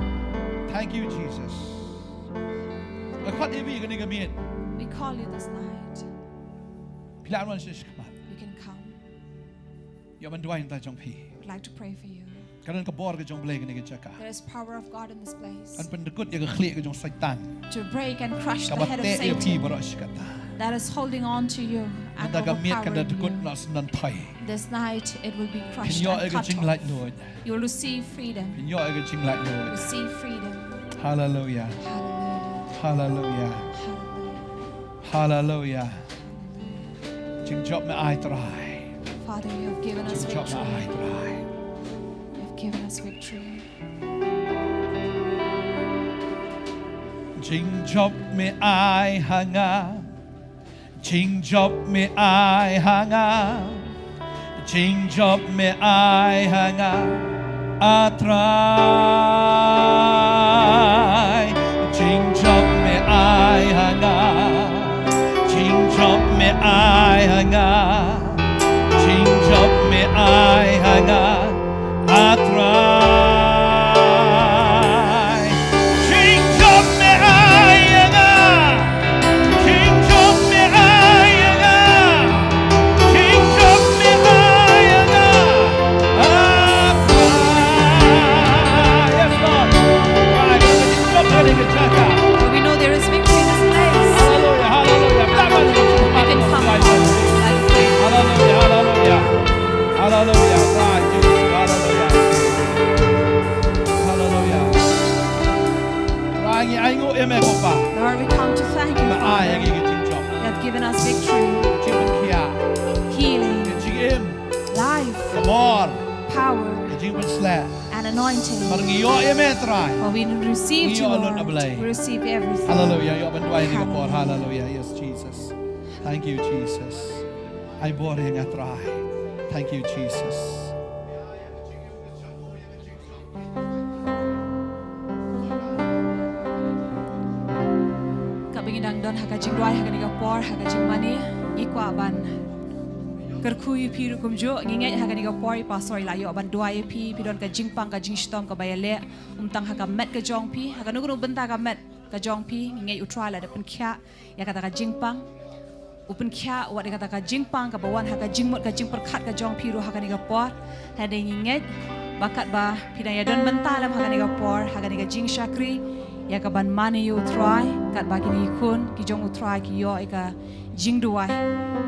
Thank you, Jesus. Nga khot ïa phi kane ka miet. We call you this night. Phi lah ban wan sha khmat. You can come. Ïa ban duwai na ka bynta jong phi. Would like to pray for you. Ka don ka bor ka jong U Blei ha kane ka jaka. There is power of God in this place. Ban pyndkut ïa ka khlieh ka jong Soitan. To break and crush the head of Satan. Kaba teh ïa phi baroh shi katta. That is holding on to you and overpowering you. Mynta ka miet kan da dkut noh sngewdon thoi. This night it will be crushed and cut off. Phin ïoh ïa ka jinglaitluid. You will receive freedom. Phin ïoh ïa ka jinglaitluid. Receive freedom. Hallelujah. Hallelujah. Hallelujah. Hallelujah. Hallelujah. Jingjop me ai Trai. Father, you have given us victory. Jingjop me ai Trai. You have given us victory. Jingjop me ai ha nga. Jingjop me ai ha nga. Jingjop me ai ha nga. A Trai. Jingjop me ai ha nga. Jingjop me ai ha nga. Jingjop me ai ha nga. A Trai. Jingjop me ai ha nga. Jingjop me ai ha nga. Jingjop me ai ha nga. A Trai. Yes, Lord. Trai, jingjop me ai ha nga. But we know there is victory in this place. Hallelujah, hallelujah. You can come. Hallelujah, hallelujah. Hallelujah. Trai, Jisu, hallelujah. Hallelujah. Trai, ngi ainguh ïa me ko Pa. Lord, we come to thank you, Father. Me ai ïa ngi ka jingjop. You have given us victory, Ka jingpynkhiah. Healing, Ka jingim. Life, Ka bor. Power, Ka jingpynshlur. And anointing. Namar ngi ïoh ïa me Trai. For we receive you, Lord. Ngi ïoh lut, A Blei. We receive everything. Hallelujah. Ïoh ban duwai ïa kane ka por. Hallelujah. Yes, Jesus. Thank you, Jesus. Ai bor ïa nga Trai. Thank you, Jesus. Katba ngi dang don ha ka jingduwai ha kane ka por, ha ka jingmane, ngi kwah ban kyrkhu ïa phi ruh kumjuh. Ngi ngeit ha kane ka por i Pastor i la ïoh ban duwai ïa phi, phi don ka jingpang ka jingshitom kaba ïaleh, ym tang ha ka met ka jong phi, ha kano kano bynta ka met ka jong phi, ngi ngeit U Trai la da pynkhiah ïa kata ka jingpang. U pynkhiah wat ïa kata ka jingpang kaba wan ha ka jingmut ka jingpyrkhat ka jong phi ruh ha kane ka por. Hynrei ngi ngeit ba katba phi dang ïadon bynta lem ha kane ka por, ha kane ka jingshakri, ïa kaban mane ïa U Trai, katba kine ki khun ki jong U Trai ki ïoh ïa ka jingduwai.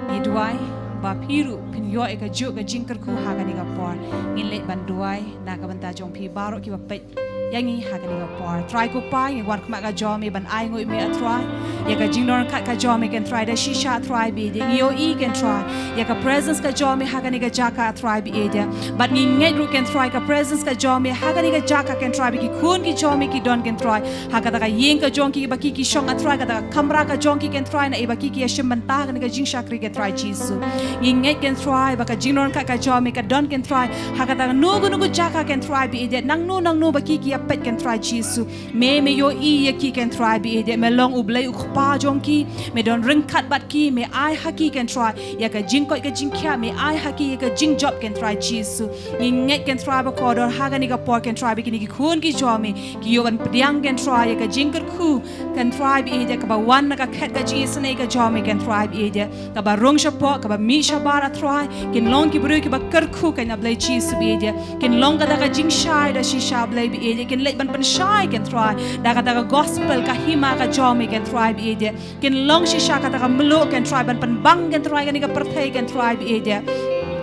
Ngi duwai ba phi ruh phin ïoh ïa kajuh ka jingkyrkhu ha kane ka por. Ngin leit ban duwai na ka bynta jong phi baroh kiba peit ïa ngi ha kane ka por. Trai ko Pa, ngi wan khmat ka jong me ban ainguh ïa me A Trai. Ïa ka jingdon ryngkat ka jong me Kynrad da shisha A Trai ba ïeit, ngi ïohi Kynrad ïa ka presence ka jong me ha kane ka jaka A Trai ba ïeit. Bad ngi ngeit ruh Kynrad ka presence ka jong me ha kane ka jaka Kynrad ba ki khun ki jong me ki don Kynrad, ha kata ka ïing ka jong ki ba ki ki shong A Trai, kata ka kamra ka jong ki Kynrad na i ba ki ki ïashim bynta ha kane ka jingshakri Kynrad Jisu. Ngi ngeit Kynrad ba ka jingdon ryngkat ka jong me ka don Kynrad ha kata ka kano kano ka jaka Kynrad ba ïeit, nangno nangno ba ki ki ïapeit Kynrad Jisu. Me, me ïohi ïa ki Kynrad ba ïeit, me long U Blei U Kpa jong ki, me don ryngkat bad ki, me ai ha ki Kynrad ïa ka jingkoit ka jingkhiah, me ai ha ki ïa ka jingjop Kynrad Jisu. Ngi ngeit Kynrad ba kordor ha kane ka por Kynrad ba kine ki khun ki jong me ki ïoh ban pdiang Kynrad ïa ka jingkyrkhu Kynrad ba ïeit, kaba wan na ka khet ka jingisynei ka jong me Kynrad ba ïeit, kaba rung shapoh, kaba mih shabar A Trai. Kin long ki briew kiba kyrkhu kein A Blei Jisu ba ïeit. Kin long kata ka jingshai da shisha A Blei ba ïeit. Kin leit ban pynshai Kynrad da kata ka gospel ka hima ka jong me Kynrad ba ïeit. Kin long shisha kata ka mluh Kynrad ban pynbang Kynrad kane ka pyrthei Kynrad ba ïeit.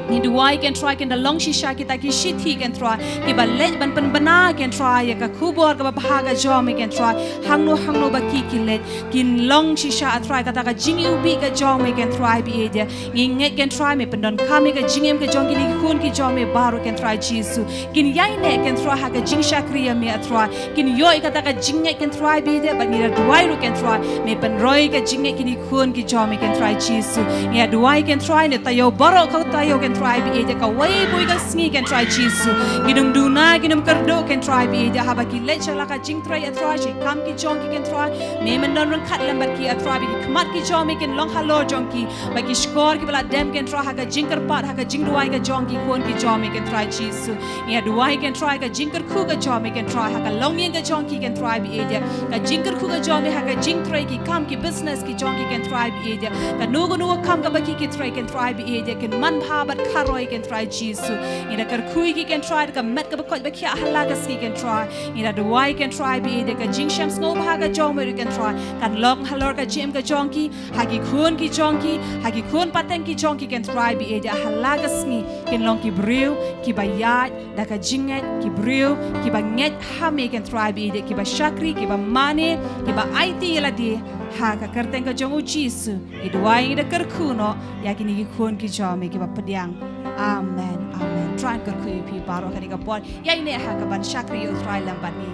Ngi duwai Kynrad kin da long shisha kita ki shithi Kynrad kiba leit ban pynbna Kynrad ïa ka khubor kaba bha ka jong me Kynrad hangno hangno ba ki ki leit. Kin long shisha A Trai kata ka jingiwbih ka jong me Kynrad ba ïeit. Ngi ngeit Kynrad me pyndonkam ïa ka jingim ka jong kine ki khun ki jong me baroh Kynrad Jisu. Kin ïaineh Kynrad ha ka jingshakri ïa me A Trai. Kin ïoh ïa kata ka jingngeit Kynrad ba ïeit, bad ngi da duwai ruh Kynrad me pynroi ka jingngeit kine ki khun ki jong me Kynrad Jisu. Ngi da duwai Kynrad ne taïew baroh ka taïew Kynrad ba ïeit, kawei pa kawei ka sngi Kynrad Jisu. Kin ym duna, kin ym kyrduh Kynrad ba ïeit, haba ki leit sha la ka jingtrei A Trai, sha ki kam ki jong ki Kynrad, me men don ryngkat lem bad ki A Trai, ba ki khmat ki jong me kin long halor jong ki, ba ki shkor kiba la dem Kynrad ha ka jingkyrpad, ha ka jingduwai ka jong ki khun ki jong me Kynrad Jisu. Ngi da duwai Kynrad ka jingkyrkhu ka jong me Kynrad ha ka longïing ka jong ki Kynrad ba ïeit, ka jingkyrkhu ka jong me ha ka jingtrei ki kam ki business ki jong ki Kynrad ba ïeit, kano kano ka kam kaba ki ki trei Kynrad ba ïeit, kin manbha bad kharoi Kynrad Jisu. Ngi da kyrkhu ïa ki Kynrad ka met kaba koit ba khiah ha la ka sngi Kynrad. Ngi da duwai Kynrad ba ïeit ka jingshem sngewbha ka jong me ruh Kynrad kan long halor ka jingim ka jong ki, ha ki khun ki jong ki, ha ki khun pateng ki jong ki Kynrad ba ïeit, ha la ka sngi kin long ki briew kiba ïaid da ka jingngeit, ki briew kiba ngeit ha me Kynrad ba ïeit, kiba shakri, kiba mane, kiba aiti ïa lade ha ka kyrteng ka jong U Jisu. Ngi duwai, ngi da kyrkhu noh ïa kine ki khun ki jong me kiba pdiang. Amen. Amen. Trai kyrkhu ïa phi baroh kane ka por. Ïaineh ha kaban shakri ïa U Trai lem bad ngi.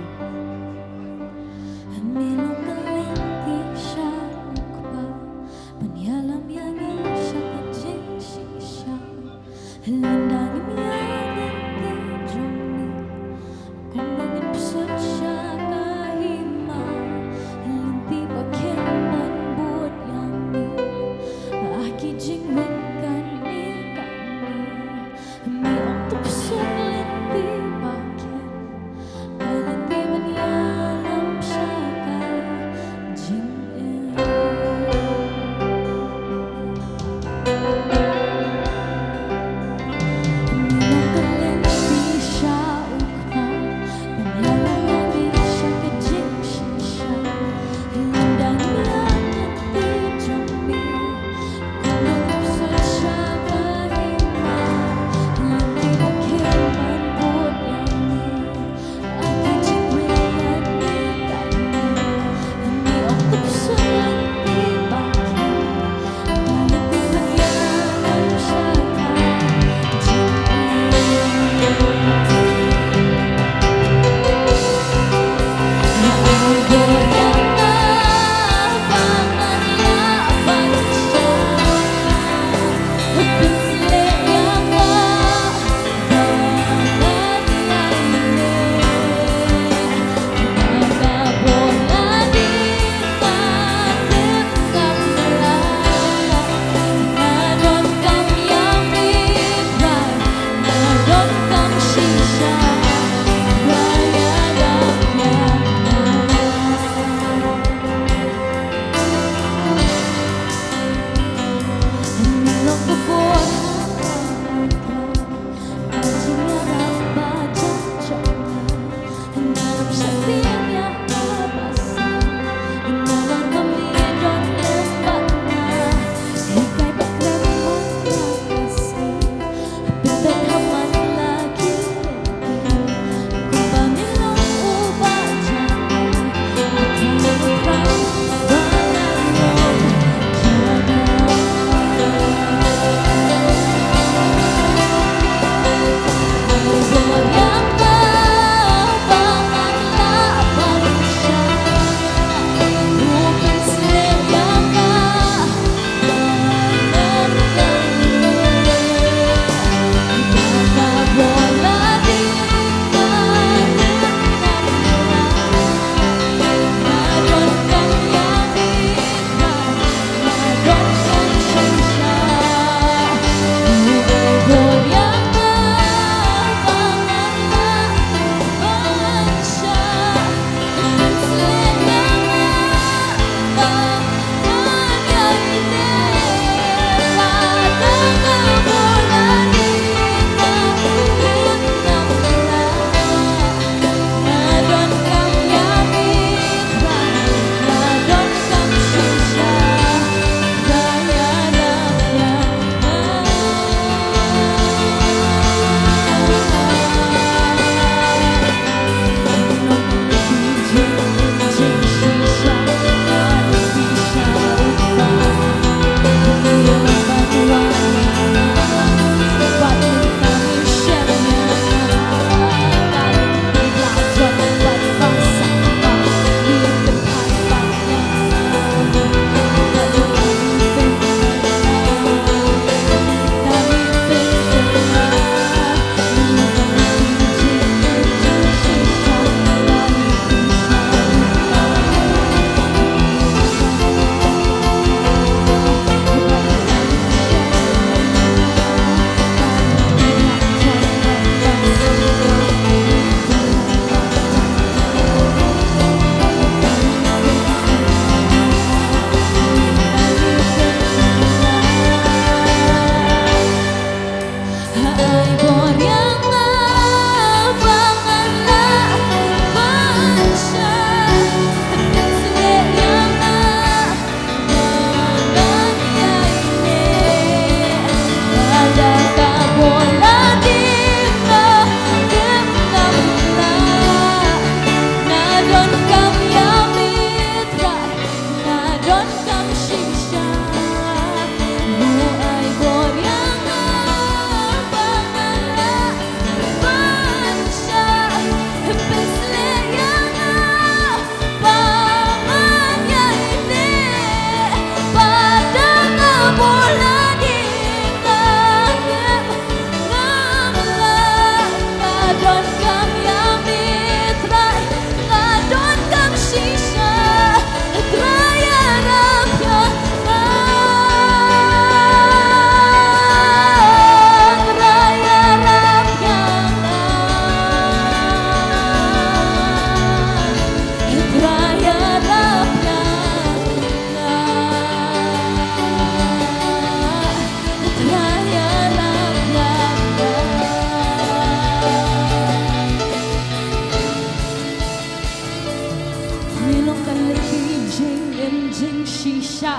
Shisha,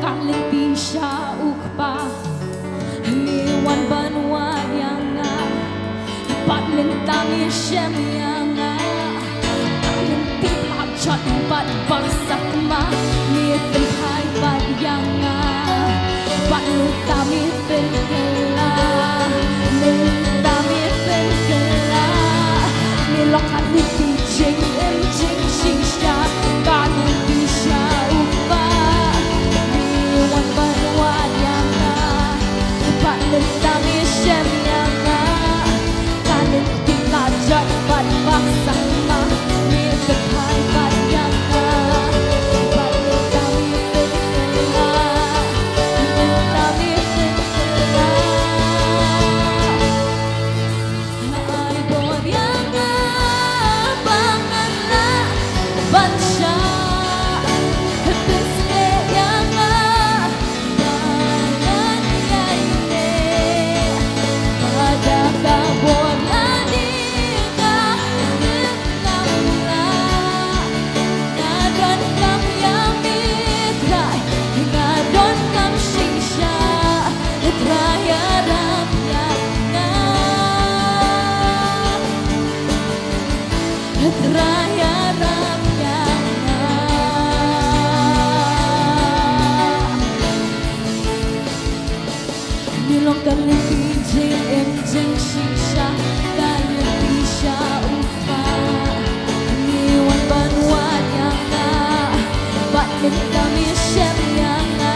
ka lynti shisha u kpa. Me wan ban wad ïa nga. Bad mynta me shem ïa nga. Ka lynti la jot bad ba sakma. Me pynphai pat ïa nga. Bad mynta me pynkylla. Mynta me pynkylla. Me long ka lynti jingim jingshisha. Ka lynti shisha u kpa. Me wan ban wad ïa nga. Bad mynta me shem ïa nga. Ka lynti la jot bad ba sakma. Me pynphai pat ïa nga. Bad mynta me pynkylla. Mynta me pynkylla. Ai bor ïa nga ba ngan lah ban shah. Pynsngewbha ïa nga ba ngan ïaineh. Lada ka bor la dei ka dei ngam lah. Nga donkam ïa me Trai, nga donkam shisha. Trai ïarap ïa nga. Trai ïarap ïa nga. Me long ka lynti jingim jingshisha, ka lynti shisha u kpa. Me wan ban wad ïa nga, bad mynta me shem ïa nga.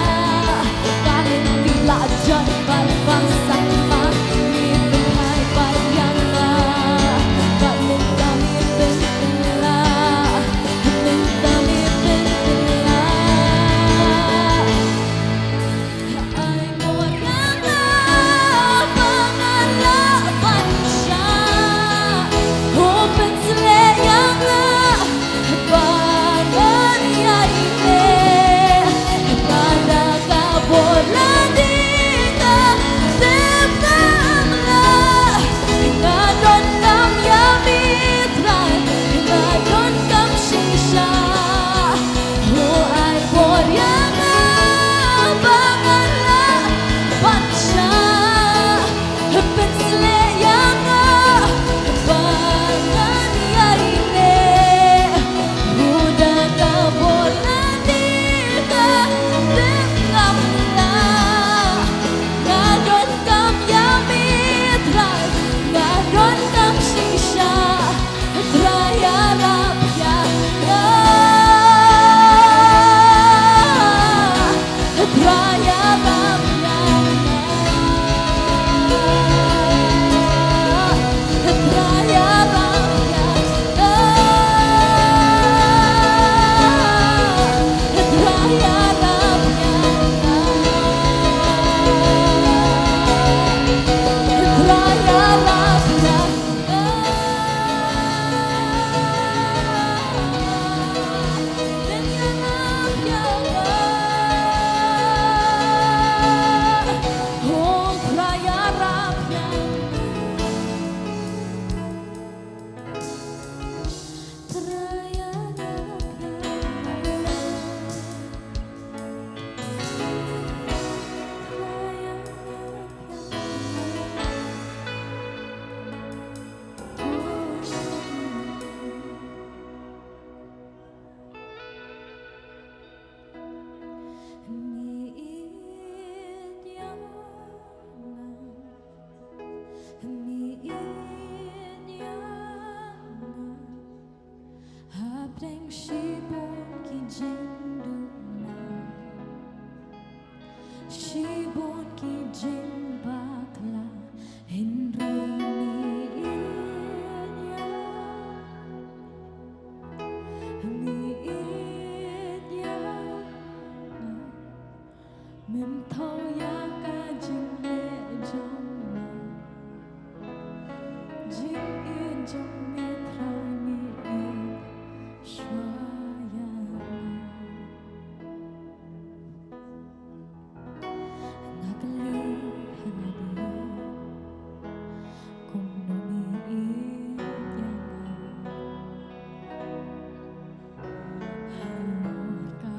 Ka lynti la jot bad ba sakma, me pynphai pat ïa nga. Bad mynta me pynkylla, mynta me pynkylla. Ai bor ïa nga ba ngan lah ban shah. Ho pynsngewbha ïa nga ba ngan ïaineh. Lada ka bor la dei ka dei ngam lah. Nga donkam ïa me Trai, nga donkam shisha. Ho ai bor ïa nga ba ngan lah ban shah. Pynsngewbha ïa nga ba ngan ïaineh. Lada ka bor la dei ka dei ngam lah. Nga donkam ïa me Trai, nga donkam shisha. Trai ïarap ïa nga. Trai ïarap ïa nga. Trai ïarap ïa nga. Trai ïarap ïa nga. Trai ïarap ïa nga. Hapdeng shibun ki jingduna, shibun ki jingbakla, hynrei me ïeit ïa, me ïeit ïa nga. Mem thaw ïa ka jingleh jong nga. Jingïeit jong me Trai me ïeit shuwa ïa nga. Nga kylli ha lade kumno me ïeit ïa nga. Halor ka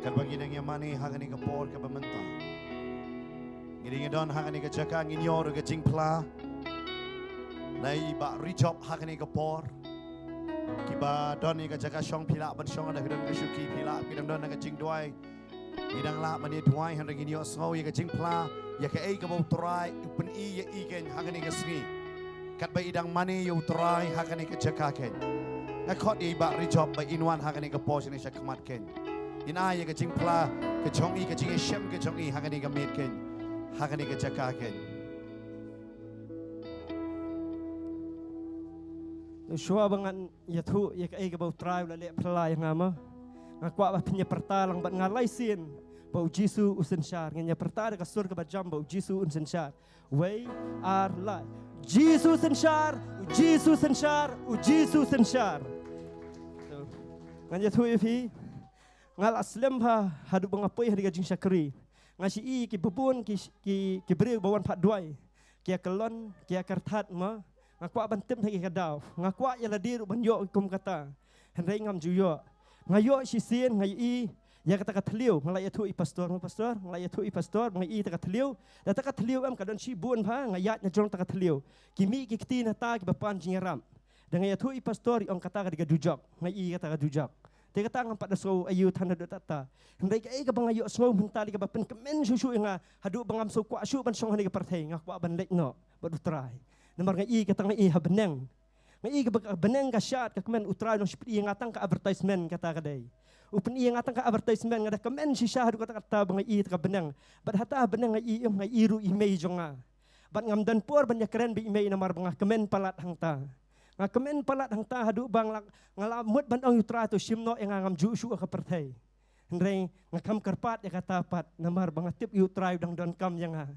Ba ngi dang ïa mane ha kane ka por kaba mynta. Ngi dang ïa don ha kane ka jaka, ngin ïoh ruh ka jingphla na i Bah Rijop ha kane ka por. Kiba don ïa ka jaka shong phi lah ban shong, da ki don ka shuki phi lah, ki dang don na ka jingduwai. Ngi dang lah ban ïa duwai, hynrei ngin ïohsngew ïa ka jingphla ïa kaei kaba U Trai u pyni ïa i kein ha kane ka sngi. Katba i dang mane ïa U Trai ha kane ka jaka kein. Nga khot ïa i Bah Rijop ba in wan ha kane ka por shane sha khmat kein. In ai ïa ka jingphla ka jong i, ka jingïashem ka jong i ha kane ka miet kein, ha kane ka jaka kein. To shuwa ba ngan ïathuh ïa kaei kaba U Trai u la leh pyrshah ïa nga ma, nga kwah ba phin ïa pyrta lang bad nga lai sien ba U Jisu u synshar. Ngin ïa pyrta da ka sur kaba jam ba U Jisu un synshar. Wei, ar, lai. Jisu synshar, U Jisu synshar, U Jisu synshar. To, ngan ïathuh ïa phi. Nga la slem bha haduh ba nga poi ha ka jingshakri. Nga shu i ki bun ki, ki, ki briew ba wan phah duwai, ki ïa kyllon, ki ïa kyrthat ma. Nga kwah ban tip ha ki ka daw. Nga kwah ïa lade ruh ban ïoh kum kata. Hynrei ngam ju ïoh. Nga ïoh shisien nga i ïa kata ka thliew, nga la ïathuh i pastor, nga pastor, nga la ïathuh i pastor, nga i ta ka thliew. Da ta ka thliew em ka don shibun bha, nga ïaid na jrong ta ka thliew. Ki mih ki kti na ta kiba pan jingïarap. Da nga ïathuh i pastor, i ong kata ka dei ka dujok. Nga i kata ka dujok. Te kata ngam pat da sngew aiu than haduh katta. Hynrei kaei kaba nga ïohsngew mynta dei kaba pynkmen shuh shuh ïa nga haduh ba ngam sngew kwah shuh ban shong ha kane ka pyrthei, nga kwah ban leit noh bad U Trai. Namar nga i kata, nga i ha bneng. Nga i kaba ka bneng ka shad, ka kmen, U Trai u nang shu pyni ïa nga tang ka advertisement kata ka dei. U pyni ïa nga tang ka advertisement, nga da kmen shisha haduh katta katta ba nga i kata ka bneng. Bad hata ha bneng nga i, nga i ruh i mei jong nga. Bad ngam don por ban ïakren bad i mei namar ba nga kmen palat hangta. Nga kmen palat hangta haduh ba nga la, nga la mut ban ong ïa U Trai to shim noh ïa nga, ngam ju shuh ha ka pyrthei. Hynrei nga kham kyrpad ïa kata pat namar ba nga tip ïa U Trai u dang donkam ïa nga.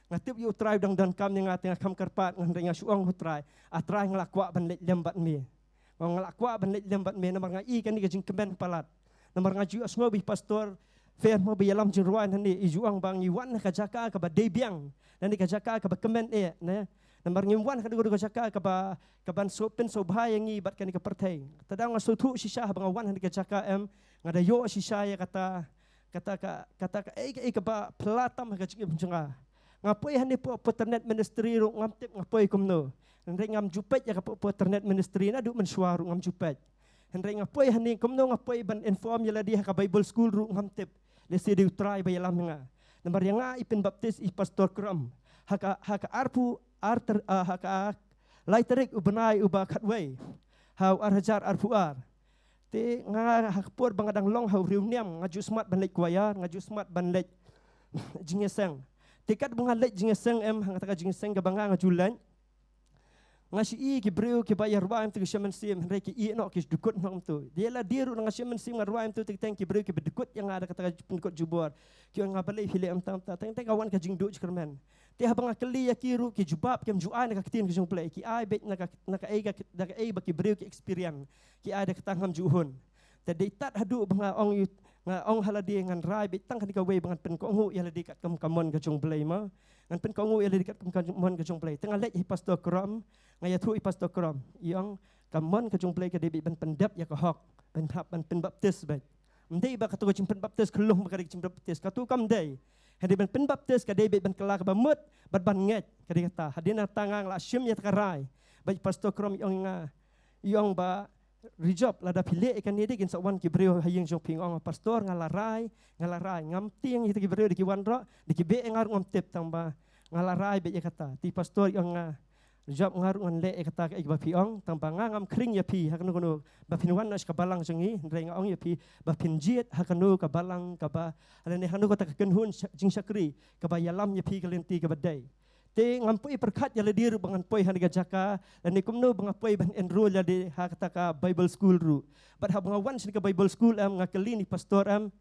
Nga tip ïa U Trai u dang donkam ïa nga, te nga kham kyrpad, hynrei nga shu ong ha U Trai, A Trai, nga la kwah ban leit lem bad me. Nga la kwah ban leit lem bad me namar nga i kane ka jingkmen palat. Namar nga ju ïohsngew ba i pastor Fer mo ba ïalam jingrwai nangne, i ju ong ba ngi wan ha ka jaka kaba dei biang, nangne ka jaka kaba kmen eh, ne. Namar ngim wan ha ka jaka kaba, kaban sngewpyn sngewbha ïa ngi bad kane ka pyrthei. Te da nga sngewthuh shisha ba nga wan ha ka jaka em, nga da ïoh shisha ïa kata, kata ka, kata ka, eh, eh, kaba phylla tam ha ka jingim jong nga. Nga poi hangne pdeng Internet Ministry ruh ngam tip nga poi kumno. Hynrei ngam ju peit ïa ka pdeng Internet Ministry naduh mynshuwa ruh ngam ju peit. Hynrei nga poi hangne kumno nga poi ban inform ïa lade ha ka Bible School ruh ngam tip. Lehse dei U Trai ba ïalam ïa nga. Namar ïa nga i pynbaptis i Pastor Krom ha ka, ha ka arphew ar tar-, ah, ha ka lai tarik u bnai uba khatwei ha u ar hajar arphew ar. Te nga ha ka por ba nga dang long ha u riewniam nga ju smat ban leit choir, nga ju smat ban leit jingïaseng. Te katba nga leit jingïaseng em, ha kata ka jingïaseng kaba nga, nga ju leit, nga shu i ki briew kiba ïa rwai ïa uto u shim mynsiem, hynrei ki ïeh noh, ki dkut noh ïa uto. Te ïa lade ruh nga shim mynsiem nga rwai ïa uto, te teng ki briew kiba dkut ïa nga da kata ka pyndkut jubor. Ki ong nga, balei phi leh kumta kumta? Teng teng ka wan ka jingduh jingkyrmen. Te haba nga kylli ïa ki ruh ki jubab kim ju ai na ka ktien ka jong U Blei, ki ai beit na ka, na kaei ka, na kaei ba ki briew ki experience. Ki ai da kata ngam ju hun. Te dei tad haduh ba nga ong ïa, nga ong ha lade ngan rai beit tang kane kawei ba ngan pynkohnguh ïa lade katkum ka mon ka jong U Blei mo. Ngan pynkohnguh ïa lade katkum ka mon ka jong U Blei. Te nga leit ha i Pastor Krom, nga ïathuh ïa i Pastor Krom. I ong ka mon ka jong U Blei ka dei beit ban pyndep ïa ka hok, ban hap ban pynbaptis beit. Ym dei ba kato ka jingpynbaptis ka long ba ka dei ka jingbaptis. Kato kam dei. Hynrei ban pynbaptis ka dei beit ban kylla kaba mut bad ban ngeit, ka dei kata. Hadien nangta nga la shim ïa kata ka rai. Bad i Pastor Krom i ong ïa nga, i ong ba Rijop, lada phi leh ïa kane de kin sa wan ki briew ha ïing jong phi. Nga ong, Pastor, nga la rai, nga la rai. Ngam tieng ïa kita ki briew, da ki wan ruh, da ki beh ïa nga ruh ngam tip, tang ba nga la rai beit ïa kata. Te i Pastor i ong ïa nga, Rijop, nga ruh ngan leh ïa kata kaei kaba phi ong, tang ba nga ngam khring ïa phi ha kano kano ba phin wan noh sha ka balang jong ngi, hynrei nga ong ïa phi ba phin jied ha kano ka balang kaba, lane ha kano kata ka kynhun sha-, jingshakri kaba ïalam ïa phi ka lynti kaba dei. Te ngam poi pyrkhat ïa lade ruh ba ngan poi ha kane ka jaka, lane kumno ba nga poi ban enroll ïa lade ha kata ka Bible School ruh. Bad haba nga wan sha kane ka Bible School em, nga kylli ïa i Pastor em,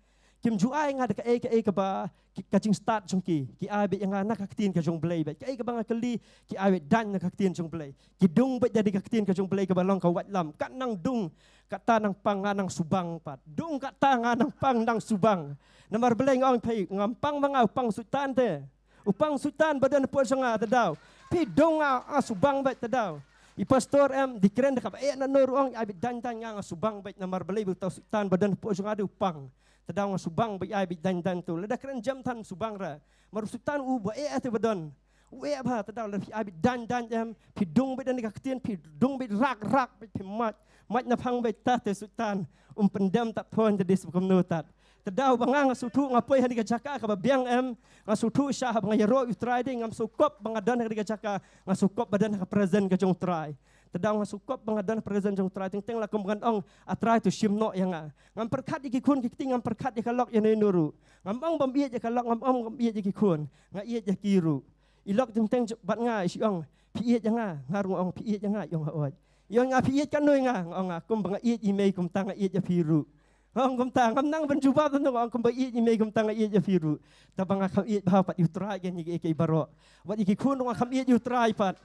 kim ju ai nga da kaei kaei kaba ki, ka jingstad jong ki. Ki ai beit ïa nga na ka ktien ka jong U Blei beit. Kaei kaba nga kylli, ki ai beit dang na ka ktien jong U Blei. Ki dung beit da ka ktien ka jong U Blei kaba long ka waitlam. Kat nang dung, kata nang pang, nga nang subang pat. Dung kata, nga nang pang, nang subang. Namar balei? Nga ong ïa phi, ngam pang ma nga, u pang Soitan te. U pang Soitan ba don hapoh jong nga, te daw. Phi dung, nga, nga subang beit, te daw. I Pastor em, dei kren da kaba eh na no ruh, ong, ai beit dang dang, nga, nga subang beit, namar balei? Ba uta u Soitan ba don hapoh jong nga dei u pang. Te daw nga shu bang beit ai beit dang dang tu. Lada kren jam than shu bang ra. Mar u Soitan u ba eh te ba don. U eh ba te daw lada phi ai beit dang dang em. Phi dung beit da kane ka ktien, phi dung beit rak rak beit phi mait. Mait na phang beit ta te Soitan. Um pyndem tat thon te dis kumno tat. Te daw ba nga nga shu thuh nga poi ha kane ka jaka kaba biang em. Nga shu thuh sha haba nga ïaroh ïa u Trai dei ngam shu kop ba nga don ha kane ka jaka. Nga shu kop ba don ha ka presence ka jong u Trai. Te daw nga shu kop ba nga don ha presence jong u Trai, teng teng la kum ba ngan ong, a Trai to shim noh ïa nga. Ngam pyrkhat ïa ki khun ki kti, ngam pyrkhat ïa ka lok ïa no ïa no ruh. Ngam ong bym ïeit ïa ka lok, ngam ong bym ïeit ïa ki khun. Nga ïeit ïa ki ruh. I lok teng teng bad nga i shu ong, phi ïeit ïa nga, nga ruh nga ong phi ïeit ïa nga, i ong hooid. I ong nga phi ïeit katno ïa nga, nga ong nga kumba nga ïeit i mei kumta nga ïeit ïa phi ruh. Nga ong kumta, ngam nang ban jubab tang, nga ong kumba ïeit i mei kumta nga ïeit ïa phi ruh. Te ba nga kham ïeit bha pat ïa u Trai kein ïa kiei kiei baroh. Bad ïa ki khun ruh nga kham ïeit ïa u Trai pat.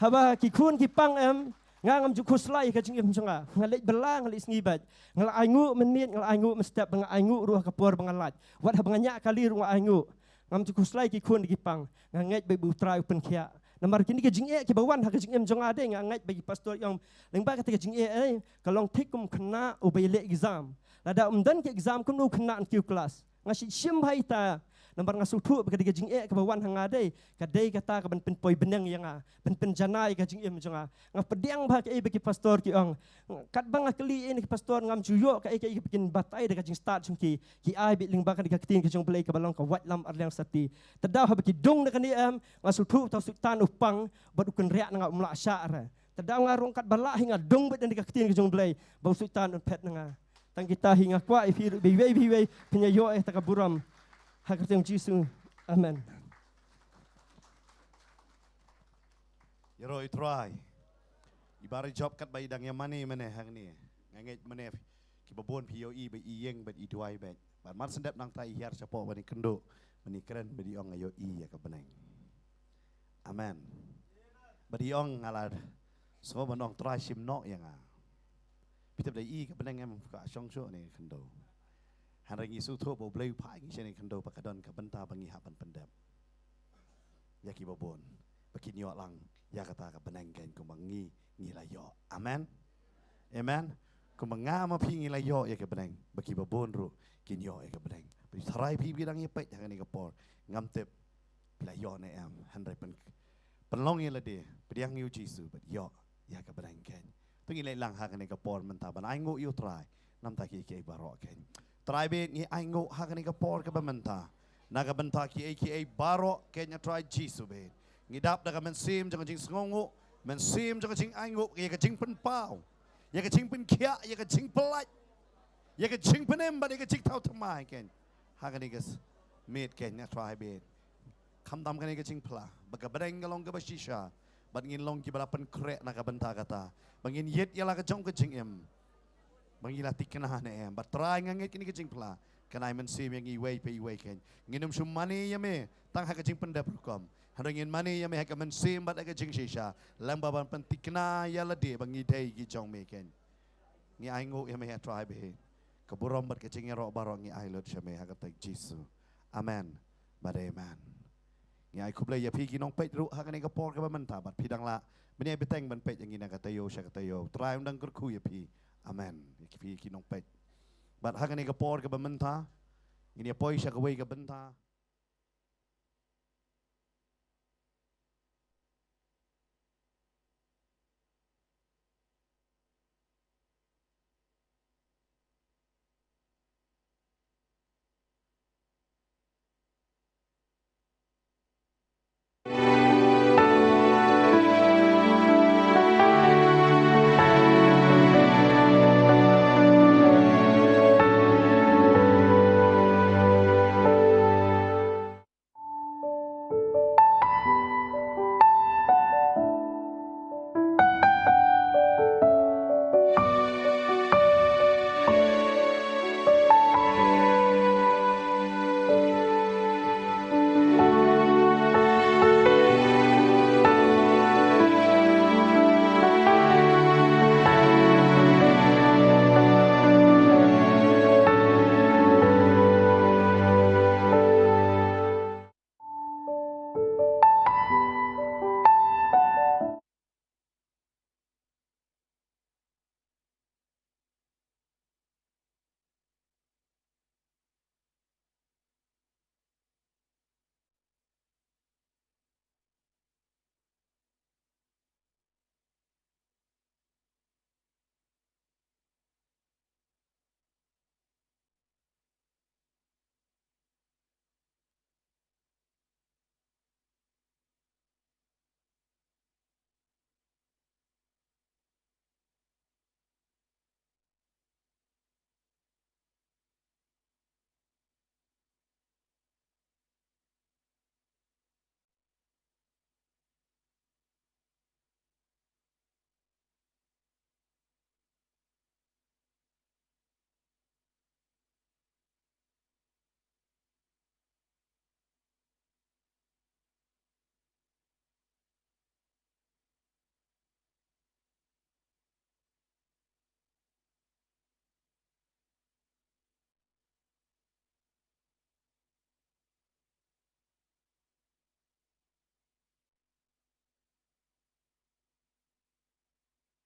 Haba ki khun ki pang em, nga ngam ju khuslai ïa ka jingim jong nga. Nga leit bylla, nga leit sngi beit. Nga la ainguh mynmiet, nga la ainguh mynstep, ba nga ainguh ruh ha ka por ba nga lait. Wat haba nga ñiah kali ruh nga ainguh. Ngam ju khuslai ki khun ki pang. Nga ngeit ba u Trai u pynkhiah. Namar kine ki jingeh kiba wan ha ka jingim jong nga dei, nga ngeit ba ki pastor i ong lyngba kata ka jingeh ei, ka long thik kum khynnah uba ïaleh exam. Lada um don ki exam kumno u khynnah un kiew klas. Nga shim shim bha ïa ta. Namar nga sngewthuh ba ka dei ka jingeh kaba wan ha nga dei. Ka dei kata kaban pynpoi bneng ïa nga. Ban pynjanai ïa ka jingim jong nga. Nga pdiang bha kaei ba ki pastor ki ong. Katba nga kylli ïa ki pastor ngam ju ïoh kaei kaei ba kin batai da ka jingstad jong ki. Ki ai beit lyngba ka dei ka ktien ka jong u Blei kaba long ka waitlam arliang sati. Te daw haba ki dung na kane em, nga sngewthuh ba u Soitan u pang bad u kynriah na nga um lah shah re. Te daw nga rung katba lah hi nga dung beit na ka ktien ka jong u Blei ba u Soitan un phet na nga. Tang kita hi nga kwah ïa phi ruh bad iwei pa iwei phin ïa ïoh ïa kata ka burom. Ha ka kyrteng Jisu. Amen. Ïaroh ïa u Trai. I Bah Jop katba i dang ïa mane mane hangne. Nga ngeit mane kiba bun phi ïohi ba i ïeng bad i duwai bad. Bad mar shen dep nangta i hiar shapoh ban ïakynduh ban ïakren bad i ong nga ïohi ïa ka bneng. Amen. Bad i ong nga la sngew ban ong Trai shim noh ïa nga. Phi tip da i ka bneng em ka shong shuh ne khyndew. Hynrei ngi sngewthuh ba u Blei u phah ngi sha ne khyndew ba ka don ka bynta ba ngi hap ban pyndep ïa kiba bun ba kin ïoh lang ïa kata ka bneng kein kumba ngi ngi la ïoh. Amen. Amen. Kumba nga ma phi ngi la ïoh ïa ka bneng ba kiba bun ruh kin ïoh ïa ka bneng. Phi tharai phi ba dang ïa peit ha kane ka por ngam tip phi la ïoh ne em, hynrei pyn pynlong ïa lade, pdiang ïa u Jisu bad ïoh ïa ka bneng kein. To ngin leit lang ha kane ka por mynta ban ainguh ïa u Trai namar kiei kiei baroh kein. Trai bad ngi ainguh ha kane ka por kaba mynta na ka bynta kiei kiei baroh kein, a Trai Jisu bad ngi dap da ka mynsiem jong ka jingsngewnguh, mynsiem jong ka jingainguh, ïa ka jingpynpaw, ïa ka jingpynkhiah, ïa ka jingpyllait, ïa ka jingpynim bad ïa ka jingthaw thymmai kein. Ha kane ka miet kein, a Trai bad khamtam kane ka jingphla ba ka bneng ka long kaba shisha bad ngin long kiba la pynkhreh na ka bynta kata ba ngin ïit ïa la ka jong ka jingim ba ngi la thikna ne em. Bad Trai nga ngeit kane ka jingphla kan ai mynsiem ïa ngi iwei pa iwei kein. Ngin ym shu mane ïa me tang ha ka jingpyndep rukom, hynrei ngin mane ïa me ha ka mynsiem bad ha ka jingshisha lem ba ban pynthikna ïa lade ba ngi dei ki jong me kein. Ngi ainguh ïa me, a Trai bad ka burom bad ka jingïaroh baroh ngi ai lut sha me ha ka kyrteng Jisu. Amen. Bad amen. Ngi ai khublei ïa phi ki nongpeit ruh ha kane ka por kaba mynta bad phi dang lah ban ïai bteng ban peit ïa ngi na ka taïew sha ka taïew. Trai un dang kyrkhu ïa phi. Amen. Ïa phi ki nongpeit. Bad ha kane ka por kaba mynta ngin ïa poi sha kawei ka bynta.